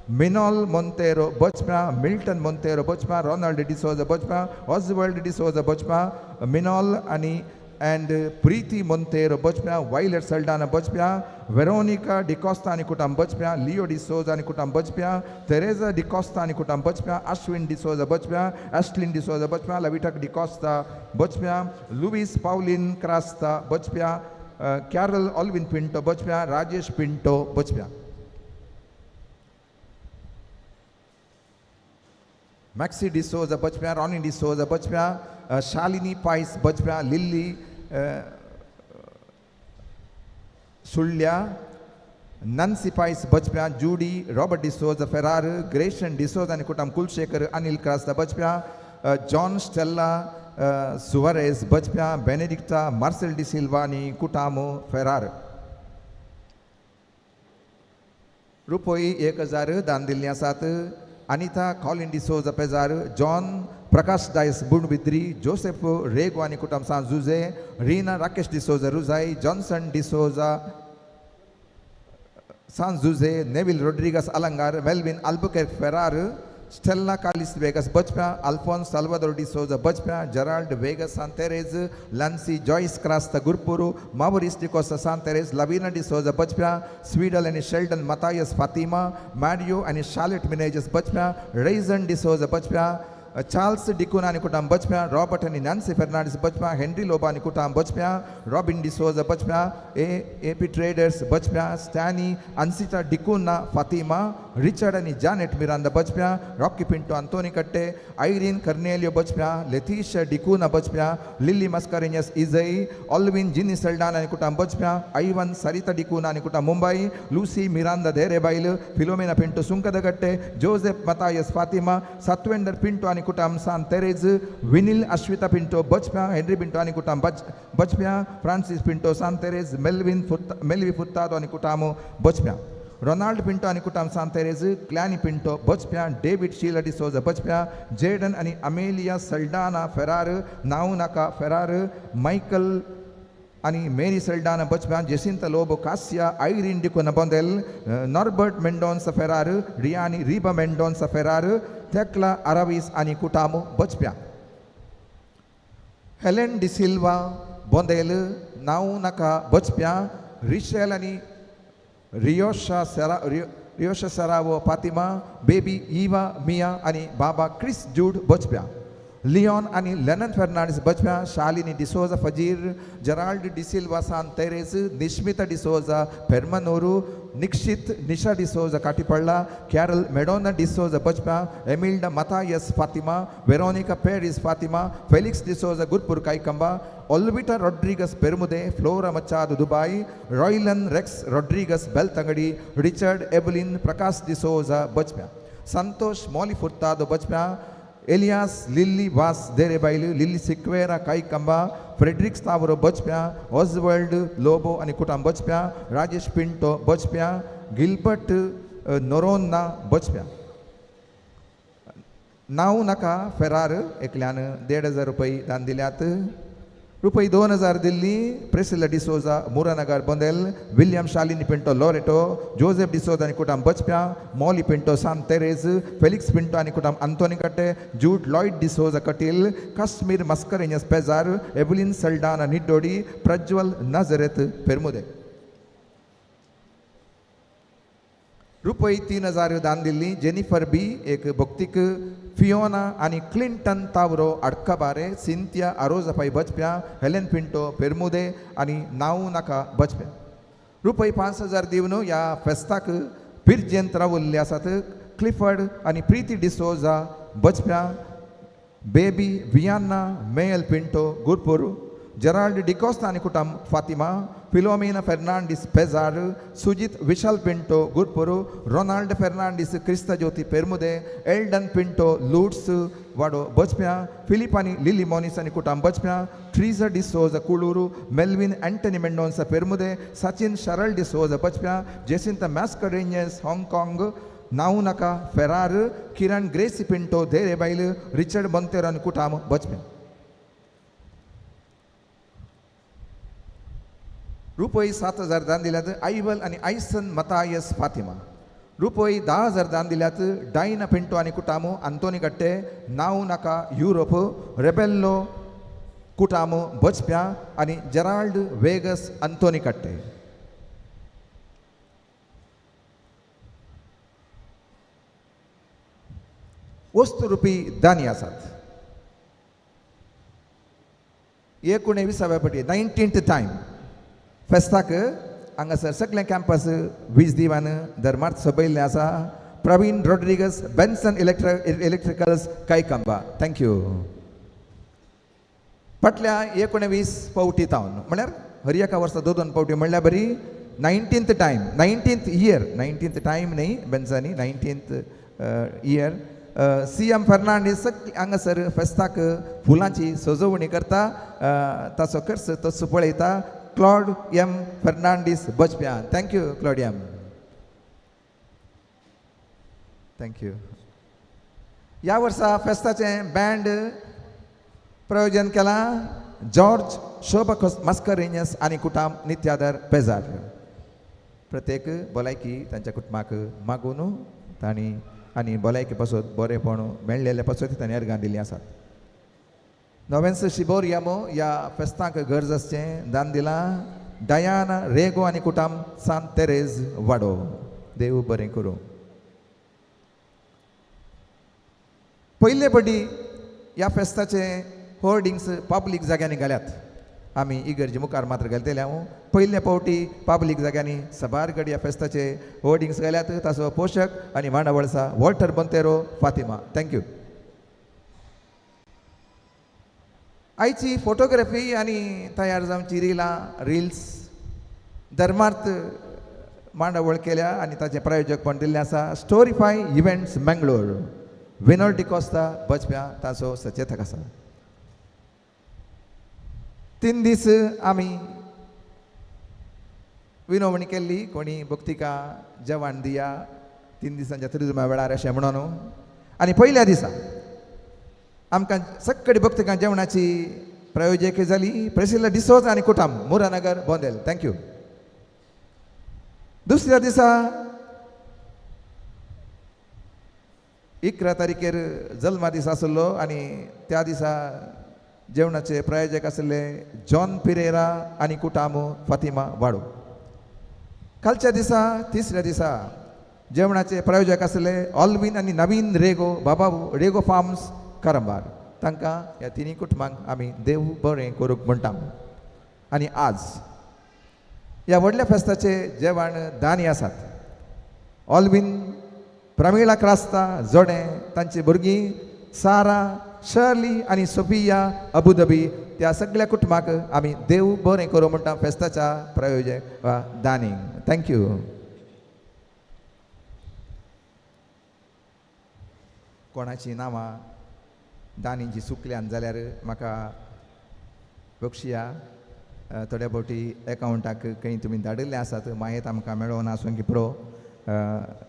मिनॉल मोंतेरो बचप्या, मिल्टन मोंतेरो बचप्या, रोनाल्ड डिसोजा बचप्या, ऑजवर्ल्ड डिसोजा बचप्या, मिनॉल आनी एंड प्रीती मोंतेरो बचप्या, वायलेट सल्डाना बचप्या, वेरोनिका डिकॉस्ता आनी कुटाम बचप्या, लियो डिसोजा आनी कुटाम बचप्या, तेरेजा डिकॉस्ता आनी कुटाम बचप्या, अश्विन डिसोजा बचप्या, एशलिन डिसोजा बचप्या, लविटक डिकॉस्ता बचप्या, लुईस पावलीन क्रास्ता बचप्या, कॅरल ऑल्विन पिंटो बचप्या, राजेश पिंटो बचप्या. मॅक्सी डिसोजा बचप्या, रॉनी डिसोजा बचप्या, शालिनी पायस बचप्या, लिल्ली सुळ्या, नन्सी पायस बचप्या, जुडी रॉबर्ट डिसोजा फेरार, ग्रेशन डिसोजा आनी कुटाम कुलशेखर अनिल क्रास्ता बचप्या, जॉन स्टेल्ला सुवारेस बचप्या, बेनेडिक्टा मार्सेल डिसिल्वा आनी कुटामो फेरार. रुपय 1000 दान दिल्ली आसात. अनिता कॉलिन डिसोजा पेजार, जॉन प्रकाश डायस बुणबिद्री, जोसेफ रेगो आनी कुटाम सांत जुजे, रीना राकेश डिसोजा रुजाई, जॉन्सन डिसोजा सांत जुजे, नेविल रोड्रिगस अलंगार, मेल्विन अल्बुकेर्क फेरार, स्टेल्ला कालिस वेगस बचप्या, अल्फोन्स साल्वादोर डिसोजा बचप्या, जराल्ड वेगस सांत तेरेज, लॅन्सी जॉयस क्रास्ता गुरपुरू, मावरीस डिकोस्ता सांत तेरेज, लवीना डिसोजा बचप्या, स्वीडल आनी शेल्डन मतायस फातिमा, मॅरियो आनी शार्लेट मिनेजस बचप्या, रेझन डिसोजा बचप्या, चार्ल्स डिकुना आनी कुटाम बचप्या, रॉबर्ट आनी नॅन्सी फेर्नांडीस बचप्या, हेनरी लोबा आनी कुटाम बचप्या, रॉबिन डिसोजा बचप्या, ए पी ट्रेडर्स बचप्या, स्टॅनी अन्सिता डिकुना फातिमा, रिचर्ड आनी जानेट मिरांदा बचप्या, रॉकी पिंटो अंतोनी कट्टे, आयरीन कर्नेलियो बचप्या, लेतीश डिकुना बचप्या, लिल्ली मस्करेन्यस इजई, ऑल्विन जिनी सल्डान आनी कुटाम बचप्या, आयवन सरिता डिकुना आनी कुटाम Mumbai, Lucy Miranda Derebail, Philomena Pinto Sunkadakatte, Joseph Mathias Fatima, Satvender Pinto आनी कुटाम सांत तेरेज, विनील अश्विता पिंटो बचप्या, हेनरी पिंटो आनी कुटाम बचप्या, फ्रांसीस पिंटो सांत तेरेज, मेल्विन मेल्वी फुत्तादो आनी कुटामो बचप्या, रोनाल्ड पिंटो आनी कुटाम सांत तेरेज, क्लॅनी पिंटो बचप्या, डेवीड शीला डिसोजा बचप्या, जेडन आनी अमेलिया सल्डाना फेरार, नावनाका फेरार, मायकल आनी मेरी सल्डाना बचप्या, जेसिंता लोबो कासिया, आयरीन डिकोना बोंदेल, नॉर्बर्ट मेंडोन्सा फेरार, रिया आनी रिबा मेंडोन्सा फेरार, थेक्ला आरावीस आनी कुटामो बचप्या, हेलेन डिसिल्वा बोंदेल, नावनाका बचप्या, रिशेल आनी रियोशा रियोशा सरावो फातिमा, बेबी इवा मिया आनी बाबा क्रिस जूड बचप्या, लियोन आनी लेनन फेर्नांडीस बचप्या, शालिनी डिसोजा फजीर, जराल्ड डिसिल्वा सांत तेरेज, निश्मिता डिसोजा पेरमनोरू, निक्षित निशा डिसोजा काटीपळ्ळा, कॅरल मेडोना डिसोजा बचप्या, Emilda Mathias Fatima, Veronica Pereira Fatima, Felix D'Souza Gurpur Kaikamba, Olvita Rodrigues Permude, Flora Machado Dubai, Roylan Rex Rodrigues Belthangady, Richard Evelyn Prakash D'Souza बचप्या, संतोष मॉली फुर्तादो बचप्या, एलियास लिल्ली वास देरेबायल, लिल्ली सिक्वेरा कायकंबा, फ्रेड्रिक स्तावरो बचप्या, ऑजवर्ल्ड लोबो आनी कुटाम बचप्या, राजेश पिंटो बचप्या, गिलबर्ट नोरोन्ना बचप्या. नांव नाका फेरार एकल्यान 1500 रुपये दान दिल्यात. रुपये 2000 दिल्ली Priscilla D'Souza Muranagar Bondel, William Shalini Pinto Loreto, Joseph D'Souza आनी कुटाम बचप्या, Molly Pinto San Therese, Felix Pinto आनी कुटाम Anthony Katte, Jude Lloyd D'Souza Kateel, Kashmir Mascarenhas Pezar, Evelyn Saldanha Niddodi, Prajwal Nazareth Permude. रुपये 3000 दान दिल्ली Jennifer बी एक भक्तीक, Fiona आनी Clinton Tauro Adkabare, Cynthia Aroza Pai बचप्या, हेलेन पिंटो पेरमुदे आनी नाऊ नाका बचप्या. रुपये 5000 दिवन ह्या फेस्ताक पिर्जेंत रावल्ले आसात क्लिफर्ड आनी प्रिती डिसोजा बचप्या, बेबी वियाना मेयल पिंटो गुरपूर, जेराल्ड डिकोस्ता आनी कुटुंब फातिमा, फिलोमिना फेर्नांडीस पेजार, सुजीत विशाल पिंटो गुरपुर, रोनाल्ड फेर्नांडीस क्रिस्ता ज्योती पेरमुदे, एल्डन पिंटो लूट्स वाडो बचप्या, फिलिप आनी लिली मोनीस आनी कुटुंब बचप्या, Teresa D'Souza Kuluru, Melvin Antony Mendonca Permude, Sachin Sharal D'Souza Bachpya, Jacinta Mascarenhas Hong Kong, नाऊ नाका Ferrar, Kiran Gracy Pinto Derebail, Richard Monteiro आनी कुटुंब बचप्या. रुपये 7000 दान दिल्यात आयवल आनी आयसन मतायस फातिमा. रुपये 10000 दान दिल्यात डायना पिंटो आनी कुटामो आंतोनी गट्टे, नाऊ नाका युरोप, रेबेल्लो कुटामो बचप्या आनी जेराल्ड वेगस आंतोनी कट्टे. वस्तू रुपी दानी आसात. 19व्या पटी 19th time फेस्ताक हांगासर सगळें कॅम्पस वीज दिवान धर्मार्थ सोबयल्लें आसा. Praveen Rodrigues, Benson electricals Kaikamba, thank you. फाटल्या 19 फावटी तावन म्हळ्यार हर एका वर्सा 2-2 फावटी म्हणल्यार बरी 19th time, 19th year, 19th time न्ही बेन्सांनी, 19th year. CM Fernandes सगळी हांगासर फेस्ताक फुलांची सजोवणी करता, ताचो खर्च तसो पळयता. Claude M Fernandes Bachpya, thank you Claude M, thank you. ह्या वर्सा फेस्ताचें बँड प्रयोजन केलां जॉर्ज शोभा मस्करेन्यस आनी कुटाम नित्यादर पेजार. प्रत्येक भलायकी तांच्या कुटुंबाक मागून तांणी आनी भलायकी पासत बरेपण मेळ्ळेले पासत तांणी अर्गां दिल्लीं आसात. नोवेंस शिबोरियामो ह्या फेस्तांक गरज आसचें दान दिलां डयाना रेगो आनी कुटाम सांत तेरेज वाडो. देव बरें करूं. पयले पटी ह्या फेस्ताचे होर्डिंग्स पब्लीक जाग्यांनी घाल्यात. आमी इगर्जे मुखार मात्र घालतले हांव. पयले फावटी पब्लीक जाग्यांनी सबार कडेन ह्या फेस्ताचे होर्डिंग्स घाल्यात. ताचो पोशक आनी मांडावळ आसा वॉल्टर बोंतेरो फातिमा, thank you. आयची फोटोग्राफी आनी तयार जावची रिलां रिल्स धर्मार्थ मांडावळ केल्या आनी ताचें प्रायोजकपण दिल्लें आसा स्टोरीफाय इव्हेंट्स मंगलोर, विनोल्ड डिकोस्ता बचप्या ताचो सचेतक आसा. 3 दीस आमी विनवणी केल्ली कोणी भक्तिका जेवण दिया 3 दिसांच्या त्रिजुमा वेळार अशें म्हणून. आनी पयल्या दिसा आमकां सगळी भक्तिकां जेवणाची प्रायोजक जाली प्रेसिल्ला डिसोजा आनी कुटाम मुरानगर बोंदेल, thank you. दुसऱ्या दिसा 11 तारखेर जल्मा दीस आसलो आनी त्या दिसा जेवणाचे प्रायोजक आसले जॉन पिरेरा आनी कुटामो फातिमा वाडो. कालच्या दिसा तिसऱ्या दिसा जेवणाचे प्रायोजक आसले ऑल्विन आनी नवीन रेगो बाबा रेगो फार्म्स करंबार. तांकां ह्या तिनूय कुटुंबांक आमी देव बरें करूंक म्हणटा. आनी आज ह्या व्हडल्या फेस्ताचे जेवण दानी आसात ऑल्विन, प्रमिळा क्रास्ता जोडें, तांची भुरगीं सारा, शर्ली आनी सोफिया अबुधाबी. त्या सगळ्या कुटुंबाक आमी देव बरें करूं म्हणटा फेस्ताच्या प्रायोजक वा दानी, thank you. कोणाचीं नांवां दानींची चुकल्यान जाल्यार म्हाका बक्षिया. थोड्या फावटी एकावंटाक खंय तुमी धाडिल्ले आसात मागीर आमकां मेळोना आसूं की पुरो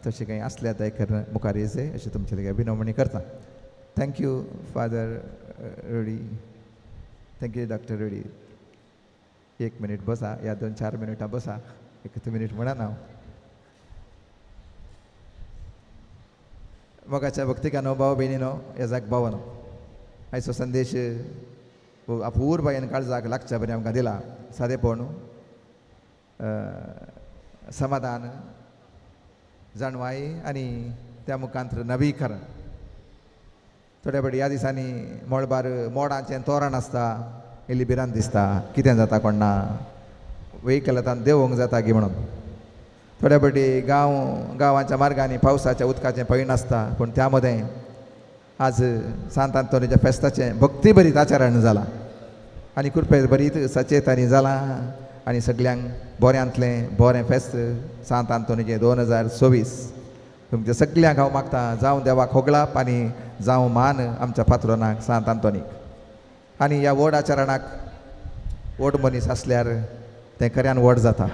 तशें कांय आसल्यार दया मुखार येयचे अशें तुमचे लागीं विनवणी करता. Thank you father Rudy, thank you doctor Rudy. एक मिनीट बसा, ह्या 2-4 मिनटां बसा, 1 मिनीट म्हणा हांव. मोगाच्या भक्तिकानो, भाव भयणीनो, येजाक भावनो, आयचो संदेश अपूर्बायेन काळजाक लागच्या बरें आमकां दिला. सादेपण, समाधान, जाणवाय आनी त्या मुखांत नवीकरण. थोड्या फावटी ह्या दिसांनी मळबार मोडांचें तोरण आसता, इल्ली भिरांत दिसता, कितें जाता कोण्णा, व्हेकल आतां देंवोंक जाता की म्हणून. थोड्या फावटी गांवांच्या मार्गांनी पावसाच्या उदकाचें पैण आसता, पूण त्या मदें आज सांत आंतोनीच्या फेस्ताचें भक्ती भरीत आचरण जालां आनी कृपे भरीत सचेतानी जालां आनी सगल्यांक बऱ्यांतलें बरें फेस्त सांत आंतोनीचें 2024 तुमच्या सगल्यांक हांव मागता, जावं देवाक होगळाप आनी जावं मान आमच्या पात्रोनाक सांत आंतोनीक. आनी ह्या व्हड आचरणाक व्हड मनीस आसल्यार तें खऱ्यान व्हड जाता.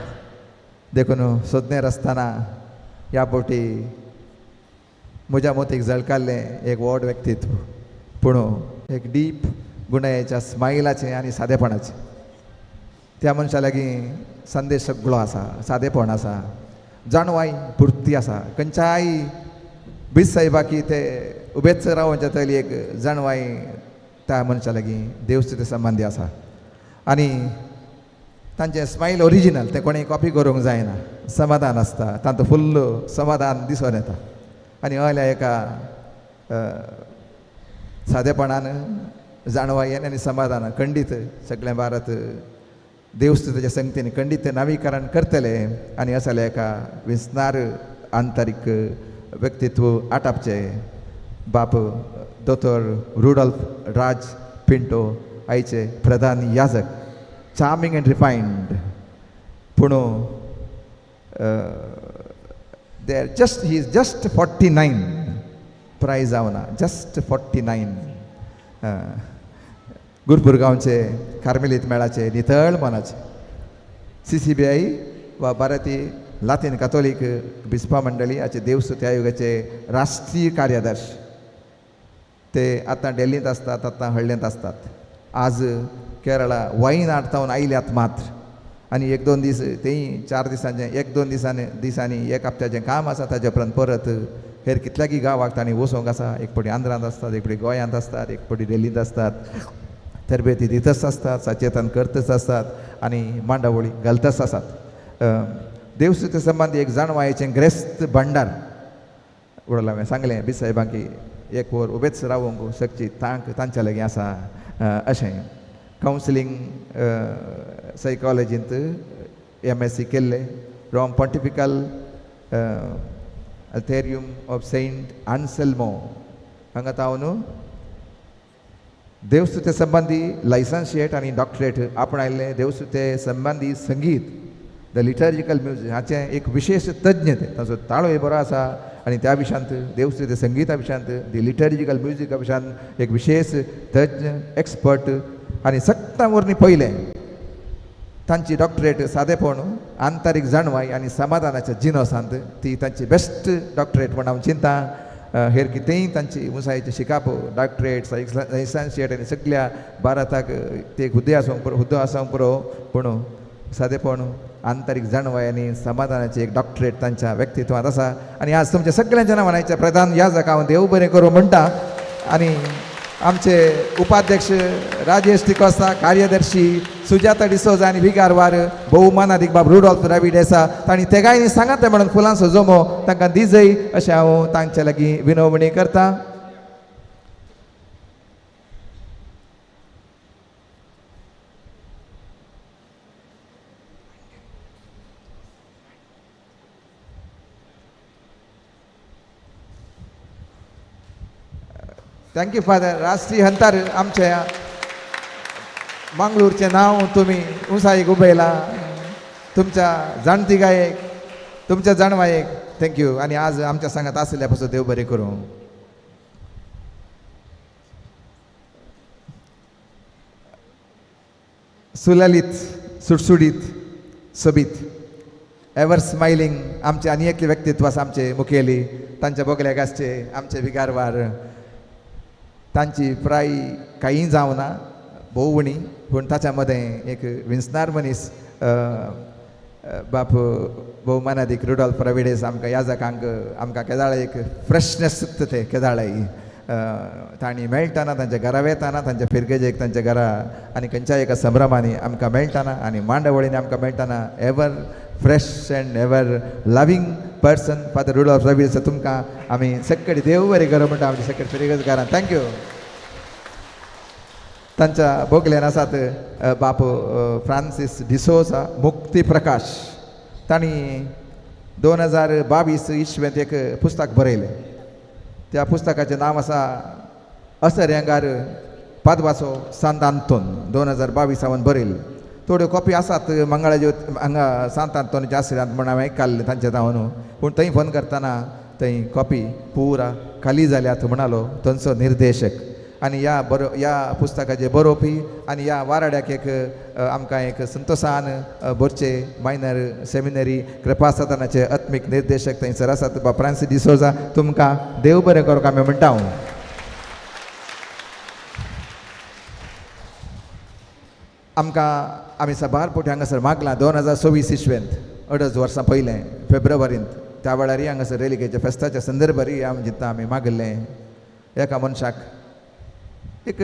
देखून सोदणेर आसतना ह्या फावटी म्हज्या मोतीक झळकाल्लें एक व्हड व्यक्तित्व, पूण एक डीप गुणायेच्या स्मायलाचें आनी सादेपणाचें. त्या मनशा लागीं संदेश सगळो आसा, सादेपण आसा, जाणवाय पुर्ती आसा. खंयच्याय बीज साहेबाकी ते उबेच रावोन जातली एक जाणवाय त्या मनशा लागीं देवस्तुती संबंदी आसा. आनी तांचें स्मायल ओरिजिनल, तें कोणें कॉपी करूंक जायना. समाधान आसता, तांचो फुल्ल समाधान दिसून येता. आनी हयल्या एका सादेपणान, जाणवायेन आनी समाधानान खंडीत सगळें भारत देवस्तुतीच्या संगतीन खंडीत नवीकरण करतले आनी असल्या एका विस्नार आंतरीक व्यक्तित्व आटापचें बाप दोतोर रुडोल्फ राज पिंटो आयचे प्रधान याजक. चार्मिंग एंड रिफायन्ड, पूण they are just, he is just 49, प्राय जावना, जस्ट 49. गुरपूर गांवचे कार्मेलीत मेळाचे नितळ मनाचे CCBI वा भारतीय लातीन कातोलीक बिस्पा मंडळी हाचे देवस्तुती आयोगाचे राष्ट्रीय कार्यादर्श. ते आतां दिल्लींत आसतात, आतां हळ्ळेंत आसतात. आज केरळा वायनाड तावन आयल्यात मात्र. आनी 1-2 दीस तेय 4 दिसांचें, 1-2 दिसांनी एक हप्त्याचें काम आसा. ताजे उपरांत परत हेर कितल्याकी गांवाक तांणी वचोंक आसा. एक फावटी आंध्रांत आसतात, एक फावटी गोंयांत आसतात, एक फावटी दिल्लींत आसतात. तरबेती दितच आसतात, सचेतन करतच आसतात आनी मांडावळी घालतच आसात. देवस्तुती संबंदी एक जाणवायेचें ग्रेस्त भांडार. उडोल हांवें सांगलें बी साहेबांक की एक वर उबेच रावोंक शकची तांक तांच्या लागीं आसा. अशें कावन्सिलींग सायकोलॉजींत MSc केल्ले, Rome Pontifical Athenaeum of Saint Anselmo हांगा तावन देवस्तुते संबंदी लायसन्शिएट आनी डॉक्टरेट आपणायल्लें. देवस्तुते संबंदी संगीत, the liturgical music हाचें एक विशेश तज्ञ ते. ताचो ताळोय बरो आसा आनी त्या विशयांत देवस्तुते संगीता विशयांत, दी लिटर्जिकल म्युजिका विशयांत एक विशेश तज्ञ एक्सपर्ट. आनी सत्तां वरवीं पयलें तांची डॉक्टरेट सादेपण, आंतरीक जाणवाय आनी समाधानाच्या जिनोसांत ती तांची बेस्ट डॉक्टरेट म्हण हांव चिंता. हेर कितेंय तांची उंचायेचें शिकाप, डॉक्टरेट, लायसन्शिएट आनी सगळ्या भारताक ते हुद्दे आसूंक पुरो, हुद्दो आसूंक पुरो, पूण सादेपण, आंतरीक जाणवाय आनी समाधानाची एक डॉक्टरेट तांच्या व्यक्तित्वांत आसा. आनी आज तुमच्या सगळ्यांच्या नांवान आयच्या प्रधान याजक हांव देव बरें करूं म्हणटा. आनी आमचे उपाध्यक्ष राजेश डिकोस्ता, कार्यदर्शी सुजाता डिसोजा आनी विगारवार भोवमानादीक बाब रुडोल्फ द्राविड आसा, तांणी तेगांयनी सांगात म्हणून फुलांचो जमो तांकां दिजय अशें हांव तांचे लागीं विनवणी करता. Thank you father. राष्ट्रीय हंतार आमच्या मंगळूरचें नांव तुमी उंचायेक उबयलां, तुमच्या जाणतिकायेक, तुमच्या जाणवायेक thank you. आनी आज आमच्या सांगात आसल्या पासून देव बरें करूं. सुललित, सुडसुडीत, सोबीत, एवर स्मायलिंग आमचे आनी एक व्यक्तित्व आसा आमचे मुखेली, तांच्या बोगल्याक आसचे आमचे विगारवार. तांची प्राय कांय जावना, भोव उणी, पूण ताच्या मदें एक विंचणार मनीस बाप भोवमानादीक रुडोल्फ रविडेस आमकां याजकांक आमकां केदाळ एक फ्रेशनेस सुत्ता ते केदाळाय तांणी मेळटाना तांच्या घरा वेताना तांच्या फिरगेजेक तांच्या घरा आनी खंयच्याय एका संभ्रमांनी आमकां मेळटाना आनी मांडावळींनी आमकां मेळटाना ever fresh and ever loving person father Rudolph Ravides तुमकां आमी सक्कडी देव बरें करूं म्हणटा आमच्या सक्कडी फिरगेजकारां. Thank you. तांच्या बोगल्यान आसात बाप फ्रांसीस डिसोजा मुक्ती प्रकाश. तांणी 2022 इसवेंत एक पुस्तक बरयलें. त्या पुस्तकाचें नांव आसा असऱ्यांगार पादवाचो सांत आंतोन. 2022 हांवें बरयलें. थोड्यो कॉपी आसात मंगळाज्योत हांगा सांत आंतोनाच्या आसऱ्यांत म्हण हांवें काडलें तांचे धांवन, पूण थंय फोन करतना थंय कॉपी पुरा खाली जाल्यात म्हणालो थंयचो निर्देशक. आनी ह्या ह्या पुस्तकाचे बरोवपी आनी ह्या वाराड्याक एक आमकां एक संतोसान बोरचे मायनर सेमिनरी कृपासदनाचे आत्मीक निर्देशक थंयसर आसात बाब फ्रांसीस डिसोजा. तुमकां देव बरें करूंक आमी म्हणटा. हांव आमकां आमी साबार फावटी हांगासर मागलां 2026 इसवेंत 2.5 वर्सां पयलें फेब्रुवारींत त्या वेळारय हांगासर रेलिगेच्या फेस्ताच्या संदर्भारय आमी जितना आमी मागिल्लें एका मनशाक एक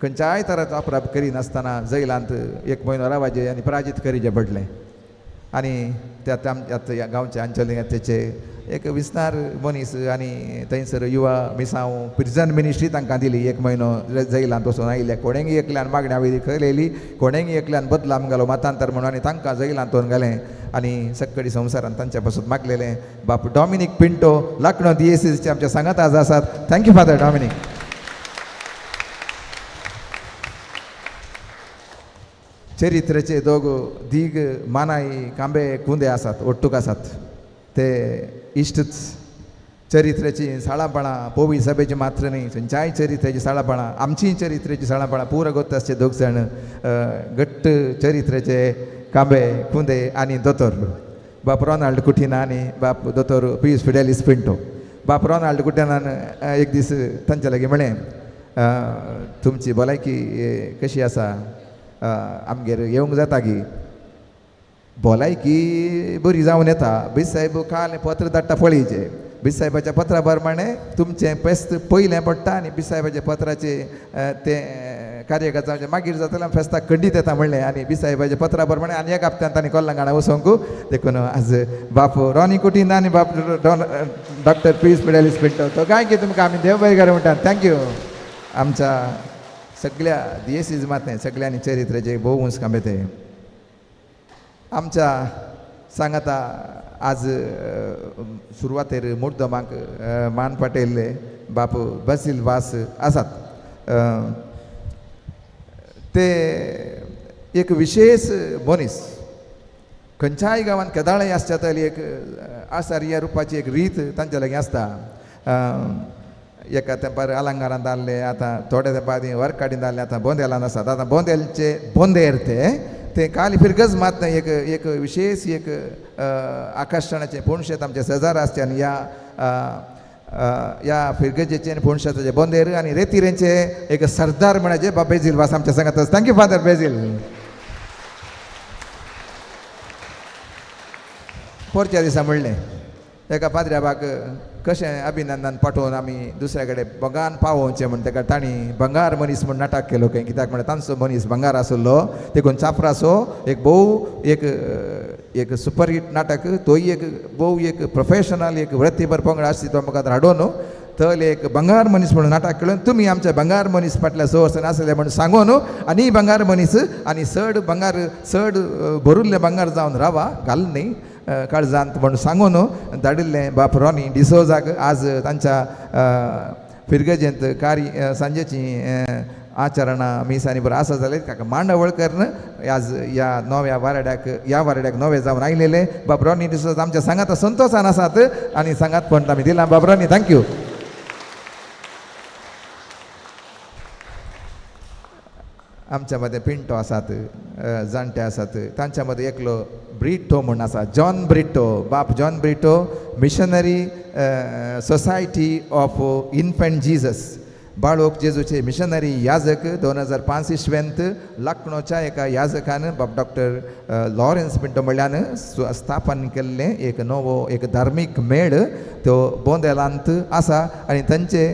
खंयच्याय तराचो अपराध करिनासतना जैलांत एक म्हयनो रावाचें आनी पराजीत करीचें पडलें. आनी त्या ह्या गांवच्या आंचलिकाचे एक विस्तार मनीस आनी थंयसर युवा मिसांव प्रिजन मिनिस्ट्री तांकां दिली. एक म्हयनो जैलांत वचून आयिल्ले कोणेंगी एकल्यान मागण्या वयली केलेली कोणेंगी एकल्यान बदलाम घालो मतांतर म्हणून आनी तांकां जैलांत वचून घालें आनी सक्कडी संवसारान तांच्या पासून मागलेलें. बाप डॉमिनीक पिंटो लाखणो दियेसीचे आमच्या सांगात आज आसात. Thank you father Dominic. चरित्राचे दोग दीग मानाय कांबे कुंदे आसात ओट्टूक आसात ते इश्टच. चरित्राची साळापणां पोवी सभेची मात्र न्ही खंयच्याय चरित्राची साळापणां आमचीय चरित्राची साळापणां पुरा गोत आसचे दोग जाण घट्ट चरित्राचे कांबे कुंदे आनी दोतोर बाप रोनाल्ड कुटिना आनी बाप दोतोर पियूस फिडेलिस पिंटो. बाप रोनाल्ड कुटिनान एक दीस तांच्या लागीं म्हळें तुमची भलायकी कशी आसा आमगेर येवंक जाता गी? भलायकी बरी जावन येता. बीज सायब काल पत्र धाडटा पळयचें बीज सायबाच्या पत्रा प्रमाणे तुमचें फेस्त पयलें पडटा आनी बीज सायबाच्या पत्राचें तें कार्यकर्ता जावचें मागीर जातलें फेस्ताक खंडीत येता म्हणलें आनी बीज सायबाच्या पत्रा प्रमाणे आनी एक हप्त्यान तांणी कोल्लांगणा वचोंक. देखून आज बाप रॉनी कुटीन आनी बाप डॉक्टर पियूस फिडेलिस पिंटो तो काय की तुमकां आमी देव बरें करूं म्हणटा. Thank you. आमच्या सगळ्या दियेसिजमांतलें सगळ्यांनी चरित्राचे भोव उंच कांबे ते आमच्या सांगाता आज सुरवातेर मुर्दमाक मान पाटयल्ले बाप बासील वास आसात. ते एक विशेष मनीस खंयच्याय गांवांत केदाळय आसच्या तरी एक आसार ह्या रुपाची एक रीत तांच्या लागीं आसता. एका तेंपार अलंकारांत आहले आतां थोड्या तेंपा आदीं वर्काडीन आहले आतां बोंदेलान आसात. आतां बोंदेलचे बोंदेर ते काल फिरगज मात न्हय एक एक विशेष एक आकर्शणाचें पोणशेत आमचे शेजार आसचें आनी ह्या ह्या फिरगजेचें आनी पोणशेताचे बोंदेर आनी रेतिरेंचे एक सरदार म्हणाचे बाब बेजील वास आमच्या सांगात. Thank you father Basil. पोरच्या दिसा म्हणलें एका पाद्र्याबाक कशें अभिनंदन पाठोवन आमी दुसऱ्या कडेन बंगान पावोवचें म्हण ताका तांणी बंगार मनीस म्हूण नाटक केलो खंय कित्याक म्हळ्यार तांचो मनीस बंगार आसलो देखून चाफ्राचो एक भोव एक एक सुपरहीट नाटक तोय एक भोव एक प्रोफेशनल एक वृत्तीभर पंगड आसली तो मुखार हाडून थंय एक बंगार मनीस म्हणून नाटक केलो. तुमी आमच्या बंगार मनीस फाटल्या 6 वर्सां आसले म्हणून सांगून आनी बंगार मनीस आनी चड बंगार चड भरुल्लें बंगार जावन रावा घाल न्ही काळजांत म्हणून सांगून धाडिल्लें बाप रॉनी डिसोजाक आज तांच्या फिरगजेंत कार्य सांजेची आचरणां मिसांनी बरें आसा जाल्यार काका मांडावळ करून आज ह्या नव्या वाराड्याक ह्या वाराड्याक नवे जावन आयलेले बाप रॉनी डिसोजा आमच्या सांगात संतोशान आसात आनी सांगात पण आमी दिलां. बाप रॉनी thank you. आमच्या मदें पिंटो आसात जाणटे आसात तांच्या मदें एकलो ब्रिटो म्हूण आसा जॉन ब्रिटो बाप John Brito missionary society of infant Jesus बाळोक जेजूचे मिशनरी याजक 2005 इसवेंत लखनौच्या एका याजकान बाब डॉक्टर लॉरेन्स पिंटो म्हणल्यान स्थापन केल्लें एक नवो एक धार्मीक मेळ तो बोंदेलांत आसा आनी तांचे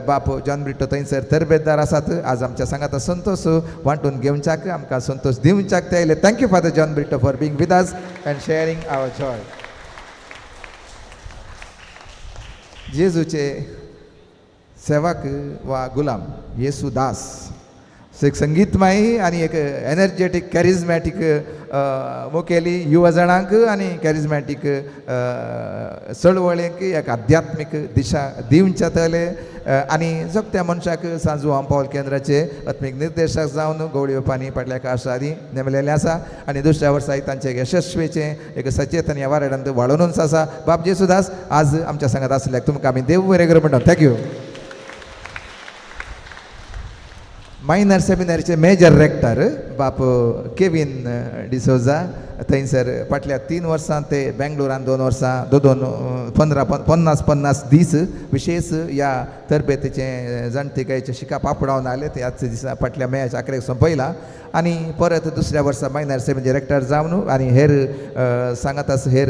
बाप जॉन ब्रिटो थंयसर तरबेदार आसात. आज आमच्या सांगाता संतोश वांटून घेवच्याक आमकां संतोश दिवच्याक ते आयले. Thank you father John Brito for being with us and sharing our joy. जेजूचे सेवक वा गुलाम येसू दास एक संगीतमय आनी एक एनर्जेटीक कॅरिजमॅटीक मुखेली युवा जाणांक आनी कॅरिजमॅटीक चळवळींक एक आध्यात्मीक दिशा दिवच्या तले आनी जगत्या मनशाक सांजू आंपावल केंद्राचे आत्मीक निर्देशक जावन गवळी पानी फाटल्या काळा आदी नेमलेलें आसा आनी दुसऱ्या वर्सा तांचें यशस्वीचें एक सचेतन ह्या वाराडांत वाडोवनूच आसा. बाब जेसुदास आज आमच्या सांगात आसल्याक तुमकां आमी देव बरें करूं म्हणटा. Thank you. Minor सेमिनारीचे major rector बाप केवीन डिसोजा थंयसर फाटल्या 3 वर्सां ते बेंगलोरान 2 वर्सां 2-2 15 50-50 दीस विशेष ह्या तरबेतीचें जाणतिकायेचें शिकप आपणावन आयले. ते आजच्या दिसा फाटल्या मेयाच्या अकरेक सोंपयला आनी परत दुसऱ्या वर्सा मायनर सेमिनारी रेक्टर जावन आनी हेर सांगातास हेर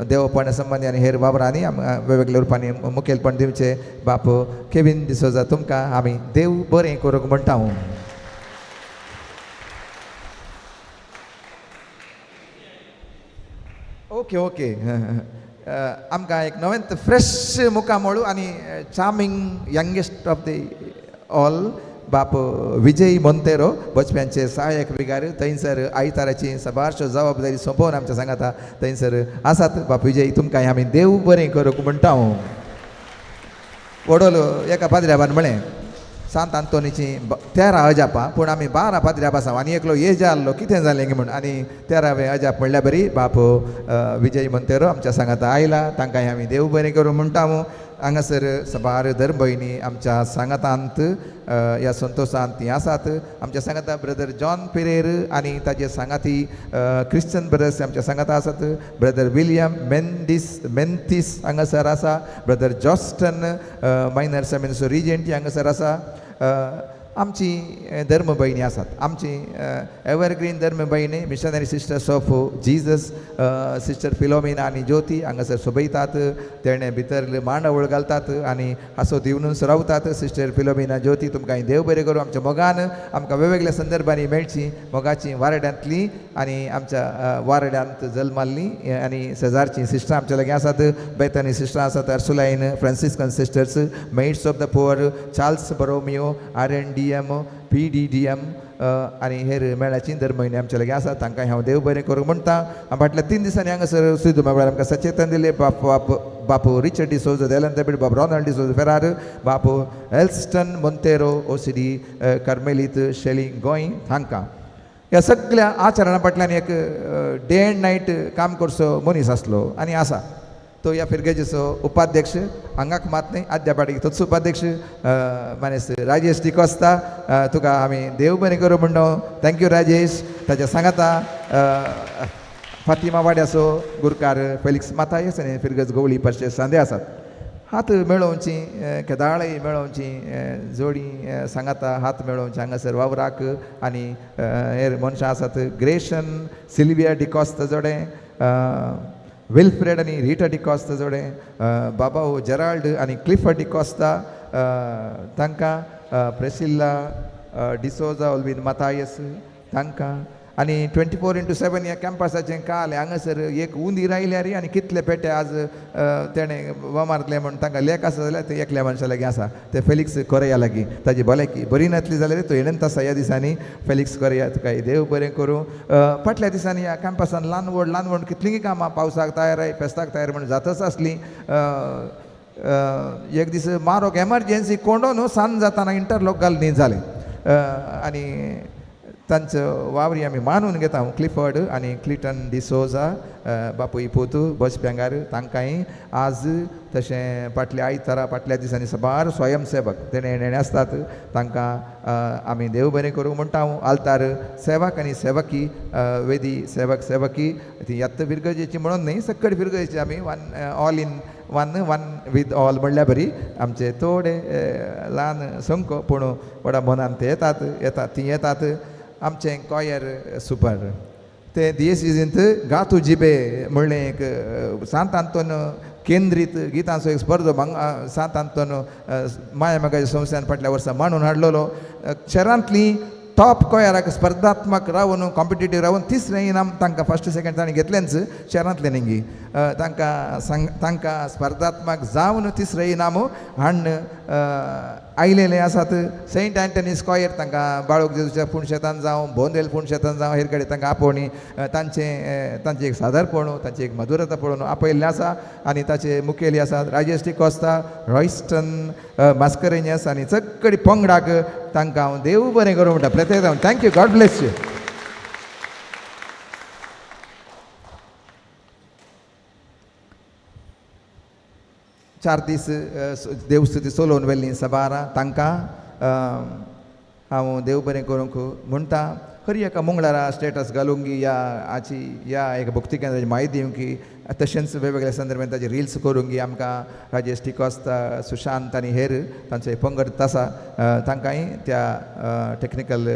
देवपणा संबंदी आनी हेर वावरांनी वेगवेगळ्या रुपांनी मुखेलपण दिवचें बाप केवीन डिसोजा तुमकां आमी देव बरें करूंक म्हणटा. ओके ओके आमकां एक नवेंत फ्रेश मुखामळू आनी charming youngest of the all बाप विजय मोंतेरो बचप्यांचे सहायक विगार थंयसर आयताराची साबारश्यो जबाबदारी सोंपोवन आमच्या सांगाता थंयसर आसात. बाप विजय तुमकां आमी देव बरें करूंक म्हणटा. वडोल एका पाद्र्याबान म्हळें सांत आंतोनीची 13 अजापां पूण आमी 12 पाद्र्याब आसा आनी एकलो एज आहलो कितें जालें म्हूण आनी 13वें अजाप म्हणल्यार बरी बाप विजय मोंतेरो आमच्या सांगाता आयला. तांकां आमी देव बरें करूं म्हणटा. हांगासर साबार धर्म भयणी आमच्या सांगातांत ह्या संतोशांत तीं आसात. आमच्या सांगाता ब्रदर जॉन पिरेर आनी ताजे सांगाती क्रिश्चन ब्रदर्स आमच्या सांगाता आसात. ब्रदर विलियम मेंथीस हांगासर आसा. ब्रदर जॉस्टन मायनर सेमिनारीचो रिजंट हांगासर आसा. आमची धर्म भयणी आसात. आमची एवरग्रीन धर्म भयणी missionary sisters of Jesus sister Philomena आनी ज्योती हांगासर सोबयतात. तेणें भितर मांडावळ घालतात आनी हांसो दिवनूच रावतात. सिस्टर फिलोमिना ज्योती तुमकां देव बरें करूं. आमच्या मोगान आमकां वेगवेगळ्या संदर्भांनी मेळची मोगाची वारड्यांतली आनी आमच्या वारड्यांत जल्माल्ली आनी शेजारची सिस्टरां आमच्या लागीं आसात. बेतानी सिस्टरां आसात. Ursuline Franciscan sisters maids of the poor Charles Borromeo RNDM PDDM आनी हेर मेळाची दर म्हयने आमच्या लागीं आसा. तांकां हांव देव बरें करूं म्हणटा. फाटल्या 3 दिसांनी हांगासर सुद्दां वेळार आमकां सचेतन दिलें. बाप बाप बापू रिचर्ड डिसोजा देलंतबीड बाप रोनाल्ड डिसोजा फेरार बापू एल्स्टन मोंतेरो OCD कार्मेलीत शेली गोंय हांकां ह्या सगळ्या आचरणा फाटल्यान एक डे एंड नायट काम करचो मनीस आसलो आनी आसा. तो ह्या फिरगेजीचो उपाध्यक्ष हांगाक मात न्ही आद्या पाटी तोच उपाध्यक्ष मानेस्त राजेश डिकोस्ता तुका आमी देव बरें करूं म्हणटा. Thank you Rajesh. ताच्या सांगाता फातिमा वाड्याचो गुरकार फेलिक्स माथायस आनी फिरगज गवळी पाचशे सांदे आसात. हात मेळोवची केदाळय मेळोवची जोडी सांगाता हात मेळोवची हांगासर वावराक आनी हेर मनशां आसात. ग्रेशन सिल्विया डिकोस्ता जोडें विल्फ्रेड आनी रिटा डिकोस्ता जोडें बाबाओ जेराल्ड आनी क्लिफर्ड डिकोस्ता तांकां प्रेसिल्ला डिसोजा ओल्वीन माथायस तांकां आनी 24x7 ह्या कॅम्पसाचें काल हांगासर एक उंदीर आयल्यार आनी कितले पेटे आज तेणें मारतले म्हूण तांकां लेख आसा जाल्यार ते एकल्या मनशा लागीं आसा. ते फेलिक्स कोरेया लागीं ताजी भलायकी बरी नासली जाल्यार तो येणेन आसा ह्या दिसांनी. फेलिक्स कोरेया तुका देव बरें करूं. फाटल्या दिसांनी ह्या कॅम्पसान ल्हान व्हड ल्हान व्हड कितलींय कामां पावसाक तयार फेस्ताक तयार म्हूण जातच आसलीं. एक दीस मारोक एमरजन्सी कोंडो न्हू सांज जाताना इंटरलॉक घालून जालें आनी तांचो वावरी आमी मानून घेता. क्लिफर्ड आनी क्लिटन डिसोजा बापूय पूत बसप्यांगार तांकांय आज तशें फाटल्या आयतारा फाटल्या दिसांनी साबार स्वयंसेवक तेणे नेणे आसतात तांकां आमी देव बरें करूं म्हणटा. आल्तार सेवक आनी सेवकी वेदी सेवक सेवकी ती यात्त फिरगजेची म्हणून न्ही सक्कड फिरगजेची आमी one all in one one with all म्हणल्यार बरी आमचे थोडे ल्हान संको पूण व्हडा मनान ते येतात येतात ती येतात. आमचें कॉयर सुपर ते दियेसीजींत गातू जिबे म्हणलें एक सांत आंतोन केंद्रीत गितांचो एक स्पर्धो सांत आंतोन माया मागाच्या संस्थेन फाटल्या वर्सा मांडून हाडलेलो. शहरांतली टॉप कॉयराक स्पर्धात्मक रावन कॉम्पिटेटीव रावन तिसरें इनाम तांकां फर्स्ट सेकंड तांणी घेतलेंच शहरांतलें निंगी तांकां तांकां स्पर्धात्मक जावन तिसरें इनाम हाडून आयलेले आसात. सेंट एंटनी स्कॉयर तांकां बाळूक जेजूच्या पुणशेतान जावं बोंदेल पुणशेतान जावं हेर कडेन तांकां आपोवणी तांचें तांचें एक सादरपण तांची एक मधुरता पळोवन आपयल्लें आसा. आनी ताचे मुखेली आसात राजेश डिकोस्ता, रॉयस्टन मास्करेनियस आनी चक्कडी पंगडाक तांकां हांव देव बरें करूं म्हणटा. प्रत्येक हांव thank you, God bless you. चार दीस देवस्तुती चलोवन व्हेल्ली सबारां तांकां हांव देव बरें करूंक म्हणटा. हर एका मंगळारा स्टेटस घालूंक या हाची या एका भक्ती केंद्राची म्हायती दिवंक तशेंच वेगवेगळ्या संदर्भान ताचे रिल्स करूंक आमकां राजेश डिकोस्ता, सुशांत आनी हेर तांचो पंगड आसा तांकांय त्या टॅक्निकल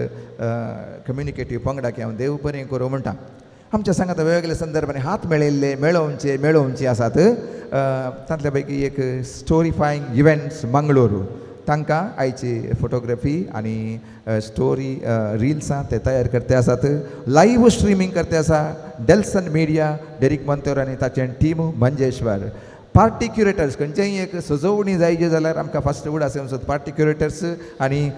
कम्युनिकेटीव पंगडाक हांव देव बरें करूं म्हणटा. आमच्या सांगात वेगवेगळ्या संदर्भांनी हात मेळयल्ले मेळोवचे मेळोवचे आसात. तांतल्या पैकी एक स्टोरीफायिंग इव्हेंट्स मंगळुरू तांकां आयची फोटोग्राफी आनी स्टोरी रिल्सां ते तयार करते आसात. लायव्ह स्ट्रिमींग करते आसा डेल्सन मिडिया, डेरिक मंतोर आनी ताचें टीम मंजेश्वर. पार्टी क्युरेटर्स खंयचेय एक सजोवणी जाय जाल्यार आमकां फास्ट फूड आसा पार्टी क्युरेटर्स आनी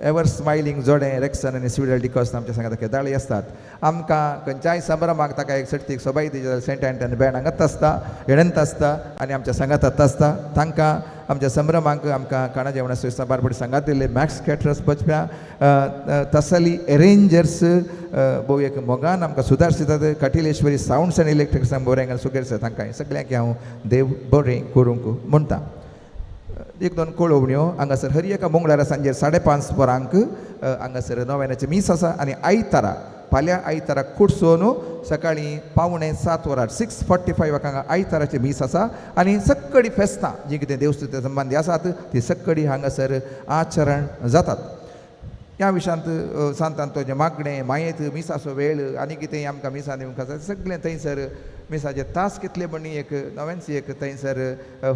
एवर स्मायलिंग जोडें रेक्सन आनी स्विडल डिकॉस्ट आमच्या सांगात केदाळी आसतात. आमकां खंयच्याय संभ्रमाक ताका एक सर्तीक सोबाय दी जाल्यार सेंट एंटन बँड हांगात आसता, येणंत आसता आनी आमच्या सांगात आसता. तांकां आमच्या संभ्रमाक आमकां खाणा जेवणा सुविधा बारबडी सांगात दिल्ले मॅक्स कॅटरस बचप्या तसली एरेंजर्स भोव एक मोगान आमकां सुदारशितात. कटिलेश्वरी सावंड्स आनी इलेक्ट्रिक्स बरें सुगेर तांकां सगळ्यांक हांव देव बरें करूंक म्हणटा. एक दोन कळोवण्यो हांगासर हर एका मंगळारा सांजेर 5:30 वरांक हांगासर नव्यानाचें मीस आसा आनी आयतारा फाल्यां आयतारा कुडसोन सकाळीं 6:45 वरार 6:45 हांगा आयताराचें मीस आसा आनी सक्कडी फेस्तां जीं कितें देवस्तुती संबंदी आसात ती सक्कडी हांगासर आचरण जातात. ह्या विशयांत सांतांतोचें मागणें मायेत मिसाचो वेळ आनी कितें आमकां मिसां दिवंक आसा सगळें थंयसर मिसाचे तास कितले म्हण एक नवेंच एक थंयसर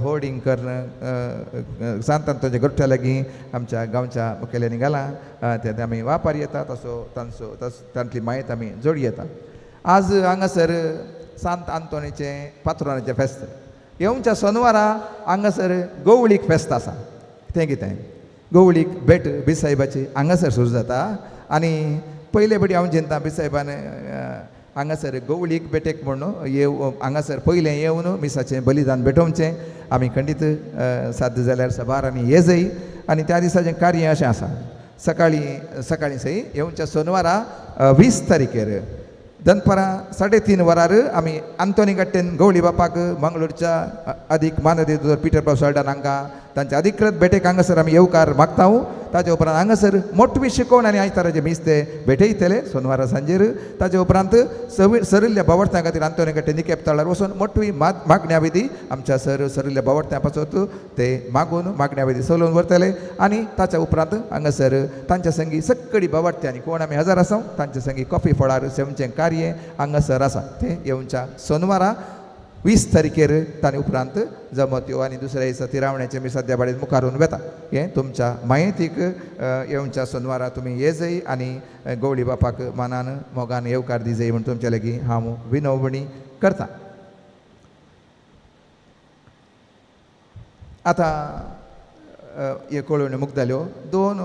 होर्डिंग करून सांतांतोच्या गोठ्या लागीं आमच्या गांवच्या मुखेल्यांनी घालां ते आमी वापर येता तसो तांचो तांतली मायत आमी जोडी येता. आज हांगासर सांत आंतोनीचें पात्रोनाचें फेस्त येवच्या सोनवारा हांगासर गोवळीक फेस्त आसा. तें कितें गोवळीक भेट बिसाहेबाची हांगासर सुरू जाता आनी पयले पटी हांव चिंता बिसाहेबान हांगासर गोवळीक भेटेक म्हणून येव हांगासर पयलें येवन मिसाचें बलिदान भेटोवचें आमी खंडीत साध्य जाल्यार सबार आनी येजय. आनी त्या दिसाचें कार्य अशें आसा सकाळीं सकाळीं सई येवच्या सोनवारा 20 तारखेर दनपारां 3:30 वरार आमी आंतोनी गट्टेन गवळी बापाक मंगळूरच्या अदीक मानदी दोतोर पिटर बाब साल्डान हांकां तांच्या अधिकृत भेटेक हांगासर आमी येवकार मागता. ताजे उपरांत हांगासर मोटवी शिकोवण आनी आयताराचे मीस ते भेटयतले सोनवारा सांजेर. ताजे उपरांत सरिल्ल्या बावडत्यां खातीर आंतोनी गट्टे निकेप तळार वचून मोटवी मागण्या विधी आमच्या सरिल्ल्या बावडत्यां पासत ते मागून मागण्या विधी चलोवन व्हरतले आनी ताच्या उपरांत हांगासर तांच्या संगी सक्कडी बावडत्यांनी कोण आमी हजर आसा तांच्या संगी कॉफी फळार सेवचें कार्य हांगासर आसा तें येवच्या सोनवारा 20 तारखेर. ताणे उपरांत जमत्यो आनी दुसऱ्या दिसा तिरावण्याचें मी सद्या बाडीत मुखारून वेता. हें तुमच्या म्हायतीक येवच्या सोनवारा तुमी येजय आनी गवळी बापाक मानान मोगान येवकार दिजय म्हूण तुमच्या लागीं हांव विनवणी करता. आतां एक कळोवण्यो मुगदाल्यो दोन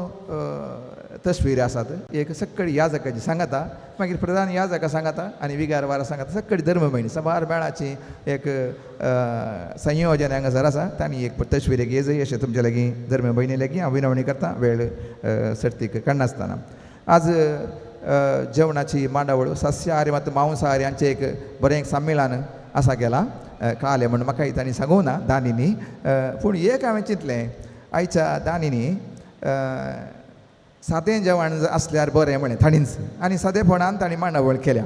तस्वीर आसात. एक सक्कडी याजकाची सांगाता, मागीर प्रधान याजका सांगाता आनी विगार वारा सांगाता. सक्कडी धर्म भयणी सबार मेळाची एक संयोजन हांगासर आसा. तांणी एक तस्वीर एक येजय अशें तुमचे लागीं धर्म भयणी लागीं हांव विनवणी करता वेळ सर्तीक काडनासतना. आज जेवणाची मांडावळ सस्याहारी मात मांसाहारी हांचें एक बरें एक संमेलन आसा गेलां कालें म्हूण म्हाका तांणी सांगूं ना दानींनी. पूण एक हांवें चिंतलें आयच्या दानींनी सादें जेवण आसल्यार बरें म्हणलें ताणींच आनी सादेपणान तांणी मांडावळ केल्या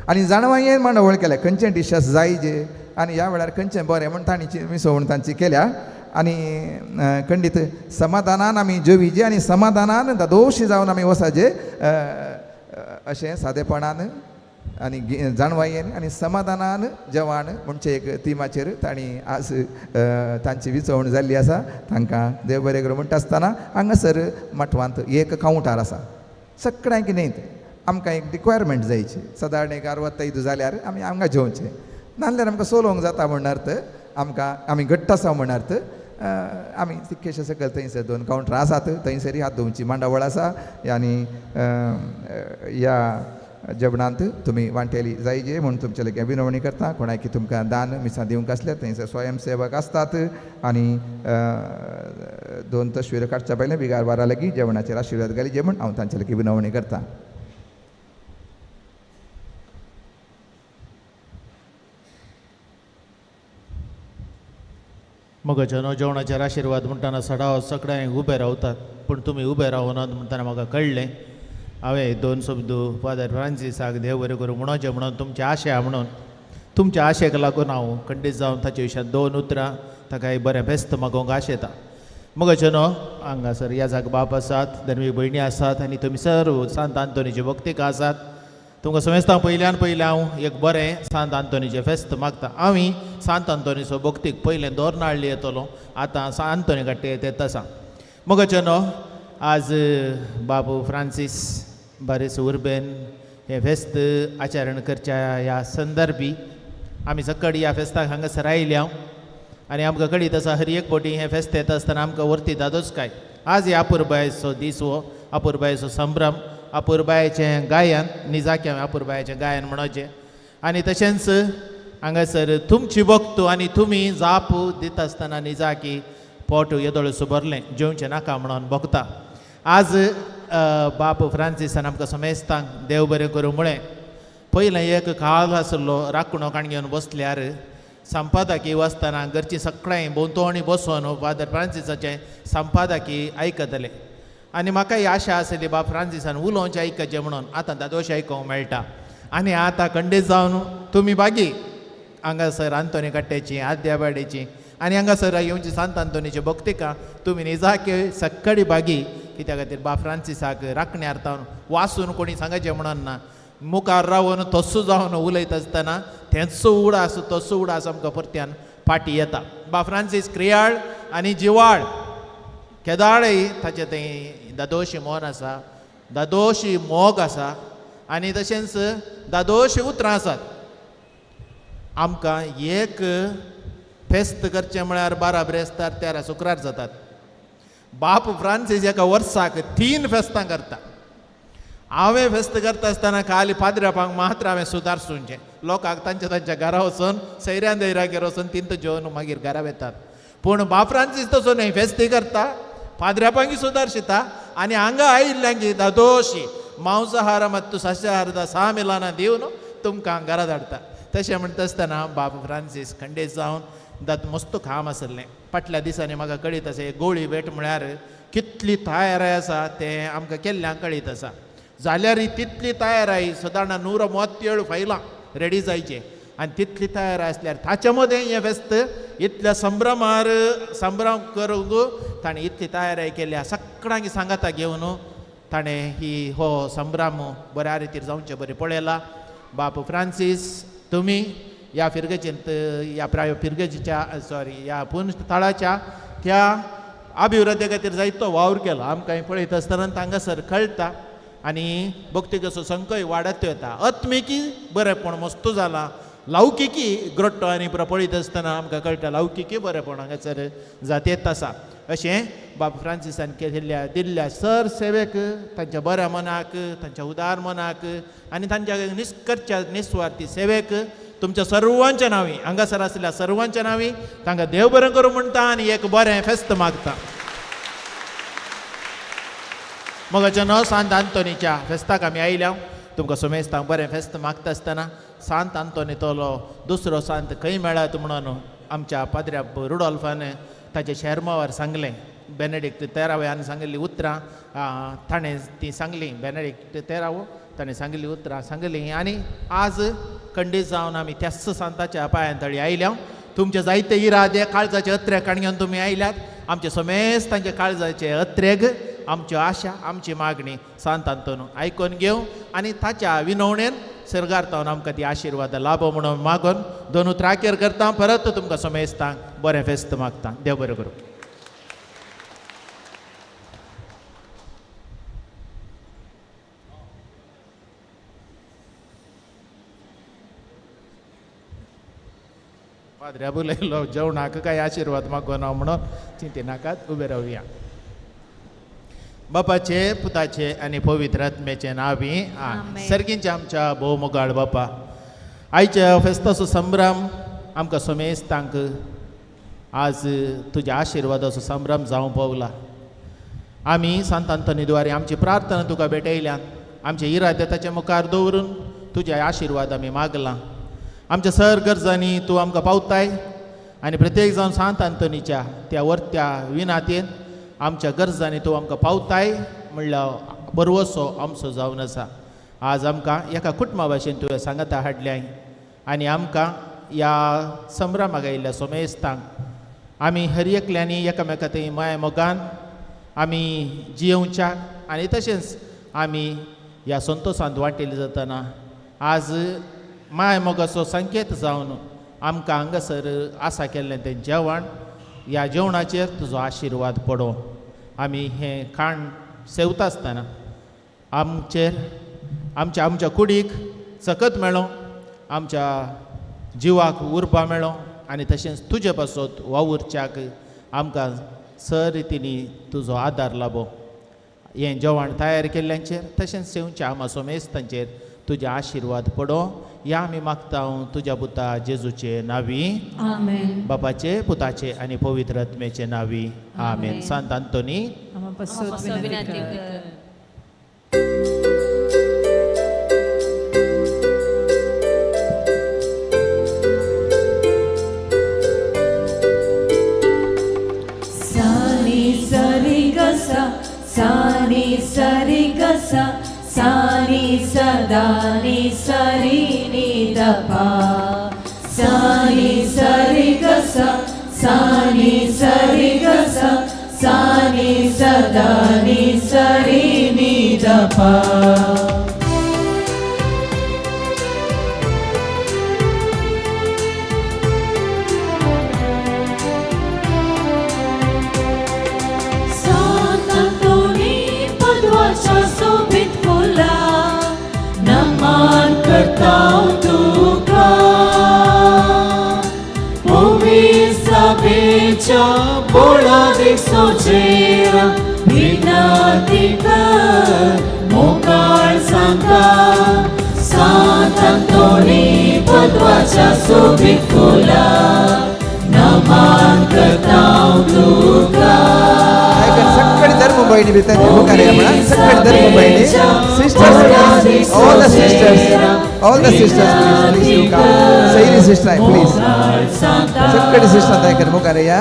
आनी जाणवायेन मांडावळ केल्या. खंयचें डिशस जाय जे आनी ह्या वेळार खंयचें बरें म्हूण तांणी मिसवण तांची केल्या. आनी खंडीत समाधानान आमी जेवीजे आनी समाधानान दादोशी जावन आमी वसाजे अशें सादेपणान आनी जाणवायेन आनी समाधानान जेवण म्हणचे एक तिमाचेर तांणी आज तांची विचवण जाल्ली आसा. तांकां देव बरें करूं म्हणटा आसतना हांगासर मठवांत एक कावंटर आसा. सगळ्यांक न्हय आमकां एक रिक्वायरमेंट जायची सादारण एक 65 जाल्यार आमी हांगा जेवचें, नाजाल्यार आमकां सोलोवंक जाता म्हण अर्थ आमकां आमी घट्ट आसा म्हण अर्थ आमी तितकेशे सकयल थंयसर दोन कावंटरां आसात थंयसर हात धुवची मांडावळ आसा. आनी ह्या जेवणांत तुमी वांटेली जायजे म्हूण तुमचे लागीं विनवणी करता. कोणाकी तुमकां दान मिसां दिवंक आसल्यार थंयसर स्वयंसेवक आसतात. आनी दोन तस्वीर काडच्या पयलें बिगार बारा लागीं जेवणाचेर आशिर्वाद घाली म्हूण हांव तांचे लागीं विनवणी करता. मगजनो जेवणाचेर आशिर्वाद म्हणटना सडाव सगळ्यांक उबे रावतात, पूण तुमी उबे रावनात म्हणटना म्हाका कळ्ळें. हांवें दोन शब्द फादर फ्रांसिसाक देव बरें करूं म्हणोचें म्हणून तुमचे आशा म्हणून तुमच्या आशेक लागून हांव खंडीत जावन ताचे विशयान दोन उतरां ताका एक बरें फेस्त मागोवंक आशेता. मगजनो हांगासर याजाक बाप आसात, धर्मीक भयणी आसात आनी तुमी सर्व सांत आंतोनीचे भक्तीक आसात. तुमकां समेस्तां पयल्यान पयलें हांव एक बरें सांत आंतोनीचें फेस्त मागता. आमी सांत आंतोनीचो भक्तीक पयलें दोर नाळ्ळी येतलो, आतां सांत आंतोनी काडटे येत आसा. मगजनो आज बाबू फ्रांसीस बारीस उर्बेन हें फेस्त आचरण करच्या ह्या संदर्भी आमी सकाळी ह्या फेस्ताक हांगासर आयल्या आनी आमकां कळीत आसा हर एक बोटी हें फेस्त येता आसतना आमकां व्हरती दादोसकाय. आज ह्या अपुरबायेचो दीस हो, अपुरबायेचो संभ्रम, अपुरबायेचें गायन, निजाकें अपुरबायेचें गायन म्हणोचें. आनी तशेंच हांगासर तुमची भक्त आनी तुमी जाप दिता आसतना निजाकी पोट येदोळसो भरलें जेवचें नाका म्हणून भोगता. आज बाप फ्रांसिसान आमकां समेस्तांक देव बरें करूं म्हळें. पयलें एक काळ आसलो राखणो काण घेवन बसल्यार संपादकी वाचतना घरची सगळ्यांय भोंवतणी बसोन फादर फ्रांसिसाचें संपादकी आयकतले आनी म्हाका ही आशा आसली बाप फ्रांसिसान उलोवचें आयकचें म्हणून. आतां दादोश आयकूंक मेळटा आनी आतां खंडीत जावन तुमी बागी हांगासर आंतोनी कट्ट्याची आद्याबाडेची आनी हांगासर येवची सांत आंतोनीची भक्तिका तुमी निजाके सक्कडी बागी कित्या खातीर बाप फ्रांसिसाक राखण्यार तावन वासून कोणी सांगाचें म्हणून ना, मुखार रावन तस्सो जावन उलयता आसतना तेंचो उडास तस्सो उडास आमकां परत्यान फाटी येता. बाप फ्रांसीस क्रियाळ आनी जिवाळ केदाळय ताचें थंय दादोशी मन आसा, दादोशी मोग आसा आनी तशेंच दादोशी उतरां आसात. आमकां एक फेस्त करचें म्हळ्यार 12 ब्रेस्तार 13 शुक्रार जातात. बाप फ्रांसीस एका वर्साक 3 फेस्तां करता. हांवें फेस्त करता आसतना खाली पाद्रापांक मात्र हांवें सुदारचें लोकांक तांच्या तांच्या घरा वचून सैऱ्यान दैरागेर वचून तिंत जेवन मागीर घरा वेतात. पूण बाप फ्रांसीस तसो न्हय, फेस्ती करता, पाद्रापांकी सुदारशिता आनी हांगा आयिल्ल्यांकी दादोशी मांसाहार मात सस्याहार सामिलाना दिवन तुमकां घरा धाडटा. तशें म्हणटा आसतना बाप फ्रांसीस खंडीत जावन दात मस्त काम आसलें. फाटल्या दिसांनी म्हाका कळीत आसा एक गोळी भेट म्हळ्यार कितली तयाराय आसा तें आमकां केल्ल्यांक कळीत आसा. जाल्यार तितली तयाराय सदांच 137 फायलां रेडी जायचें आनी तितली तयार आसल्यार ताचे मदें हें फेस्त इतल्या संभ्रमार संभ्रम करूंक ताणें इतली तयाराय केल्या. सगळ्यांक सांगाता घेवन ताणें ही हो संभ्रम बऱ्या रितीर जावचें बरें पळयला. बाप फ्रांसीस तुमी ह्या फिरगजेंत ह्या प्राय फिरगजेच्या सॉरी ह्या पुन थळाच्या त्या अभिवृद्धी खातीर जायतो वावर केला. आमकां पळयता आसतना हांगासर कळटा आनी भक्तिकाचो संकय वाडत वता. आत्मिकी बरेंपण मस्त जालां, लावकिकी ग्रोट्टो आनी पुरो पळयत आसतना आमकां कळटा लावकिकी बरेपण हांगासर जात आसा. अशें बाब फ्रांसिसान केल्ल्या दिल्ल्या सर सेवेक, तांच्या बऱ्या मनाक, तांच्या उदार मनाक आनी तांच्या निस्कर्च्या निस्वार्थी सेवेक तुमच्या सर्वांच्या नांवी, हांगासर आसल्या सर्वांच्या नांवी तांकां देव बरें करूं म्हणटा आनी एक बरें फेस्त मागता. मगाच्या न्हू सांत आंतोनीच्या फेस्ताक आमी आयल्या. तुमकां सोमेस्तांक बरें फेस्त मागता आसतना सांत आंतोनी तोलो दुसरो सांत खंय मेळत म्हणून आमच्या पाद्र्या रुडोल्फान ताच्या शेरमावार सांगलें. बेनेडिक्ट तेराव्यान सांगिल्लीं उतरां ताणें ती सांगलीं, बेनेडिक्ट तेरावो ताणें सांगिल्लीं उतरां सांगलीं आनी आज खंडीत जावन आमी त्याच सांताच्या पांयां तळी आयल्या. तुमचे जायते इरादे काळजाचे अत्रेक घेवन तुमी आयल्यात. आमचे समेस्त तांचे काळजाचे अत्रेग, आमच्यो आशा, आमची मागणी सांत आंतोन आयकून घेवं आनी ताच्या विनवणेन सर्गार तावन आमकां ती आशिर्वाद लाभो म्हणून मागून दोन उतरांचेर करता. परत तुमकां समेस्तांक बरें फेस्त मागता. देव बरें करूं. पाद्र्या उलयलो जेवणाक काय आशिर्वाद मागून हांव म्हणून चिंतिनाकात, उबे रावया. बापाचे, पुताचे आनी पवित्र आत्म्याचे नांवी आमेन. सर्गींच्या आमच्या भोवमोगाळ बापा, आयच्या फेस्ताचो संभ्रम आमकां समेस्तांक आज तुज्या आशिर्वादाचो संभ्रम जावंक पावला. आमी सांत आंतोनी द्वारे आमची प्रार्थना तुका भेटयल्यान, आमचे इरादे ताच्या मुखार दवरून तुजे आशिर्वाद आमी मागला. आमच्या सर गरजांनी तूं आमकां पावताय आनी प्रत्येक जावन सांत आंतोनीच्या त्या वर्त्या विनातेन आमच्या गरजांनी तूं आमकां पावताय म्हणल्यार बरवसो आमचो जावन आसा. आज आमकां एका कुटुंबा भाशेन तुवें सांगाता हाडल्याय आनी आमकां ह्या संभ्रमाक आयिल्ल्या सोमेस्तांक आमी हर एकल्यांनी एकामेका थंय माया मोगान आमी जियोवच्या आनी तशेंच आमी ह्या संतोशांत वांटेली जातना आज माय मोगाचो संकेत जावन आमकां हांगासर आसा केल्लें तें जेवण, ह्या जेवणाचेर तुजो आशिर्वाद पडो. आमी हें खाण सेवता आसतना आमचेर आमच्या आमच्या कुडीक सकत मेळो, आमच्या जिवाक उर्बा मेळो आनी तशेंच तुजे पासत वावुरच्याक आमकां सर रितीनी तुजो आदार लाबो. हें जेवण तयार केल्ल्यांचेर तशेंच सेवच्या आमा सोमेस्तांचेर तुजे आशिर्वाद पडो. ह्या आमी मागता तुज्या पुता जेजूचे नांवी, आमेन. बापाचे, पुताचे आनी पवित्र आत्म्याचे नांवी, आमेन. सांत आंतोनी सानी सरी गसा, सानी सरी गसा, सानी सदानी सरी नी दपा. सानी सरी गसा, सानी सरी गसा, सानी सदानी सरी नी दपा. सांत आंतोनी पदवाच्या सोबीत फुला नमन करता तुका. पवित्र बोळादीक सोचेर विनंती कर मोगाळ सांगता. सांत आंतोनी पदवाच्या सोबीत फुला नमन करता तुका. सगळे धर्म भयणी भितर मुखार या म्हणा. सगळे धर्म भयणी, sisters please, all the sisters, all the sisters please, please you come. Sairi sister please, सगळे सिस्टर दयाकर मुखार या.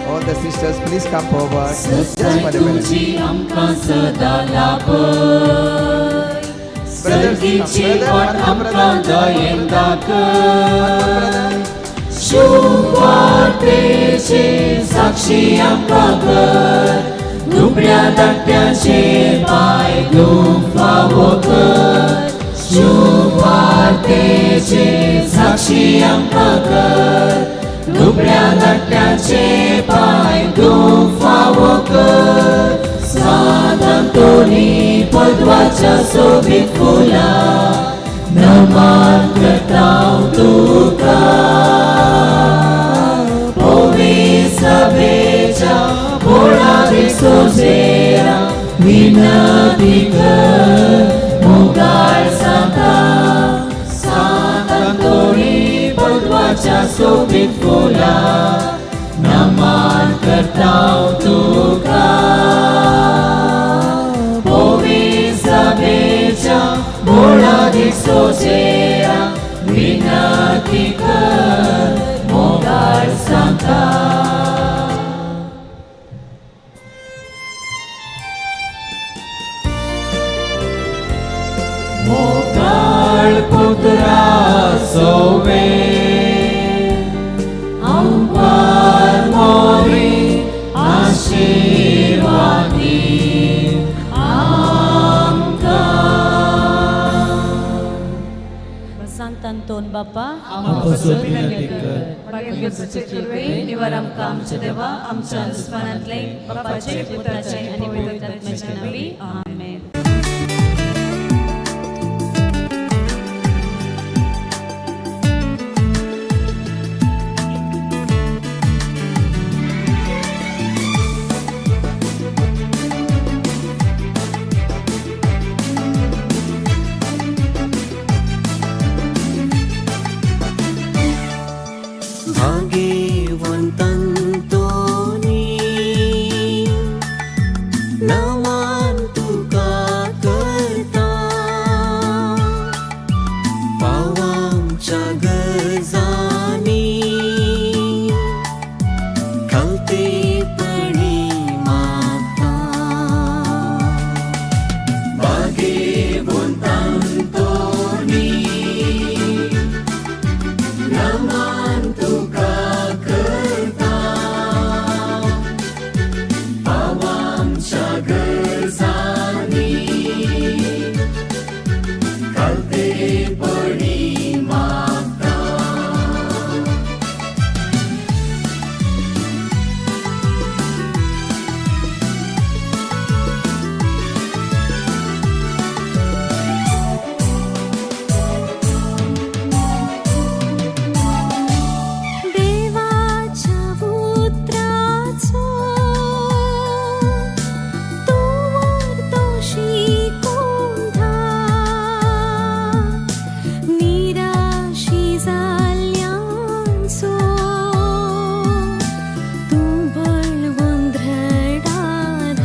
All the sisters please come forward just for a minute. तुजी आमकां सदां लाभय, सर्गीची वाट आमकां दयेन दाखय. शुभवार्तेचे साक्षी आमकां कर, दुबळ्या धाकट्याचे पांय धुवंक फावो कर. शुभवार्तेचे साक्षी आमकां कर, दुबळ्या धाकट्याचे पांय धुवंक फावो कर. सांत आंतोनी पदवाच्या सोबीत फुला विनती कर मोगाळ सांता सांत आंतोनी पदवाच्या सोबीत फुला नमन करता तुका पवी सभेच्या मोळादीक सोजेरा विनती कर मोगाळ सांता. मोगाळ पुत्रा सोवे अंबर मोरी आशीर्वादी आमकां. सांत आंतोन बापा आमकां विनंती कर. निवार आमकां आमच्या देवा आमच्या दुस्मानांतले बापाचे पुताचे आनी पवित्र आत्म्याच्या नांवी आमेन. भाग्यवंतांतोनी नमन तुका करता पावांच्या गरजांनी खलतेपणी मागता. भाग्यवंतांतोनी नमन तुका करता पावांच्या गरजांनी खलतेपणी मागता. देवाच्या उतराचो तूं तो शिकून धाड निराशी जाल्ल्यांचो तूं बळवंत आधार.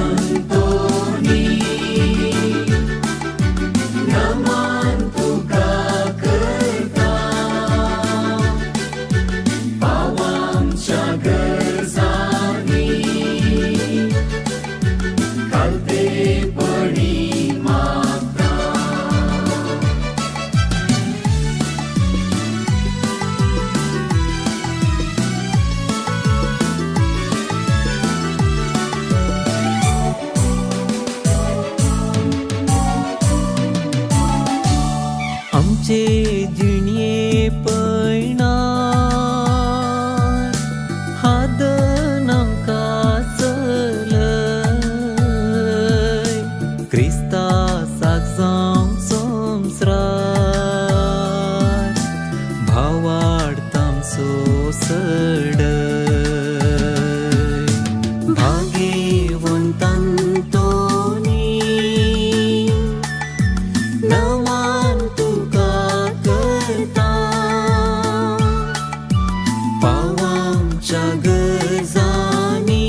भाग्यवंतांतोनी नमन तुका करता पावांच्या गरजांनी खलतेपणी मागता. आमचे जिणये पयणार हादन आमकां चलय क्रिस्तासाक जावं संवसार भावार्थ आमचो सडय. भाग्यवंतांतोनी नमन तुका करता पावांच्या गरजांनी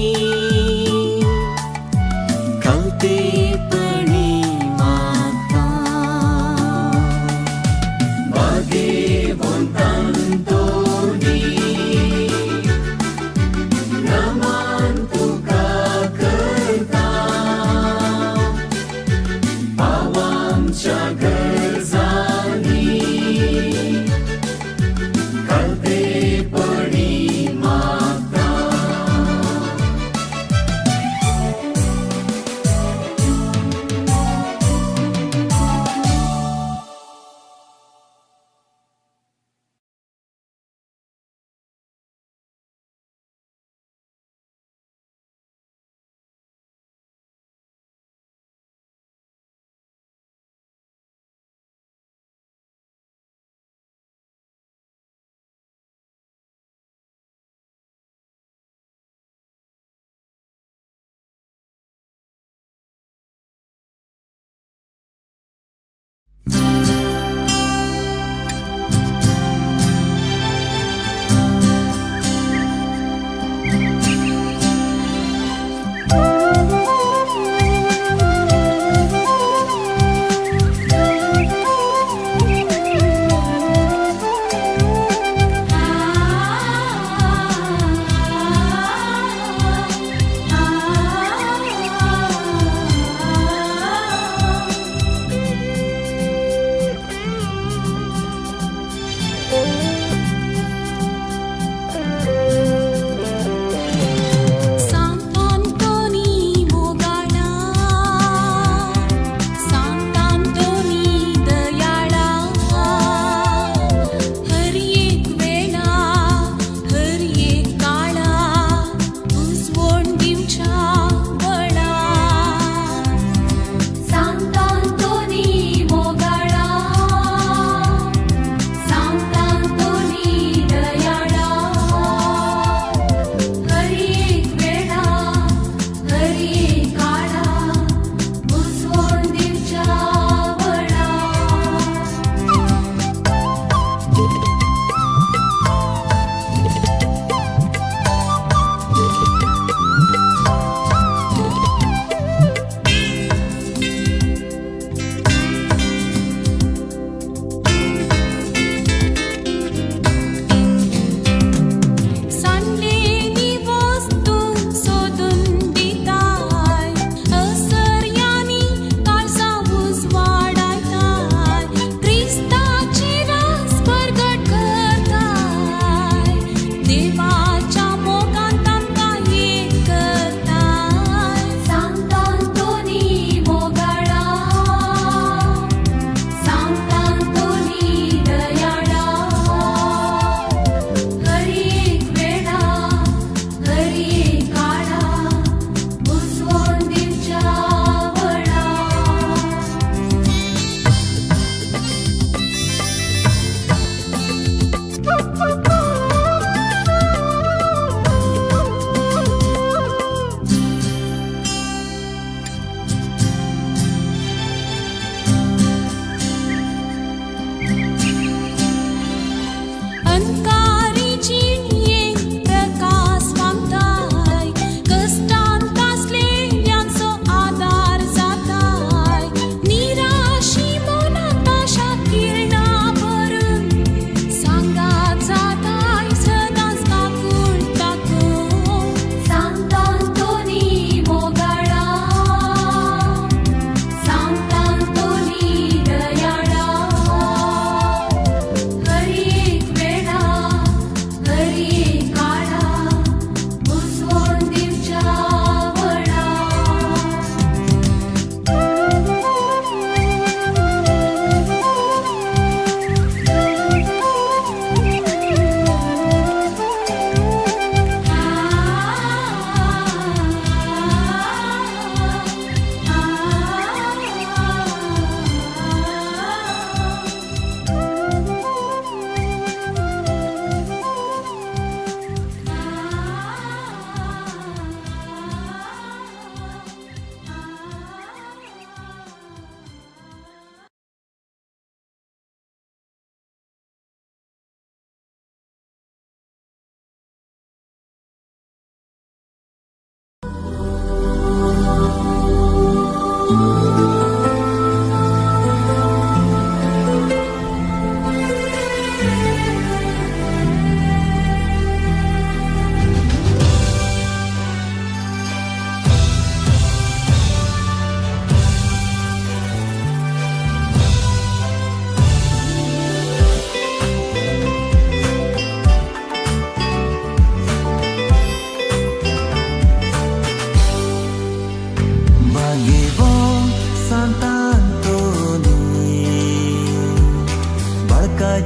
खलतेपणी मागता. भाग्यवंतांतोनी नमन तुका करता पावांच्या गरजांनी खलतेपणी मागता.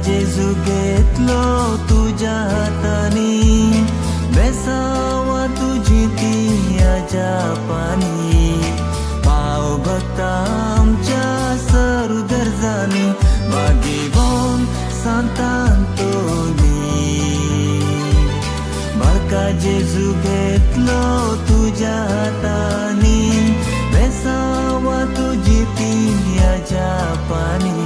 जेजू घेतलो तुज्या हातांनी, बेसांवां तुजी ती अजापांनी. पाव भक्ता आमच्या सर गरजांनी, भाग्यवान सांतांतोनी. बाळका जेजू घेतलो तुज्या हातांनी, बेसांवां तुजी ती अजापांनी.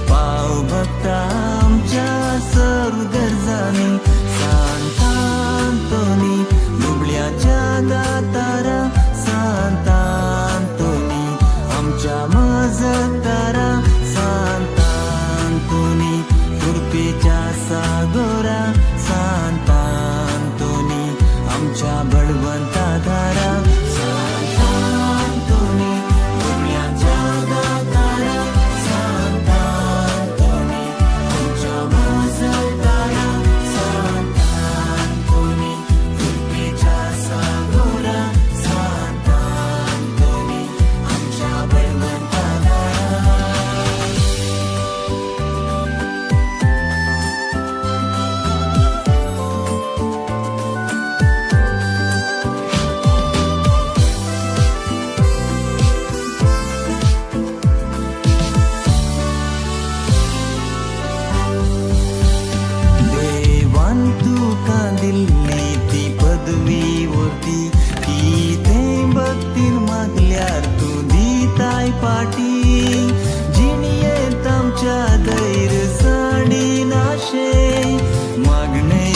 पाव भक्ता आमच्या सर गरजांनी, सांतांतोनी दुबळ्याच्या दातारा, सांतांतोनी आमच्या मजतारा, सांतांतोनी कृपेच्या सागोरा, सांतांतोनी आमच्या बळवंता धारा. सांतांतोनी दुबळ्याच्या दातारा, सांतांतोनी आमच्या मजतारा, सांतांतोनी कृपेच्या सागोरा, सांतांतोनी आमच्या बळवंता धारा. देवान तुका दिल्ली ती पदवी उरती, ती तें भक्तीन मागल्यार तूं दिताय पाटी. जिणयेंत आमच्या धैर्य साणी नाशे, मागणें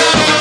Thank you.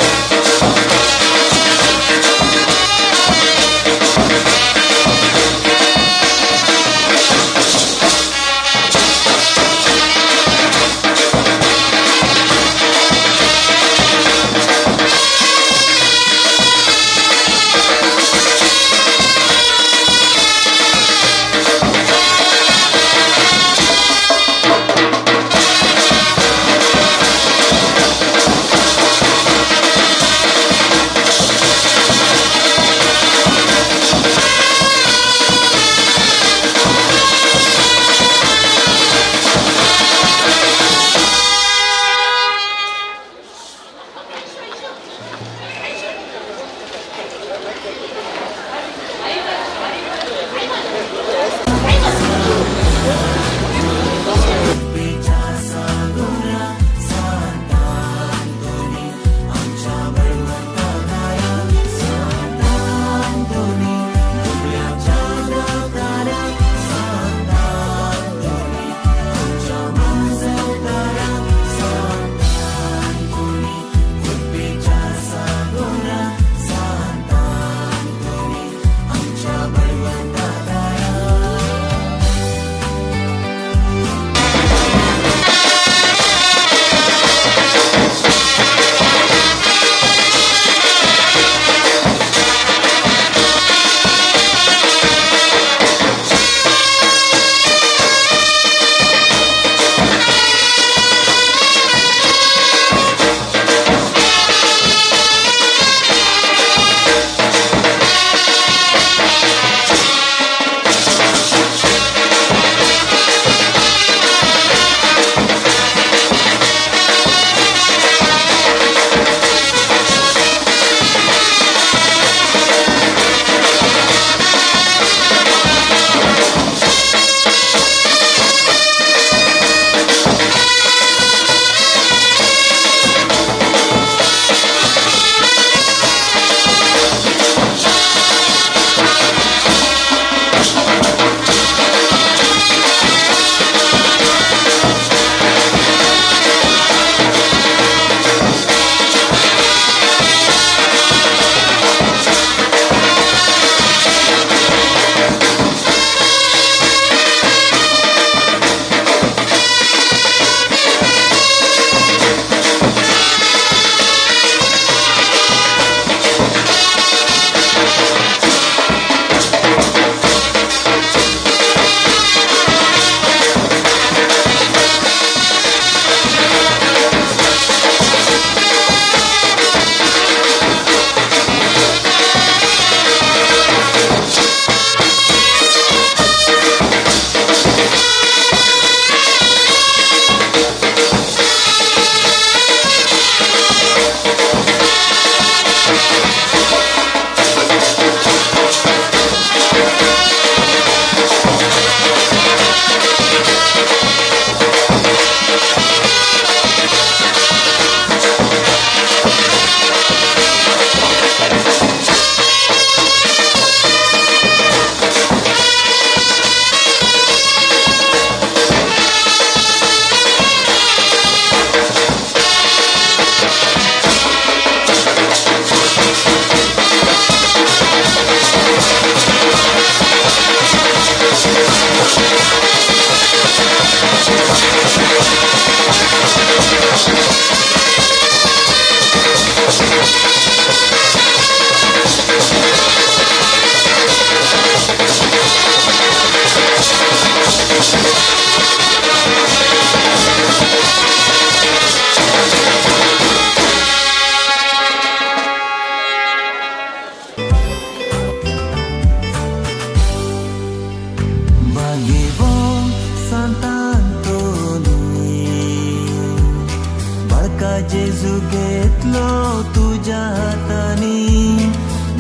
घेतलो तुज्या हातांनी,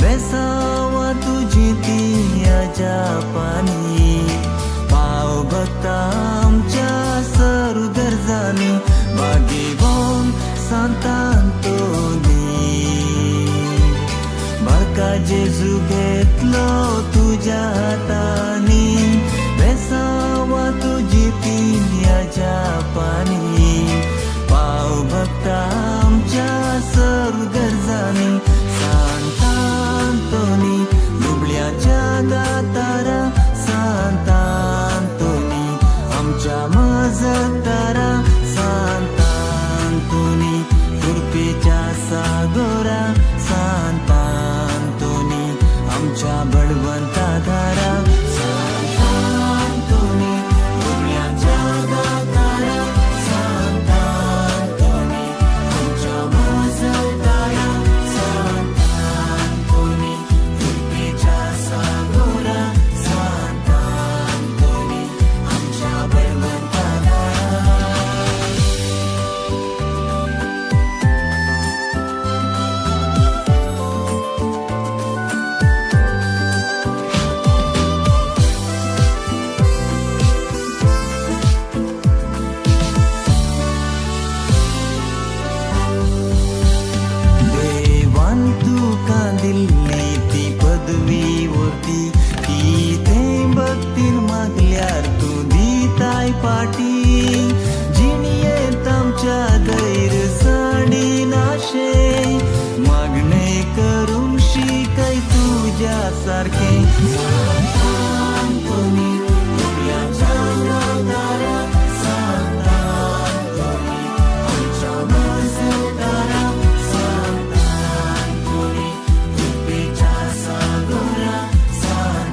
बेसांवां तुजी ती अजापांनी. पाव भक्ता आमच्या सर गरजांनी, भाग्यवान सांतांतोनी. बाळका जेजू घेतलो तुज्या हातांनी, बेसांवां तुजी ती अजापांनी. पाव भक्ता आमच्या सर गरजांनी, सांतांतोनी दुबळ्याच्या दातारा, सांतांतोनी आमच्या मजतारा, सांतांतोनी कृपेच्या सागोरा, सांतांतोनी आमच्या बळवंता धारा. सांतांतोनी दुबळ्याच्या दातारा, सांतांतोनी आमच्या मजतारा, सांतांतोनी कृपेच्या सागोरा, सांतांतोनी आमच्या बळवंता धारा. देवान तुका दिल्ली ती पदवी वरती, कितें भक्तीन मागल्यार तूं दिताय पाटी. जिणयेंत आमच्या धैर्य नाशे, मागणें करूंक शिकय तुज्या सारकें. सांतांतोनी दुबळ्याच्या दातारा, सांतांतोनी आमच्या मजतारा, सांतांतोनी कृपेच्या सागोरा, सांतांतोनी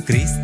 क्रिस्ताच्या